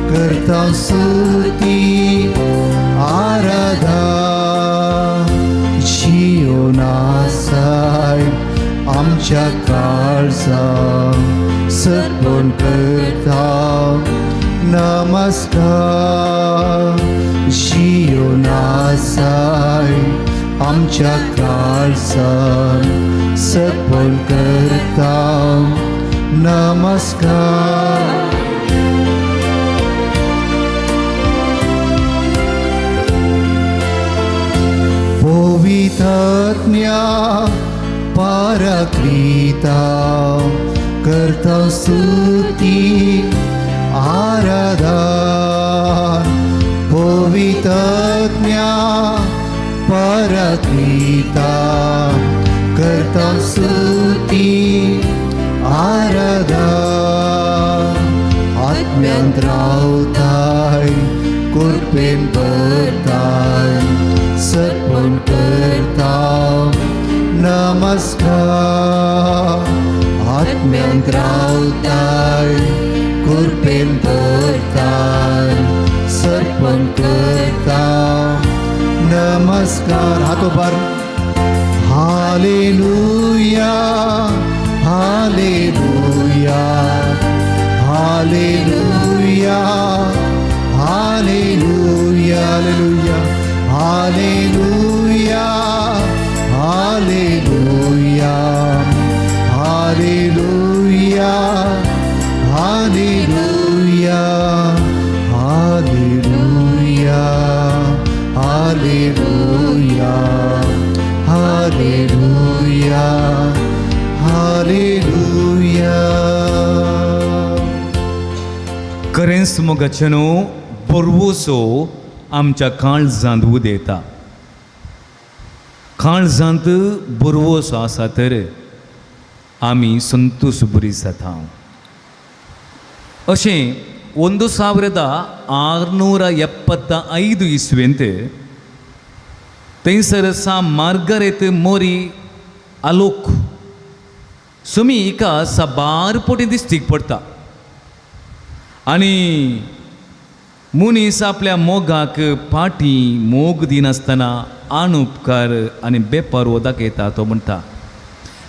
करता स्तुती आराधा. जियोनासाय आमच्या काळजा सर्पण करता नमस्कार. जियोनासाय आमच्या काळजान सर्पण करता नमस्कार. पवित्रज्ञा पराक्रिता करता स्तुती आराधा. पवित्रज्ञा पराक्रिता करता स्तुती आराधा. आत्म्यांत रावताय कृपेन भरताय सर्पण करता नमस्कार. आत्म्यांत रावताय कृपेन भरताय सर्पण करता नमस्कार. हात उबार. Hallelujah hallelujah hallelujah hallelujah hallelujah hallelujah hallelujah hallelujah hallelujah hallelujah hallelujah hallelujah. खरेंच मोगाचें न्हू बरवसो आमच्या काळजांत उदेता. काळजांत बरवसो आसा तर आमी संतोश बरी जाता. अशें 1675 ಇಸ್ವೆಂत थंयसर सा मार्गरेत मोरी आलोक सुमी हिका साबार पटी दिश्टीक पडटा आनी मनीस आपल्या मोगाक पाटी मोग दिनासतना आनुपकार आनी बेपारो दाखयता तो म्हणटा.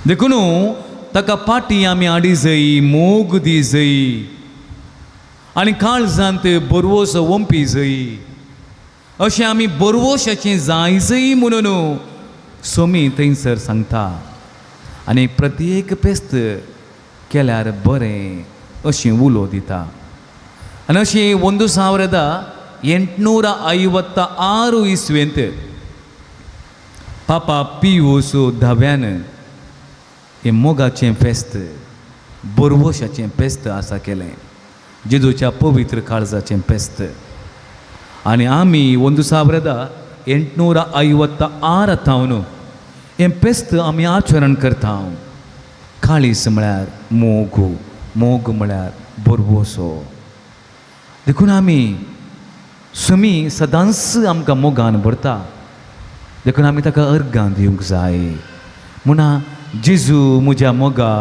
देखून ताका पाटी आमी आडी जय मोग दी जय आनी काळजांत बरवस वंपी जय अशें आमी बरवशाचें जाय जय म्हणून सोमी थंयसर सांगता. आनी प्रत्येक पेस्त केल्यार बरें अशें उलो दिता. आनी अशें 1856 इस्वेंत पापा पियूस धाव्यान हें मोगाचें फेस्त बरवशाचें फेस्त आसा केलें, जेजूच्या पवित्र काळजाचें फेस्त. आनी आमी 1856 थावन हें फेस्त आमी आचरण करता. काळीस म्हळ्यार मोग, मोग म्हळ्यार बरवसो. देखून आमी सुमी सदांच आमकां मोगान भरता, देखून आमी ताका अर्गां दिवंक जाय. म्हणा जेजू म्हज्या मोगा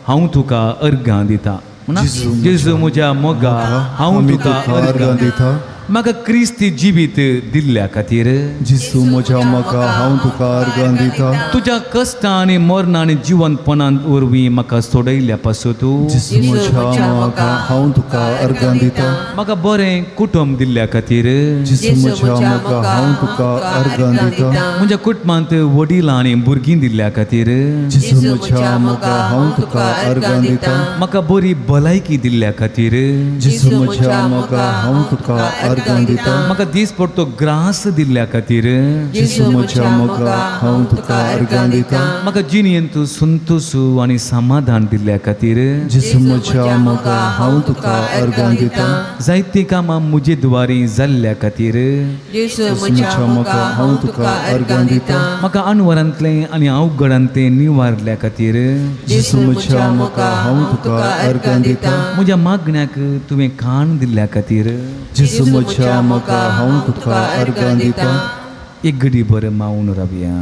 हांव तुका अर्गां दिता. म्हणा जेजू म्हज्या मोगा हांव तुका अर्गां दिता. म्हाका क्रिस्ती जिवीत दिल्ल्या खातीर जेजू म्हज्या मोगा हांव तुका अर्गां दिता. तुज्या कश्टां आनी मरणां आनी जिवनपणान वरवीं म्हाका सोडयल्या पासून जेजू म्हज्या मोगा हांव तुका अर्गां दिता. म्हाका बरें कुटुंब दिल्ल्या खातीर जेजू म्हज्या मोगा हांव तुका अर्गां दिता. म्हज्या कुटुंबांत वडिलां आनी भुरगीं दिल्ल्या खातीर जेजू म्हज्या मोगा हांव तुका अर्गां दिता. म्हाका बरी भलायकी दिल्ल्या खातीर जेजू म्हज्या मोगा हांव तुका अर्गां दिता. म्हाका दीस पडतो ग्रास दिल्ल्या खातीर. जेजू म्हज्या मोगा, हांव तुका अर्गां दिता. म्हाका जिणेंत संतोशू आनी समाधान दिल्ल्या खातीर. जेजू म्हज्या मोगा, हांव तुका अर्गां दिता. जायतीं कामां म्हजे द्वारी जाल्ल्या खातीर. जेजू म्हज्या मोगा, हांव तुका अर्गां दिता. म्हाका अणवरांतलें आनी अवघडांतलें निवारल्या खातीर. जेजू म्हज्या मोगा, हांव तुका अर्गां दिता. म्हज्या मागण्याक तुवें कान दिल्ल्या खातीर. जेजू म्हज्या मोगा, हांव तुका अर्गां दिता. एक घडी बरें मावून रावया.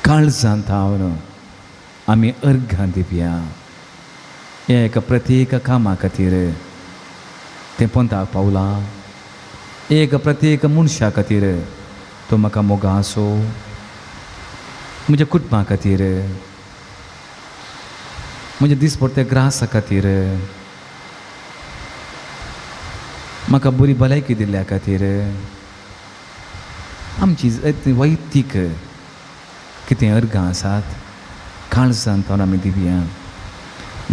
काळजांत हांव आमी अर्घां दिवया ह्या एका प्रत्येक कामा खातीर. तें पंथाक पावलां एक प्रत्येक मनशा खातीर. तो म्हाका मोगा आसो, म्हज्या कुटुंबा खातीर, म्हज्या दिसपडत्या ग्रासा खातीर, म्हाका बरी भलायकी दिल्ल्या खातीर. आमची वैयक्तीक कितें अर्गां आसात काळजांत आमी दिवया.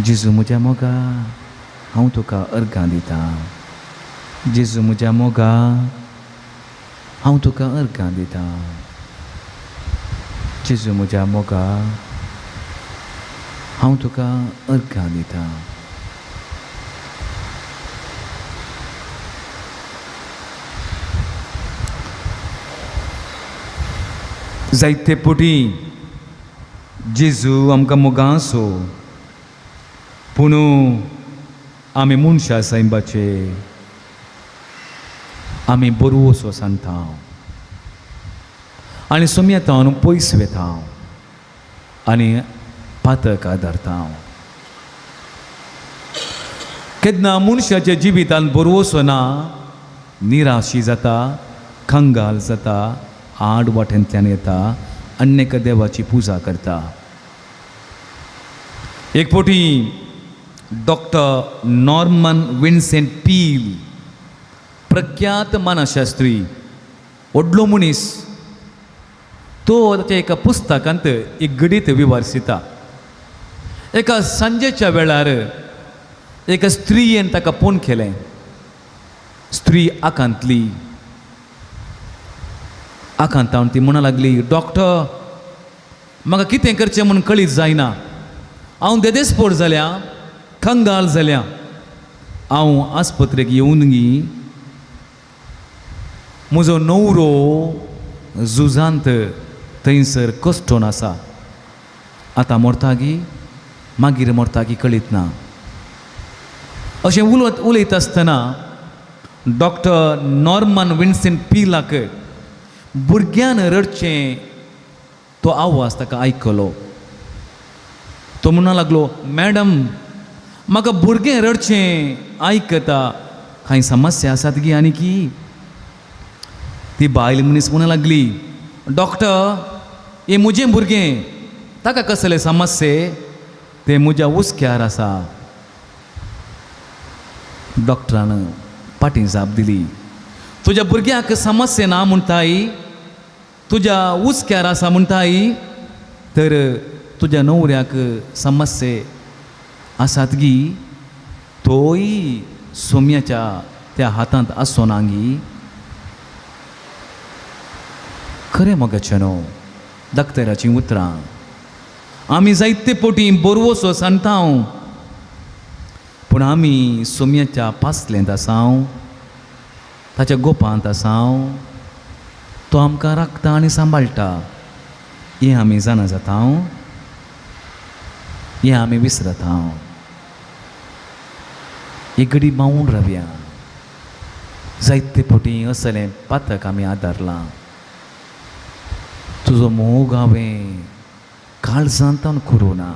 जेजू म्हज्या मोगा, हांव तुका अर्गां दितां. जेजू म्हज्या मोगा, हांव तुका अर्गां दितां. जेजू म्हज्या मोगा, हांव तुका अर्गां दितां. जायते पुटी जेजू आमकां मोगां आसो, पूण आमी मनशां सायबाचे आमी बरवसो सांगता आनी सोमयेतावन पयस वेता आनी पातक आदारता. केन्ना मनशाच्या जिवितान बरवसो ना, निराशी जाता, कंगाल जाता, आड वाटेंतल्यान येता, अन्य देवाची पुजा करता. एक फावटी डॉक्टर नॉर्मन विन्सेंट पील, प्रख्यात मानसशास्त्री, व्हडलो मनीस, तो ताच्या एका पुस्तकांत एक घडीत विवर्सिता. एका सांजेच्या वेळार एका स्त्रियेन ताका फोन केलें. स्त्री आकांतली. आकांतावन ती म्हणूंक लागली, डॉक्टर म्हाका कितें करचें म्हूण कळीत जायना. हांव देदेस्पोर जाल्या, कंगाल जाल्या. हांव आस्पत्रेक येवन गी म्हजो न्हवरो झुजांत थंयसर कश्टोन आसा. आतां मरता गी मागीर मरता गी कळीत ना. अशें उलयत आसतना डॉक्टर नॉर्मन विन्सेंट पीलाक भुरग्यान रडचें तो आवाज ताका आयकलो. तो म्हणूंक लागलो, मॅडम म्हाका भुरगें रडचें आयकता, कांय समस्या आसात गी आनी की? ती बायल मनीस म्हणूंक लागली, डॉक्टर हें म्हजें भुरगें, ताका कसले समस्ये, तें म्हज्या हुस्क्यार आसा. डॉक्टरान फाटीं जाप दिली, तुज्या भुरग्याक समस्या ना म्हणटाय, तुज्या हुस्क्यार आसा म्हणटाय, तर तुज्या न्हवऱ्याक समस्ये आसात गी? तोय सोम्याच्या त्या हातांत आसो ना गी? खरें मगाचें न्हू डॉक्टराचीं उतरां. आमी जायते पोटी बरवसो सांगता, पूण आमी सोम्याच्या पासलेंत आसाव, ताच्या गोपांत आसाव. तो आमकां राखता आनी सांबाळटा हें आमी जाणा जाता, हें आमी विसरता. एक घडी मावून रावया. जायते फावटी असलें पातक आमी आदारलां. तुजो मोग हांवें काळजांतान करूं ना,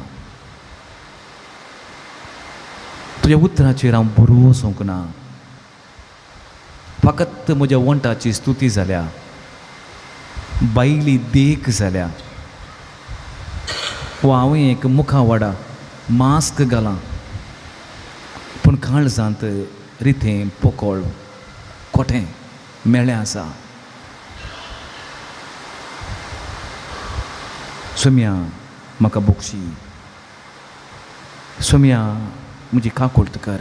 तुज्या उतराचेर हांव बरोवंक ना, फकत म्हज्या वंटाची स्तुती जाल्या, बायली देख जाल्या. वा हांवें एक मुखावाडा मास्क घालां, पूण काळजांत रितें पोकळ कोठें मेळ्ळें आसा. सोम्या म्हाका बोगशी, सोम्या म्हजी काकुळट कर.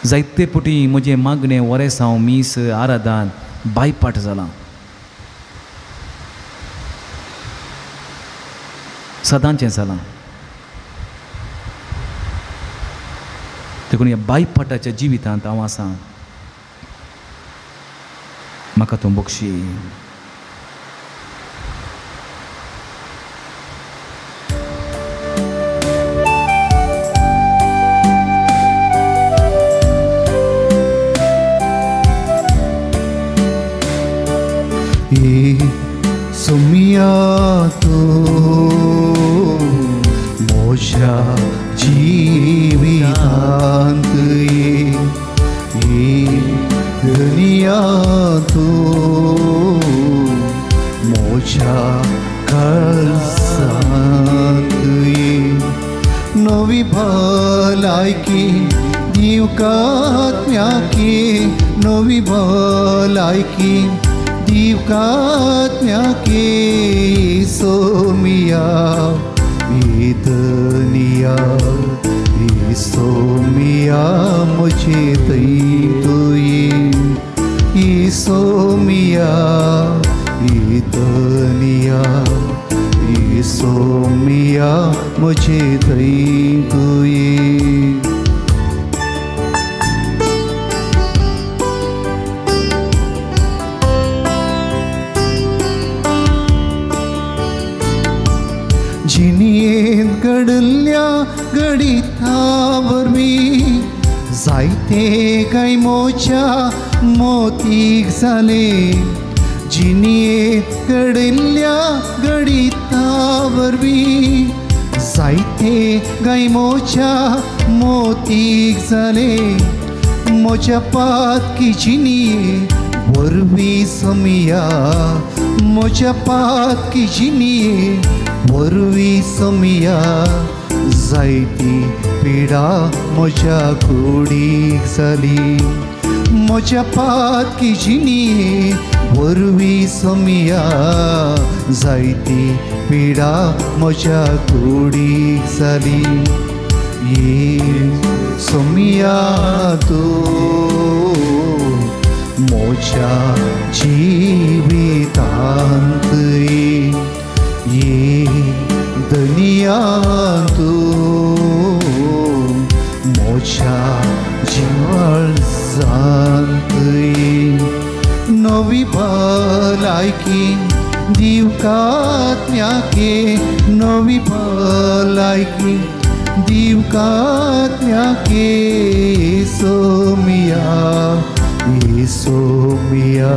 जायते पुटी म्हजें मागणें वरेसांव मीस आराधान बायपाट जालां. सदांचें जालां. देखून ह्या बायपाटाच्या जिवितांत हांव आसा. म्हाका तूं बक्षी. सोमिया तूं म्हज्या जिवितांत ये धनिया तूं म्हज्या काळजांत ये नवी भलायकी दिवकात्म्याकी नवी भलायकी दिवकात्म्याकी सोमिया इदनिया सोमिया मुझे तई सोमिया इदनिया सोमिया मुझे तई जिणेंत घडल्या घडिता वरवीं जायते काय मोच्या मोतीक जाले. जिणेंत घडिल्ल्या घडिता वरवीं जायते काय मोच्या मोतीक जाले. म्हज्या पातकी जिणये वरवीं समिया म्हज्या पातकी जिणये वरवीं समिया जायती पिडा म्हज्या कुडीक जाली. म्हज्या पातकी जिणये वरवीं समिया जायती पिडा म्हज्या कुडीक जाली. ये सोमिया तूं म्हज्या जिवितांत ये धनिया तूं म्हज्या जिवाळजांत नवी भलायकी दिवकात्म्याके नवी भलायकी दिवकात्म्याके सोमिया सोमिया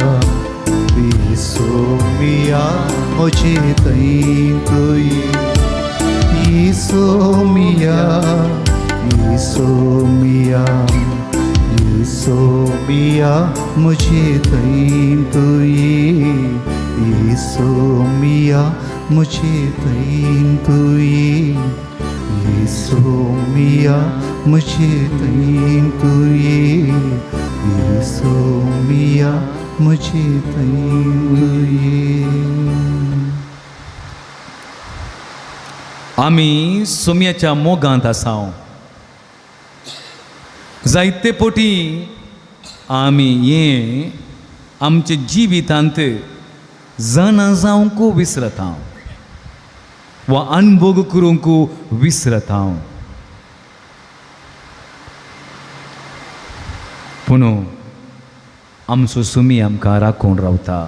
सोमिया मुझे तई सोमिया सोमिया सोमिया मुझे तई सोमिया मुझे तई सोमिया मुझे तई सोमिया मुझे तई. आमी सोम्याच्या मोगांत आसाव. जायते पोटी आमी हें आमच्या जिवितांत जाणा जावंक विसरता वा अनभोग करूंक विसरता. पूण आमचो सुमी आमकां राखून रावता.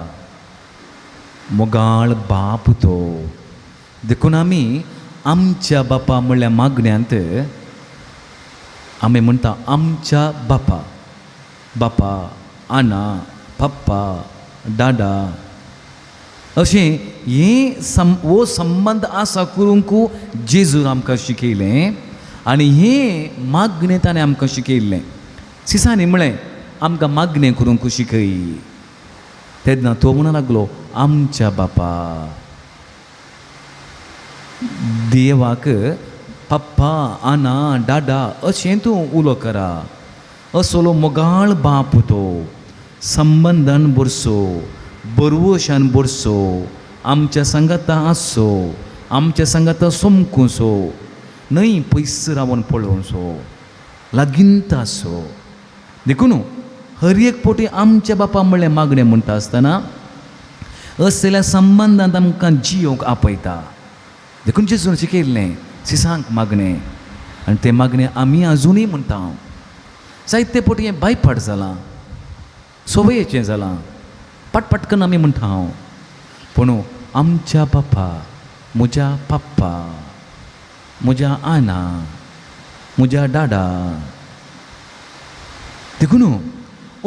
मोगाळ बाप तो. देखून आमी आमच्या बापा म्हणल्या मागण्यांत आमी म्हणटा आमच्या बापा, बापा, आना, पप्पा, दादा अशें हें हो संबंद आसा करूंक जेजून आमकां शिकयलें आनी हें मागणें ताणें आमकां शिकयल्लें. सिसांनी म्हळें आमकां मागणें करूंक शिकय. तेन्ना तो म्हणूंक लागलो आमच्या बापा. देवाक पप्पा, आना, दादा अशें तूं उलो करा. असलो मोगाळ बाप तो, संबंदान बरसो, बरवशान बरसो, आमच्या सांगाता आसचो, आमच्या सांगाता सोमकुसो, न्हय पयस रावन पळोवचो, लागींत आसचो. देखून हर एक पोटी आमच्या बापा म्हणलें मागणें म्हणटा आसतना असल्या संबंदांत आमकां जियोंक आपयता. देखून जेजून शिकयल्लें सिसांक मागणें आनी तें मागणें आमी आजुनूय म्हणटा. जायते पोटी हें बायपाट जालां, संवयेचें जालां, पटपटकन आमी म्हणटा हांव. पूण आमच्या बापा, म्हज्या पप्पा, म्हज्या आना, म्हज्या डाडा, देखून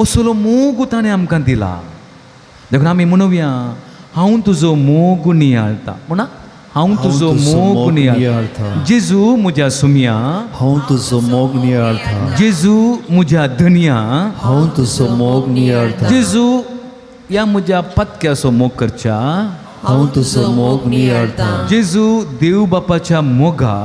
असलो मोग ताणें आमकां दिला. देखून आमी म्हणुया, हांव तुजो मोग नियाळटा. म्हणा, हांव तुजो मोग नियाळटा. जेजू म्हज्या सुमया, हांव तुजो मोग नियाळटा. जेजू म्हज्या धनया, हांव तुजो मोग नियाळटा. जेजू ह्या म्हज्या पत्क्याचो मोग करच्या, हांव तुजो मोग नियाळटा. जेजू देव बापाच्या मोगा,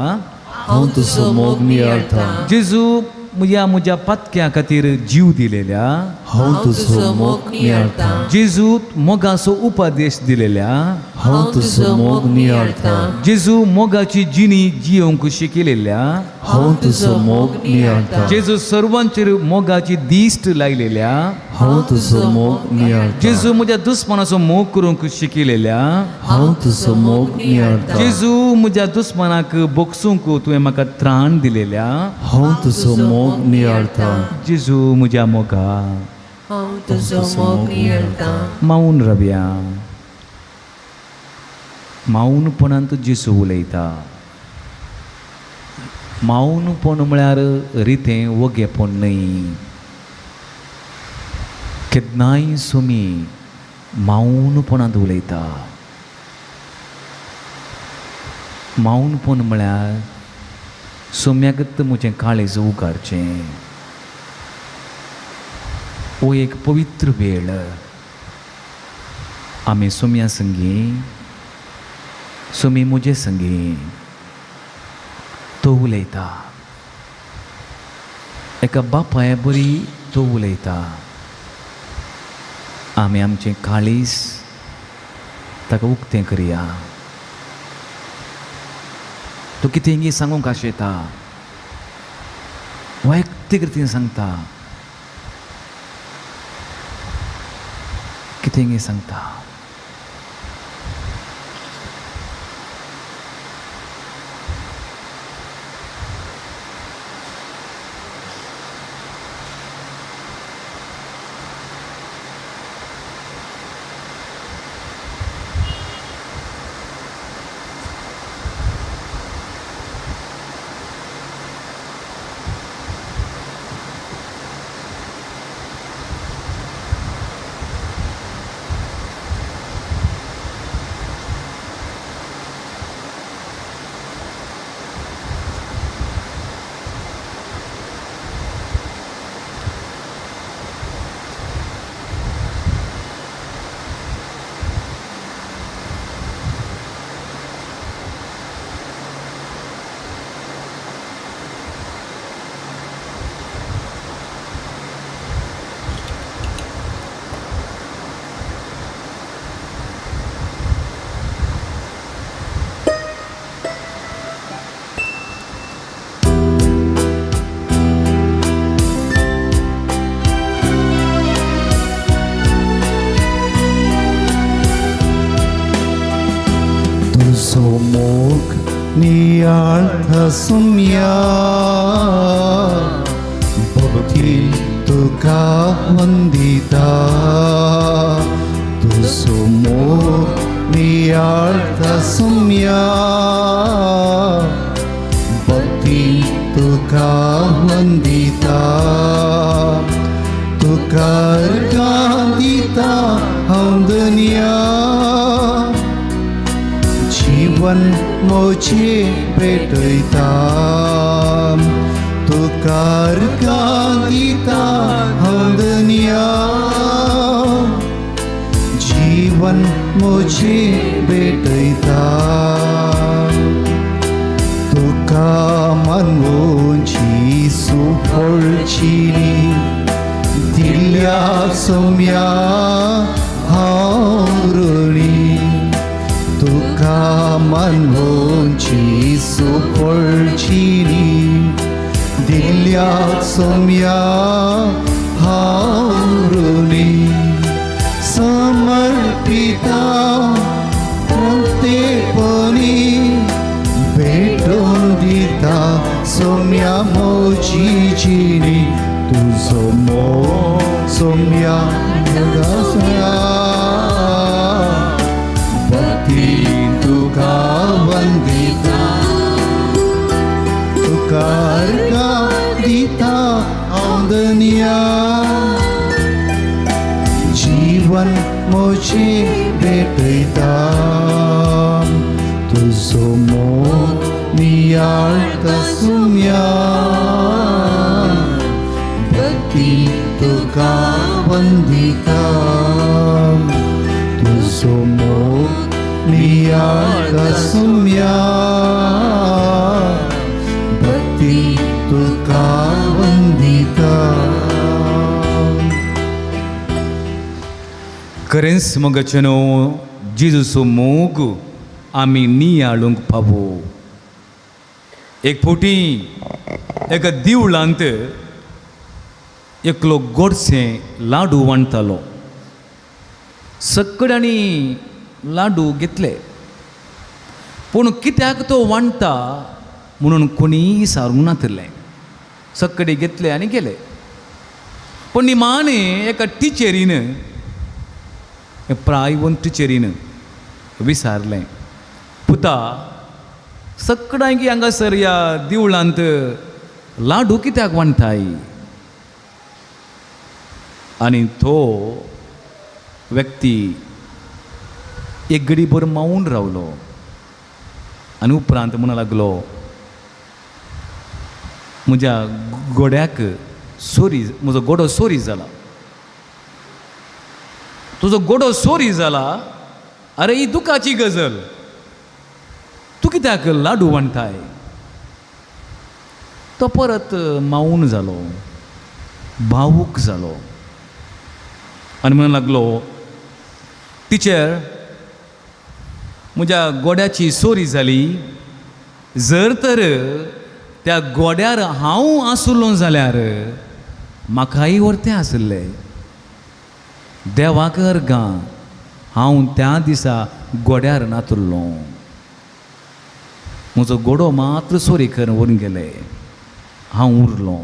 हांव तुजो मोग नियाळटा. जेजू ह्या म्हज्या पत्क्या खातीर जीव दिलेल्या, हांव तुजो मोग नियाळटा. जेजू मोगाचो उपदेश दिलेल्या, हांव तुजो मोग नियाळटा. जेजू मोगाची जिणी जियोंक शिकयलेल्या, हांव तुजो मोग नियाळटा. जेजू सर्वांचेर मोगाची दिश्ट लायलेल्या, हांव तुजो मोग नियाळटा. जेजू म्हज्या दुस्मानाचो मोग करूंक शिकयलेल्या, हांव तुजो मोग नियाळटा. जेजू म्हज्या दुस्मानाक बोगसूंक तुवें म्हाका त्राण दिलेल्या, हांव तुजो मोग नियाळटा. जेजू म्हज्या मोगा, हांव तुजो मोग नियाळटा. मावन रव्या. मावनपणांत जेजू उलयता. मावनपण म्हळ्यार रितें वगेपण न्हय. केन्नाय सुमी मावनपणांत उलयता. मावनपण म्हळ्यार सोम्यागत म्हजें काळीज उगारचें. हो एक पवित्र वेळ. आमी सोम्या संगी, सोमी म्हजे संगी तो उलयता. एका बापाय बरी तो उलयता. आमी आमचें काळीज ताका उक्तें करया. तो कितेंगी सांगूंक आशेता, वैयक्तीक रितीन सांगता, कितेंगी सांगता. तुजो मोग नियाळटा सुमया, भक्तीन तुका वंदिता. तुजो मोग नियाळटा सुमया, भक्तीन तुका वंदिता. तुका अर्घां दिता हांव दुनिया, जीवन मोचे भेटयता. तुका अर्घां दिता हांव दुनिया, जीवन मोचे भेटयता. तुका मानवची सुफळची दिल्या सोम्या हांव ऋणी. तुका मानवची सुफळची दिल्या सोम्या हांव ऋणी समर्पिता प्रत्येकपणी भेटोवन दिता सोम्या मोजी जिणी तुजो मोग सोम्या सोम्या भक्ती तुका वंदिता तुका अर्घां दिता हांव धनया जीवन म्हजें भेटयता तुजो मोग नियाळटा सुम्या भक्ती तुका वंदिता तुजो मोग नियाळटा सुम्या भक्ती तुका वंदिता. खरेंच मोगाचे न्हू जेजूचो मोग आमी नियाळूंक पावो. एक फावटी एका दिवळांत एकलो गोडशें लाडू वांट्टालो. सगळ्यांनी लाडू घेतले, पूण कित्याक तो वांट्टा म्हणून कोणीय सारूंक नातिल्लें. सगळे घेतले आनी गेले. पूण निमाणें एका टिचरीन, प्रायवंत टिचरीन विचारलें, पुता सगळ्यांक हांगासर ह्या दिवळांत लाडू कित्याक वांट्टाय? आनी तो व्यक्ती एक घडीभर मावून रावलो आनी उपरांत म्हणूंक लागलो, म्हज्या गोड्याक सोरी, म्हजो गोडो सोरी जाला. तुजो गोडो सोरी जाला, अरे ही दुखाची गजल, तूं कित्याक लाडू वांट्टाय? तो परत मावून जालो, भावूक जालो आनी म्हणूंक लागलो, टिचर म्हज्या गोड्याची सोरी जाली, जर तर त्या गोड्यार हांव आसलो जाल्यार म्हाकाय व्हरतें आशिल्लें. देवाक अर्गां हांव त्या दिसा गोड्यार नातुल्लो, म्हजो गोडो मात्र सोरी करून व्हरून गेले, हांव उरलो.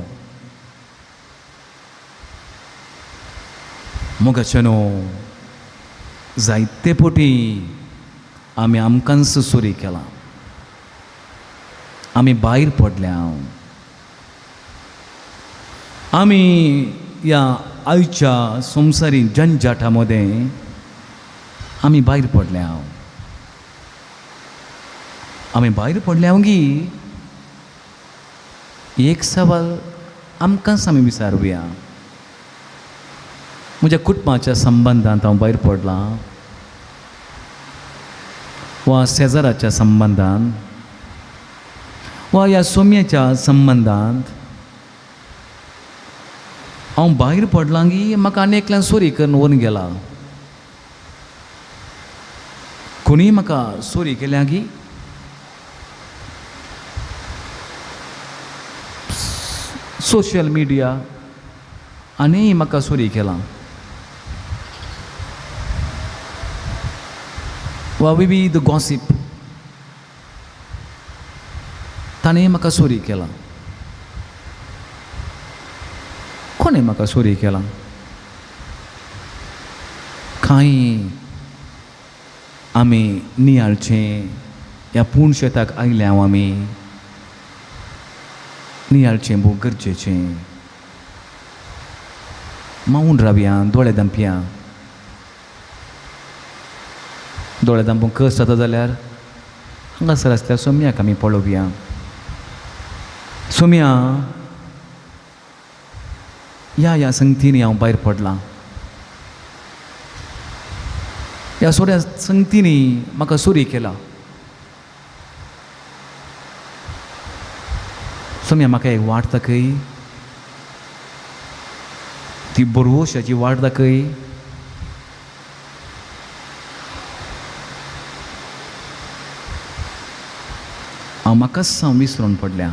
मोगाचे न्हू जायते पटी आमी आमकांच सोरी केला, आमी भायर पडल्या. आमी ह्या आयच्या संवसारीक जंजाटा मदें आमी भायर पडल्या. आमी भायर पडल्या गी एक सवाल आमकांच आमी विचारुया, म्हज्या कुटुंबाच्या संबंदांत हांव भायर पडलां वा शेजाराच्या संबंदान वा ह्या सोम्याच्या संबंदांत हांव भायर पडलां की म्हाका आनी एकल्यान सोरी करून व्हरून गेला. कोणीय म्हाका सोरी केल्या की सोशल मिडिया आनी म्हाका सोरी केला वा विविध गॉसीप ताणें म्हाका सोरी केला. कोणें म्हाका सोरी केला? कांय आमी नियाळचें ह्या पूण शेताक आयल्या हांव आमी नियाळचें भोव गरजेचें. मावून रावया, दोळे धांपया. दोळे धांपून कस जाता जाल्यार हांगासर आसल्यार सोम्याक आमी पळोवया. सोम्या ह्या ह्या संगतींनी हांव भायर पडलां, ह्या सोऱ्या संगतींनी म्हाका सोरी केला. सोम्या म्हाका एक वाट दाखय, ती बरवशाची वाट दाखय. हांव म्हाकाच हांव विसरून पडल्या.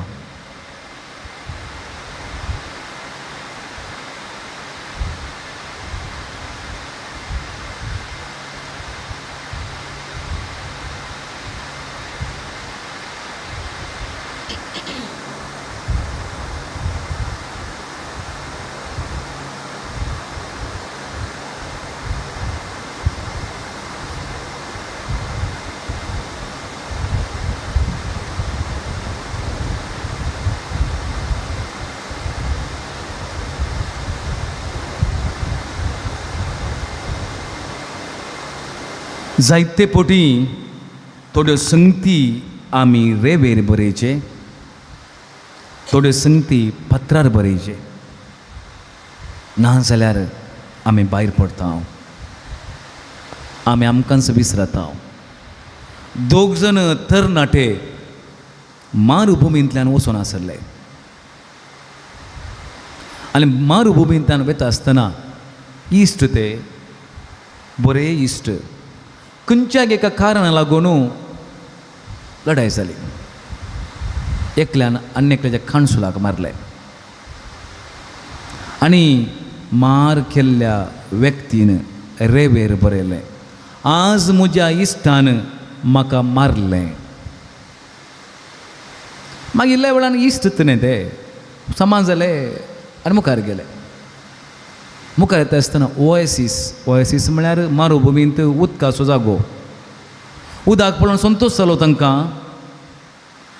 जायते पोटी थोड्यो संगती आमी रेवेर बरयचे, थोड्यो संगती पत्रार बरयचे, ना जाल्यार आमी भायर पडटा, आमी आमकांच विसरता. दोग जण तरणाटे मारुभुमींतल्यान वचून आसले आनी मारुभुमींतल्यान वता आसतना इश्ट ते बरे इश्ट खंयच्या एका कारणाक लागून लढाय जाली. एकल्यान आनी एकल्याच्या काणसुलाक मारलें आनी मार केल्ल्या व्यक्तीन रेवेर बरयलें, आज म्हज्या इश्टान म्हाका मारलें. मागीर इल्ल्या वेळान इश्ट न्ही ते समान जाले आनी मुखार गेले. मुखार येता आसतना ओएसीस, ओएसीस म्हळ्यार मारुभुमींत उदकाचो जागो. उदक पळोवन संतोश जालो तांकां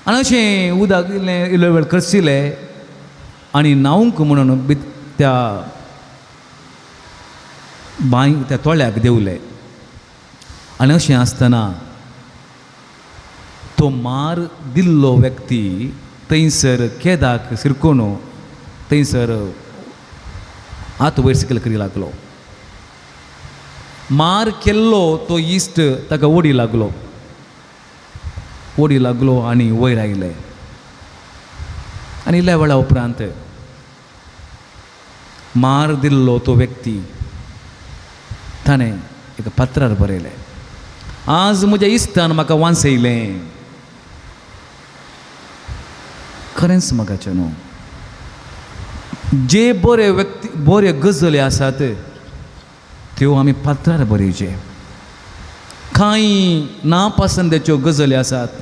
आनी अशें उदक इल्लें इल्लो वेळ खर्चिलें आनी न्हावंक म्हणून त्या बांय त्या तोळ्याक देंवले. आनी अशें आसतना तो मार दिल्लो व्यक्ती थंयसर केदाक शिरकून थंयसर हात वयर सकयल करी लागलो. मार केल्लो तो इश्ट ताका ओडी लागलो, ओडी लागलो आनी वयर आयले. आनी इल्ल्या वेळा उपरांत मार दिल्लो तो व्यक्ती ताणें एका पत्रार बरयलें, आज म्हज्या इश्टान म्हाका वांचयलें. खरेंच म्हाकाचें न्हू, जे बरे व्यक्ती बऱ्यो गजली आसात त्यो आमी पत्रार बरयचे. कांय नापसंदेच्यो गजली आसात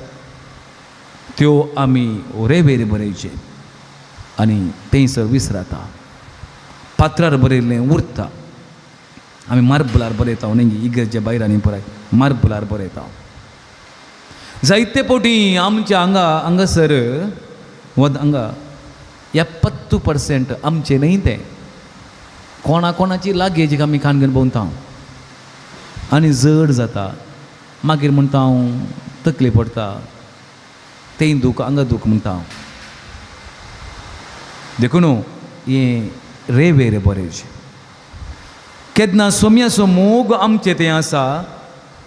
त्यो आमी रेवेर बरयचे आनी थंयसर विसरता. पत्रार बरयल्लें उरता. आमी मार्बलार बरयता न्ही, इगर्जे भायर आनी पुराय मार्बलार बरयता. जायते फावटी आमच्या हांगा हांगासर हांगा 70% आमचें न्ही तें, कोणा कोणाची लागेज आमी खाण घेवन भोंवता आनी जड जाता. मागीर म्हणटा हांव तकली पडटा, तें दूख हांगा दूख म्हणटा हांव. देखून हें रेवेर बरें केन्ना सोम्याचो मोग आमचें तें आसा,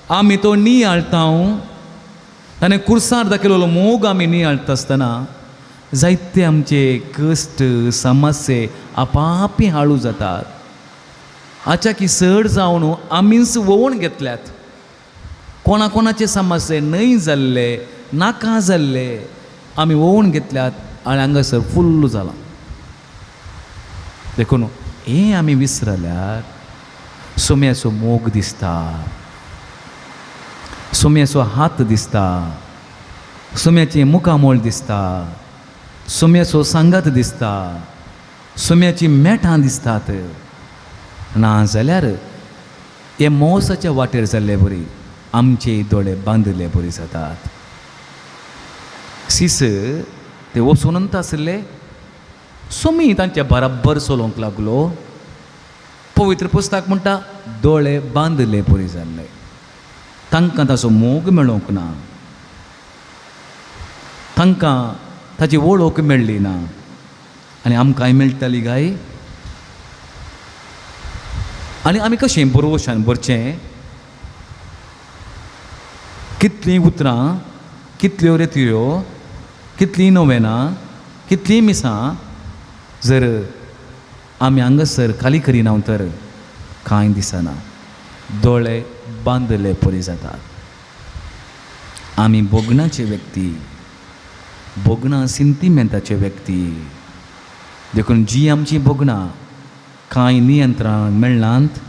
आमी तो नियाळटा. ताणें कुर्सार दाखयलेलो मोग आमी नियाळटा आसतना जायते आमचे कश्ट समस्ये आपापी हाळू जातात. आचाकी चड जावन आमीच वोवन घेतल्यात. कोणा कोणाचे समस्ये न्हय जाल्ले, नाका जाल्ले आमी वोवन घेतल्यात आनी हांगासर फुल्ल जालां. देखून हें आमी विसरल्यार सोम्याचो मोग दिसता, सोम्याचो हात दिसता, सोम्याचें मुखामोळ दिसता, सोम्याचो सांगात दिसता, सोम्याचीं मेठां दिसतात. ना जाल्यार हे मोसाच्या वाटेर जाल्ले बरी आमचे दोळे बांदिल्ले बरी जातात. सीस ते वचूनच आशिल्ले, सोमी तांच्या बराबर चलोवंक लागलो. पवित्र पुस्तक म्हणटा दोळे बांदिल्ले बरी जाल्ले, तांकां ताचो मोग मेळोवंक ना, तांकां ताची वळख मेळ्ळी ना. आनी आमकांय मेळटाली गाय. आनी आमी कशें बरोवशान भरचें? कितलीं उतरां, कितल्यो रेतयो, कितलीं नोवेनां, कितलीं मिसां जर आमी हांगासर खाली करिना तर कांय दिसना. दोळे बांदले परी जातात. आमी भोगणाचे व्यक्ती, भोगणां सिंतिमेंताचे व्यक्ती. देखून जी आमची भोगणां कांय नियंत्रण मेळनात,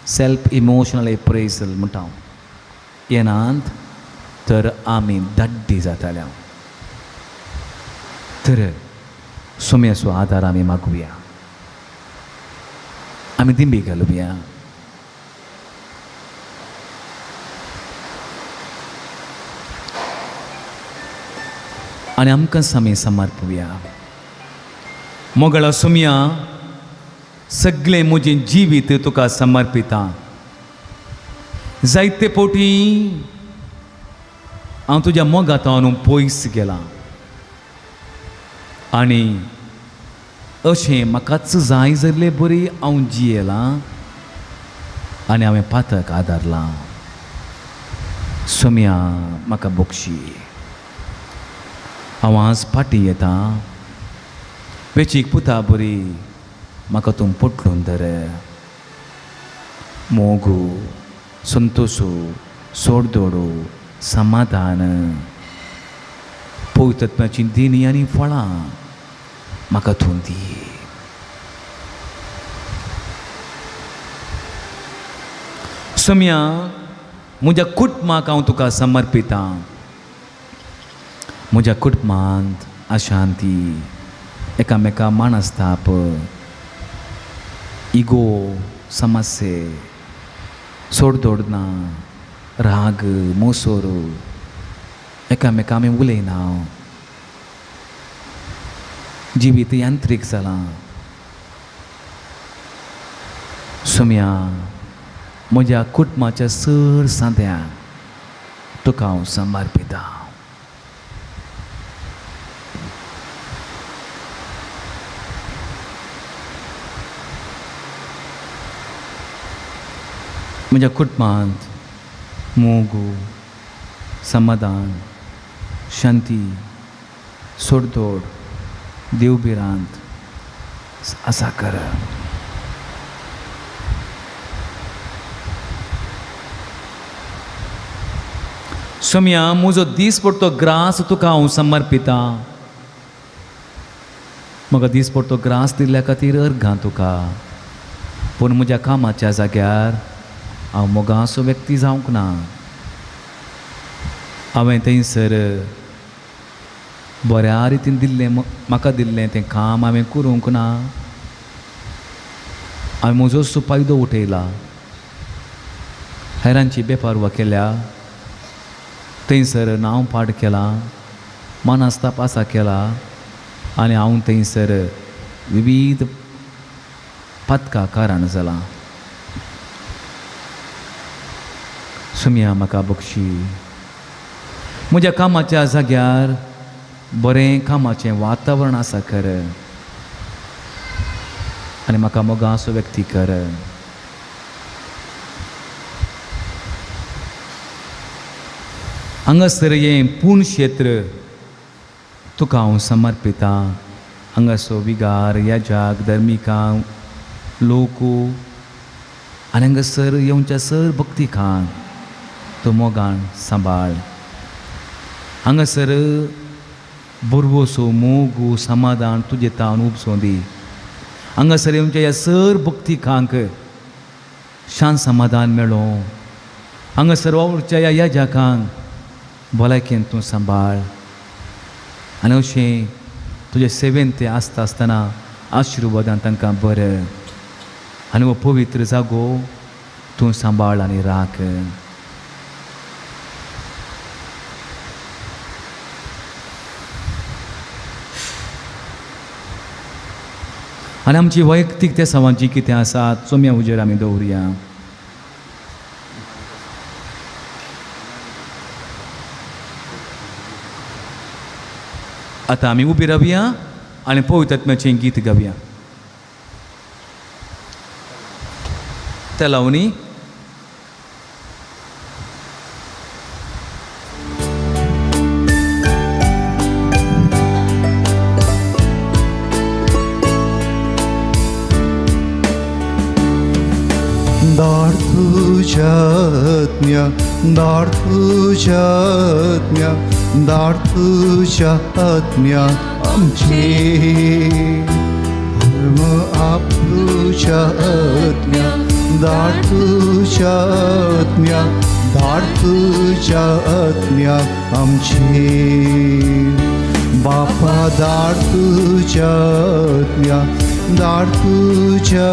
सेल्फ इमोशनल एप्रेजल म्हणटा हांव, येनात तर आमी दाड्डी जाताले. तर सोम्याचो आदार आमी मागुया, आमी दिंबी घालुया. आनी आमकां आमी समर्पुया. मोगळा सोम्या, सगळें म्हजें जिवीत तुका समर्पिता. जायते पोटी हांव तुज्या मोगांत पयस गेलां आनी अशें म्हाकाच जाय जाल्ले बरी हांव जियेलां आनी हांवें पातक आदारलां. सोम्या म्हाका बक्षी, हांव आज फाटीं येता, वेचीक पुता बरी म्हाका तूं पोटलून धर. मोगू, संतोसू, सोडदोडू, समाधान, पवित्रत्वाची दिनी आनी फळां म्हाका तूं दी. सोम्या म्हज्या कुटुंबाक हांव तुका समर्पितां. म्हज्या कुटुंबांत अशांती, एकामेका मानस्ताप, इगो, समस्ये, सोडदोड ना, राग, मोसोर, एकामेका आमी उलयना, जिवीत यांत्रीक जालां. सोम्या म्हज्या कुटुंबाच्या चड सांद्यांक तुका हांव समर्पितां. म्हज्या कुटुंबांत मोग, समाधान, शांती, सोडतोड, देवभिरांत आसा कर. सोम्या म्हजो दीसपडतो ग्रास तुका हांव समर्पितां. म्हाका दीसपडतो ग्रास दिल्ल्या खातीर अर्घां तुका, पूण म्हज्या कामाच्या जाग्यार हांव मोगासो व्यक्ती जावंक ना. हांवें थंयसर बऱ्या रितीन दिल्लें म्हाका दिल्लें तें काम हांवें करूंक ना. हांवें म्हजोच फायदो उठयला, हेरांची बेपारवा केल्या, थंयसर नांव पाड केलां, मानस्ताप आसा केला आनी हांव थंयसर विवीध पातका कारण जालां. सोम्या म्हाका बक्षी, म्हज्या कामाच्या जाग्यार बरें कामाचें वातावरण आसा कर आनी म्हाका मोगासो व्यक्ती कर. हांगासर हें पूण क्षेत्र तुका हांव समर्पितां. हांगासो विगार, याजाक, धर्मिकां, लोक आनी हांगासर येवच्या सर भक्तिकांक तूं मोगान सांबाळ. हांगासर बरवसो, मोग, समाधान तुजे तावन उपसों दी. हांगासर येवच्या ह्या सर भक्तिकांक शांत समाधान मेळों. हांगासर वावुरच्या ह्या याजाकांक भलायकेन तूं सांबाळ आनी अशें तुजे सेवेन ते आसता आसतना आशिर्वादान तांकां बरें आनी हो पवित्र जागो तूं सांबाळ आनी राख. आनी आमची वैयक्तीक त्या सवांची कितें आसा चोम्या उजेर आमी दवरुया. आतां आमी उबी रावया आनी पवित्र गीत गावया. त्या लावणी दार तुझ्या आत्म्या, दार तुझ्या आत्म्या, दार तुझ्या आत्म्या आमचे. धर्म आप तुझ्या आत्म्या, दार तुझ्या आत्म्या, दार तुझ्या आत्म्या आमचे. बापा दार तुझ्या आत्म्या, दार तुझ्या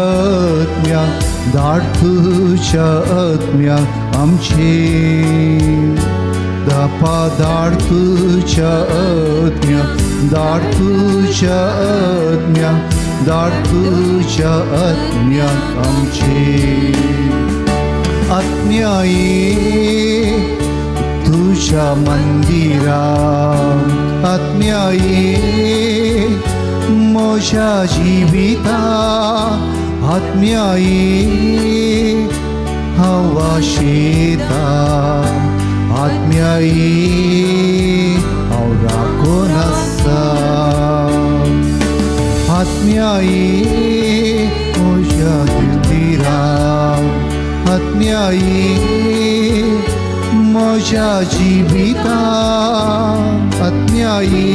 आत्म्या, दार तुझ्या आत्म्या आमचे. दापा दार तुझ्या आत्म्या, दार तुझ्या आत्म्या, दार तुझ्या आत्म्या आमचे. आत्म्याये तुझ्या मंदिरा आत्म्याये म्हज्या जिविता आत्म्याये हांव आशेता आत्म्याये हांव राखून आसा आत्म्याये म्हज्या मंदिरा आत्म्याये म्हज्या जिविता आत्म्याये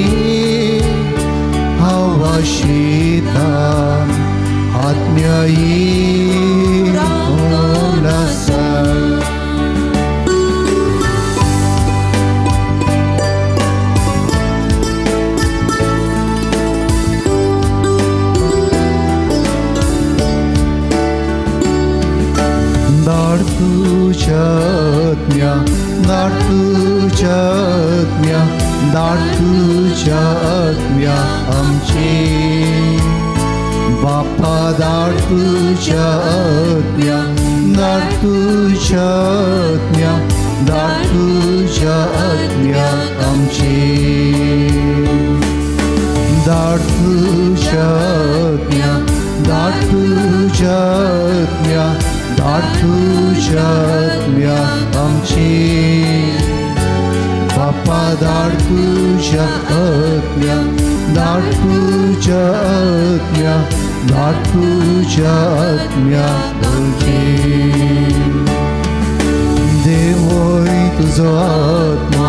हांव आशेता आत्म्याये राखून आसा. धाड तुझ्या आत्म्या धाड तुझ्या आत्म्या धाड तुझ्या आत्म्या आमचे बापा धाड तुझ्या आत्म्या धाड तुझ्या आत्म्या धाड तुझ्या आत्म्या आमचे धाड तुझ्या आत्म्या धाड तुझ्या आत्म्या धाड तुझ्या आत्म्या आमचे बापा धाड तुझ्या आत्म्या धाड तुझ्या आत्म्या धाड तुझ्या आत्म्या आमचे. देवोय तुजो आत्मा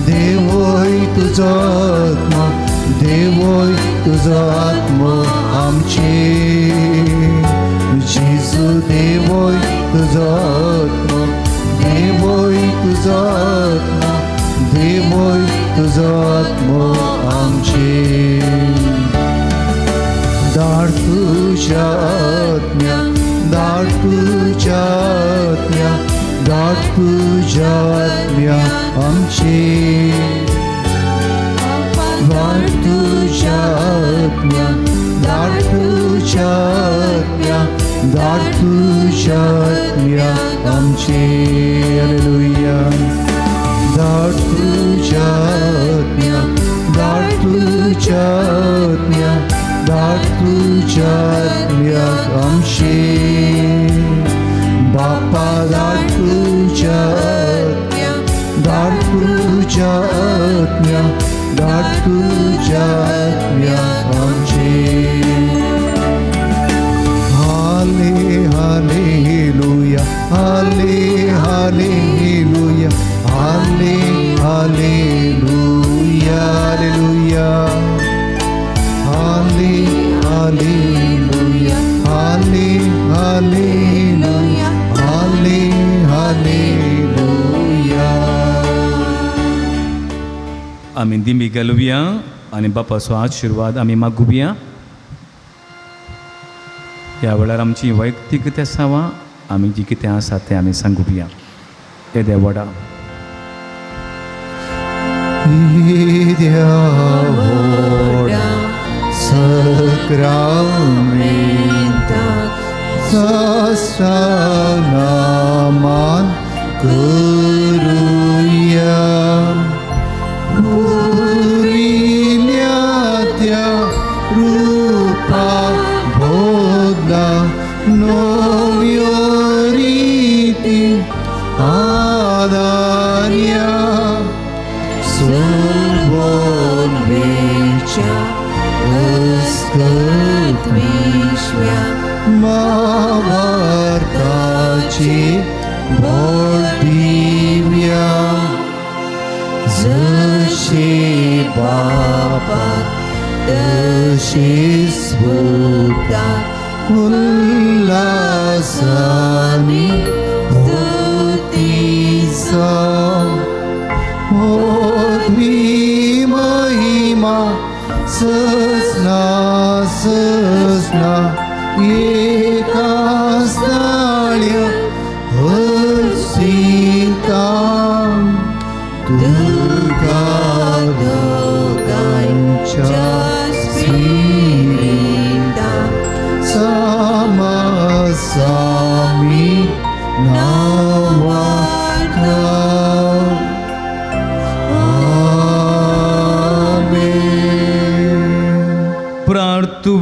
देवोय तुजो आत्मा देवोय तुजो आत्मो आमचे जेजू देवोय तुजो आत्मो देवोय तुजो आत्मो देवोय तुजो आत्मो आमचे. धाड तुझ्या आत्म्या धाड तुझ्या आत्म्या धाड तुझ्या आत्म्या आमचे धाड तुझ्या आत्म्या धाड तुझ्या आत्म्या धाड तुझ्या आत्म्या आमचे. हालेलुया. धाड तुझ्या आत्म्या धाड तुझ्या आत्म्या धाड तुझ्या आत्म्या आमचे बापा धाड तुझ्या आत्म्या धाड तुझ्या आत्म्या धाड तुझ्या आत्म्या आमचे. हाले हालेलुया हाले हालेलुया हाले हालेलुया हालेलुया हाले हालेलुया हाले हालेलुया हाले हालेलुया. आमी दिंबी घालुया आनी बापाचो आशिर्वाद आमी मागुया. ह्या वेळार आमची वैयक्तीक तेसांवां आमी जी कितें आसा तें आमी सांगुया. येद्या व्हडा येद्या व्हडा सक्रामेंताक साष्टांगमान करुया पुरिल्या त्या रुपा बोधला नव्यो रिती आदार्या सोबोनवेच्या अस्कत विश्व्या मावार्ताची बोडिव्या जशी बापाक तशी पुताक उल्हासानी स्तुतीचा होती महिमा ससना ससना एका स्थाळ्या हर्षिता तुका दोगांच्या स्पिरिता सामासामी नाव.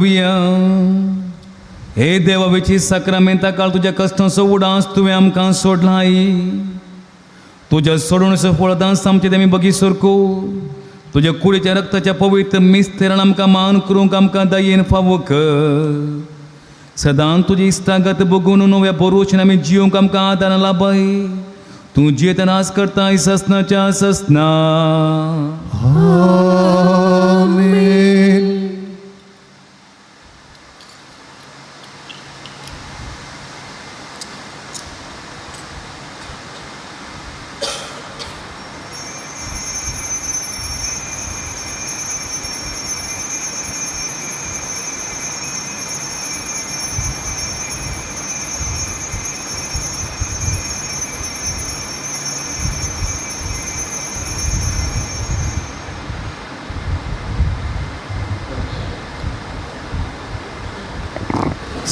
करुया. हे देवावेची साक्रामेंता काळ तुज्या कश्टांचो उडास तुवें आमकां सोडलाय. तुज्या सोडून फळदांस आमचे तेमी बगी सरको. तुज्या कुडीच्या रक्ताच्या पवित्र मिस्तेरान आमकां मान करूंक आमकां दयेन फावो कर. सदां तुजी इश्टागत बगून नव्या बरोवचेन आमी जिवंक आमकां आदार लाभय. तूं जियेत नास करताय ससनाच्या ससना. आमेन.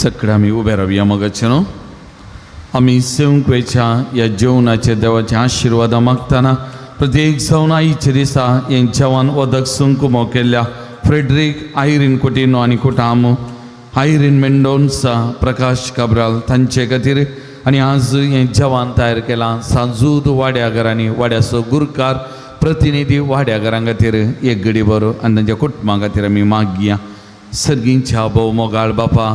सगळे आमी उबे रावया मगाचे न्हू. आमी सेवंकवेच्या ह्या जेवणाचे देवाचे आशिर्वादां मागतना प्रत्येक जावन आयच्या दिसा हें जेवण वदक सुंकुमो केल्ल्या फ्रेडरीक आयरीन कुटिनो आनी कुटाम आयरीन मेंडोन्सा प्रकाश काब्राल तांचे खातीर आनी आज हें जेवण तयार केलां सांजूद वाड्याघर आनी वाड्याचो गुरकार प्रतिनिधी वाड्याघरां खातीर एक गडी बरो आनी तांच्या कुटुंबा खातीर आमी मागया. सर्गींच्या भोव मोगाळ बापा,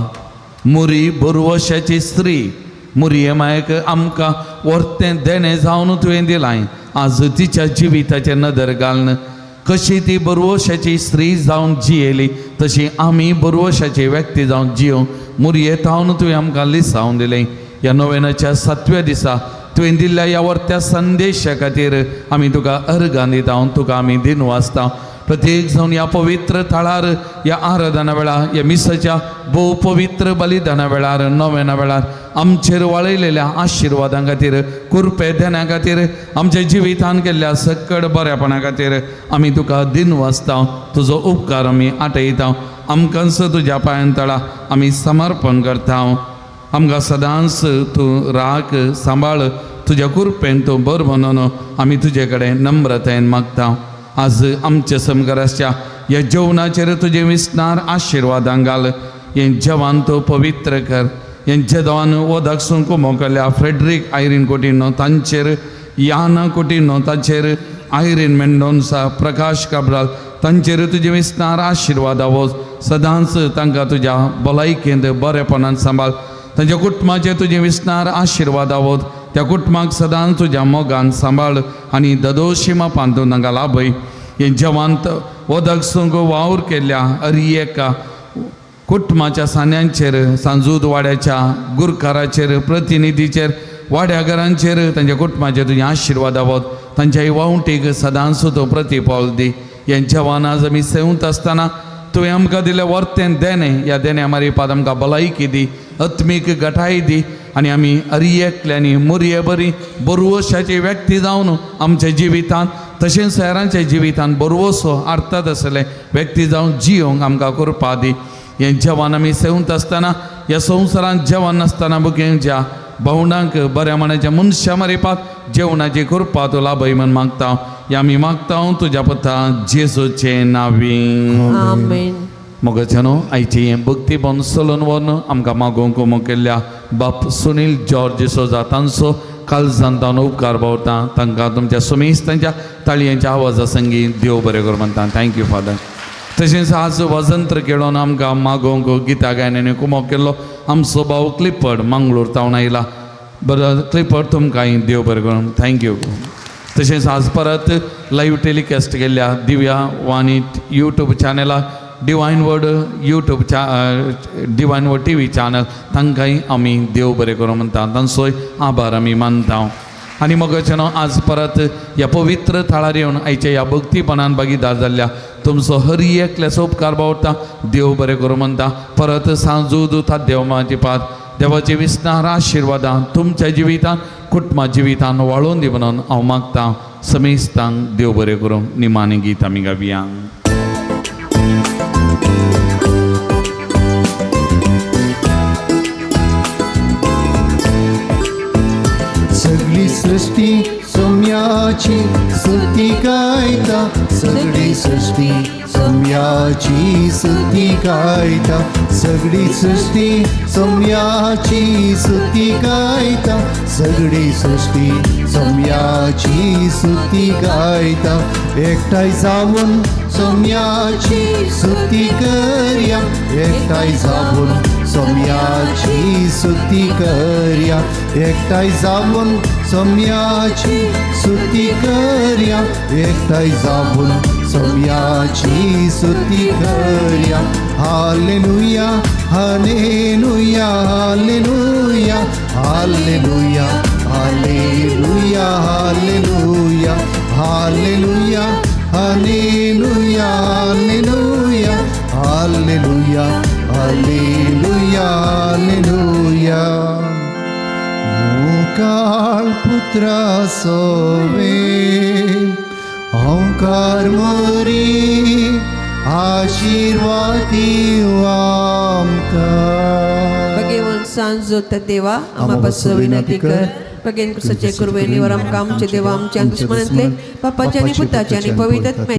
मुरी बोरवशाची स्त्री मुरये मायक आमकां वर्तें देणें जावन तुवें दिलां. आज तिच्या जिविताचेर नदर घालून कशी ती बरवशाची स्त्री जावन जियेली तशी आमी बरवशाची व्यक्ती जावन जियोंक मुरये थावन तुवें आमकां लिसावन दिलें. ह्या नोवेनाच्या सातव्या दिसा तुवें दिल्ल्या ह्या वर्त्या संदेशा खातीर आमी तुका अर्गां दिता, तुका आमी दिनवासता. प्रत्येक जावन ह्या पवित्र थळार ह्या आराधना वेळार ह्या मिसाच्या भोव पवित्र बलिदाना वेळार नोवेना वेळार आमचेर वाळयलेल्या आशिर्वादां खातीर कुरपे देण्या खातीर आमच्या जिवितान केल्ल्या सकड बऱ्यापणा खातीर आमी तुका दिनवासता. तुजो उपकार आमी आटयता. आमकांच तुज्या पांयान तळा आमी समर्पण करता. आमकां सदांच तूं राख सांबाळ, तुज्या कुरपेन तूं बरो म्हणून आमी तुजे कडेन नम्रतायेन मागता. आज आमच्या समगराच्या ह्या जेवणाचेर तुजें विसनार आशिर्वादां घाल. हें जेवण तूं पवित्र कर. हें जेवण वदक सुंकुमो केल्या फ्रेडरीक आयरीन कुटिनो तांचेर, याना कुटिनो तांचेर, आयरीन मेंडोन्सा प्रकाश काब्राल तांचेर तुजें विसनार आशिर्वादां वच. सदांच तांकां तुज्या भलायकेंत बरेपणान सांबाळ. तांच्या कुटुंबाचेर तुजें विसनार आशिर्वादां वच. त्या कुटुंबाक सदांच तुज्या मोगान सांबाळ आनी ददोशी मापान तूं तांकां लाभय. हें जेवण वदक सुंग वावर केल्ल्या अरी एका कुटुंबाच्या सान्यांचेर, सांजूद वाड्याच्या गुरकाराचेर, प्रतिनिधीचेर, वाड्याघरांचेर तांच्या कुटुंबाचेर तुजें आशिर्वाद आवत. तांच्या वावटीक सदांच तूं प्रतिफळ दी. हें जेवण आज आमी सेवंत आसतना तुवें आमकां दिलें वर्तें देणें, ह्या देण्या मारिपाद आमकां भलायकी दी, आत्मीक गठाय दी आनी आमी अरी एकल्यांनी मुरये बरी बरवशाची व्यक्ती जावन आमच्या जिवितांत तशेंच हेरांच्या जिवितांत बरवसो अर्थात आसले व्यक्ती जावन जियोंक आमकां कृपा दी. हें जेवण आमी सेवंत आसतना ह्या संवसारांत जेवण नासतना बुकेंच्या भावंडांक बऱ्या मनाच्या मनशां मारिपाक जेवणाची कृपा तूं लाभय म्हूण मागता. ह्या आमी मागता तुज्या पुता जेजूचे नांवी. आमेन. मोगाच्या न्हू आयची हें भक्तीपण चलून व्हरून आमकां मागोवंक मुखेल्ल्या बाप सुनील जॉर्ज सोजा तांचो कालजान तावन उपकार बावता. तांकां तुमच्या सुमेस तांच्या ताळयांच्या आवाजा संगी देव बरें करूं म्हणटा. Thank you father. तशेंच आज वजंत्र खेळोन आमकां मागोवंक गितां गायनांनी कुमोक केल्लो आमचो भाव क्लिपड मंगळूर तावन आयला. बरो क्लिपड, तुमकांय देव बरें करूं. Thank you. तशेंच आज परत लायव्ह टेलिकास्ट केल्ल्या दिव्या वाणी यूट्यूब चॅनलाक, डिवायन वर्ड यूट्यूब चा डिवायन वर्ड टीव्ही चॅनल, तांकांय आमी देव बरें करूं म्हणटा. तांचोय आभार आमी मानता. आनी मोगाचें न्हू आज परत ह्या पवित्र थळार येवन आयच्या ह्या भक्तीपणान भागीदार जाल्ल्या तुमचो हर एकल्याचो उपकार बावता. देव बरें करूं म्हणटा. परत सांजू दुता देवमाची पात देवाचे विस्तार आशिर्वादां तुमच्या जिवितान कुटुंबा जिवितान वाळोवन दी म्हणून हांव मागता. समेस्तांक देव बरें करूं. निमाणी गीत आमी गावया. सगळी सृष्टी सोम्याची स्तुती गायता, सगळी सृष्टी सोम्याची सुती गायता, सगळी सृष्टी सोम्याची सुती गायता, सगळी सृष्टी सोम्याची सुती गायता. एकठांय जावन सोम्याची सुती करया, एकठांय जावन सोम्याची सुती करया, एकठांय जावन सोम्याची सुती करया, एकठांय जावन सोम्याची सुती करया. Hallelujah, hallelujah, hallelujah, hallelujah, hallelujah, hallelujah, hallelujah, hallelujah, hallelujah, hallelujah, hallelujah, hallelujah. मुखाळ पुत्रा सोवे ओंकार मोरी आशिर्वादी आमकां. भगेवन सांजो देवा आम्हा पासून विनंती कर. भगेन क्रिस्ताचे कुर्बेनीवर आमकां आमचे देवा आमच्या दुस्मनांतले पापाचे आनी पुताचे आनी पवित्र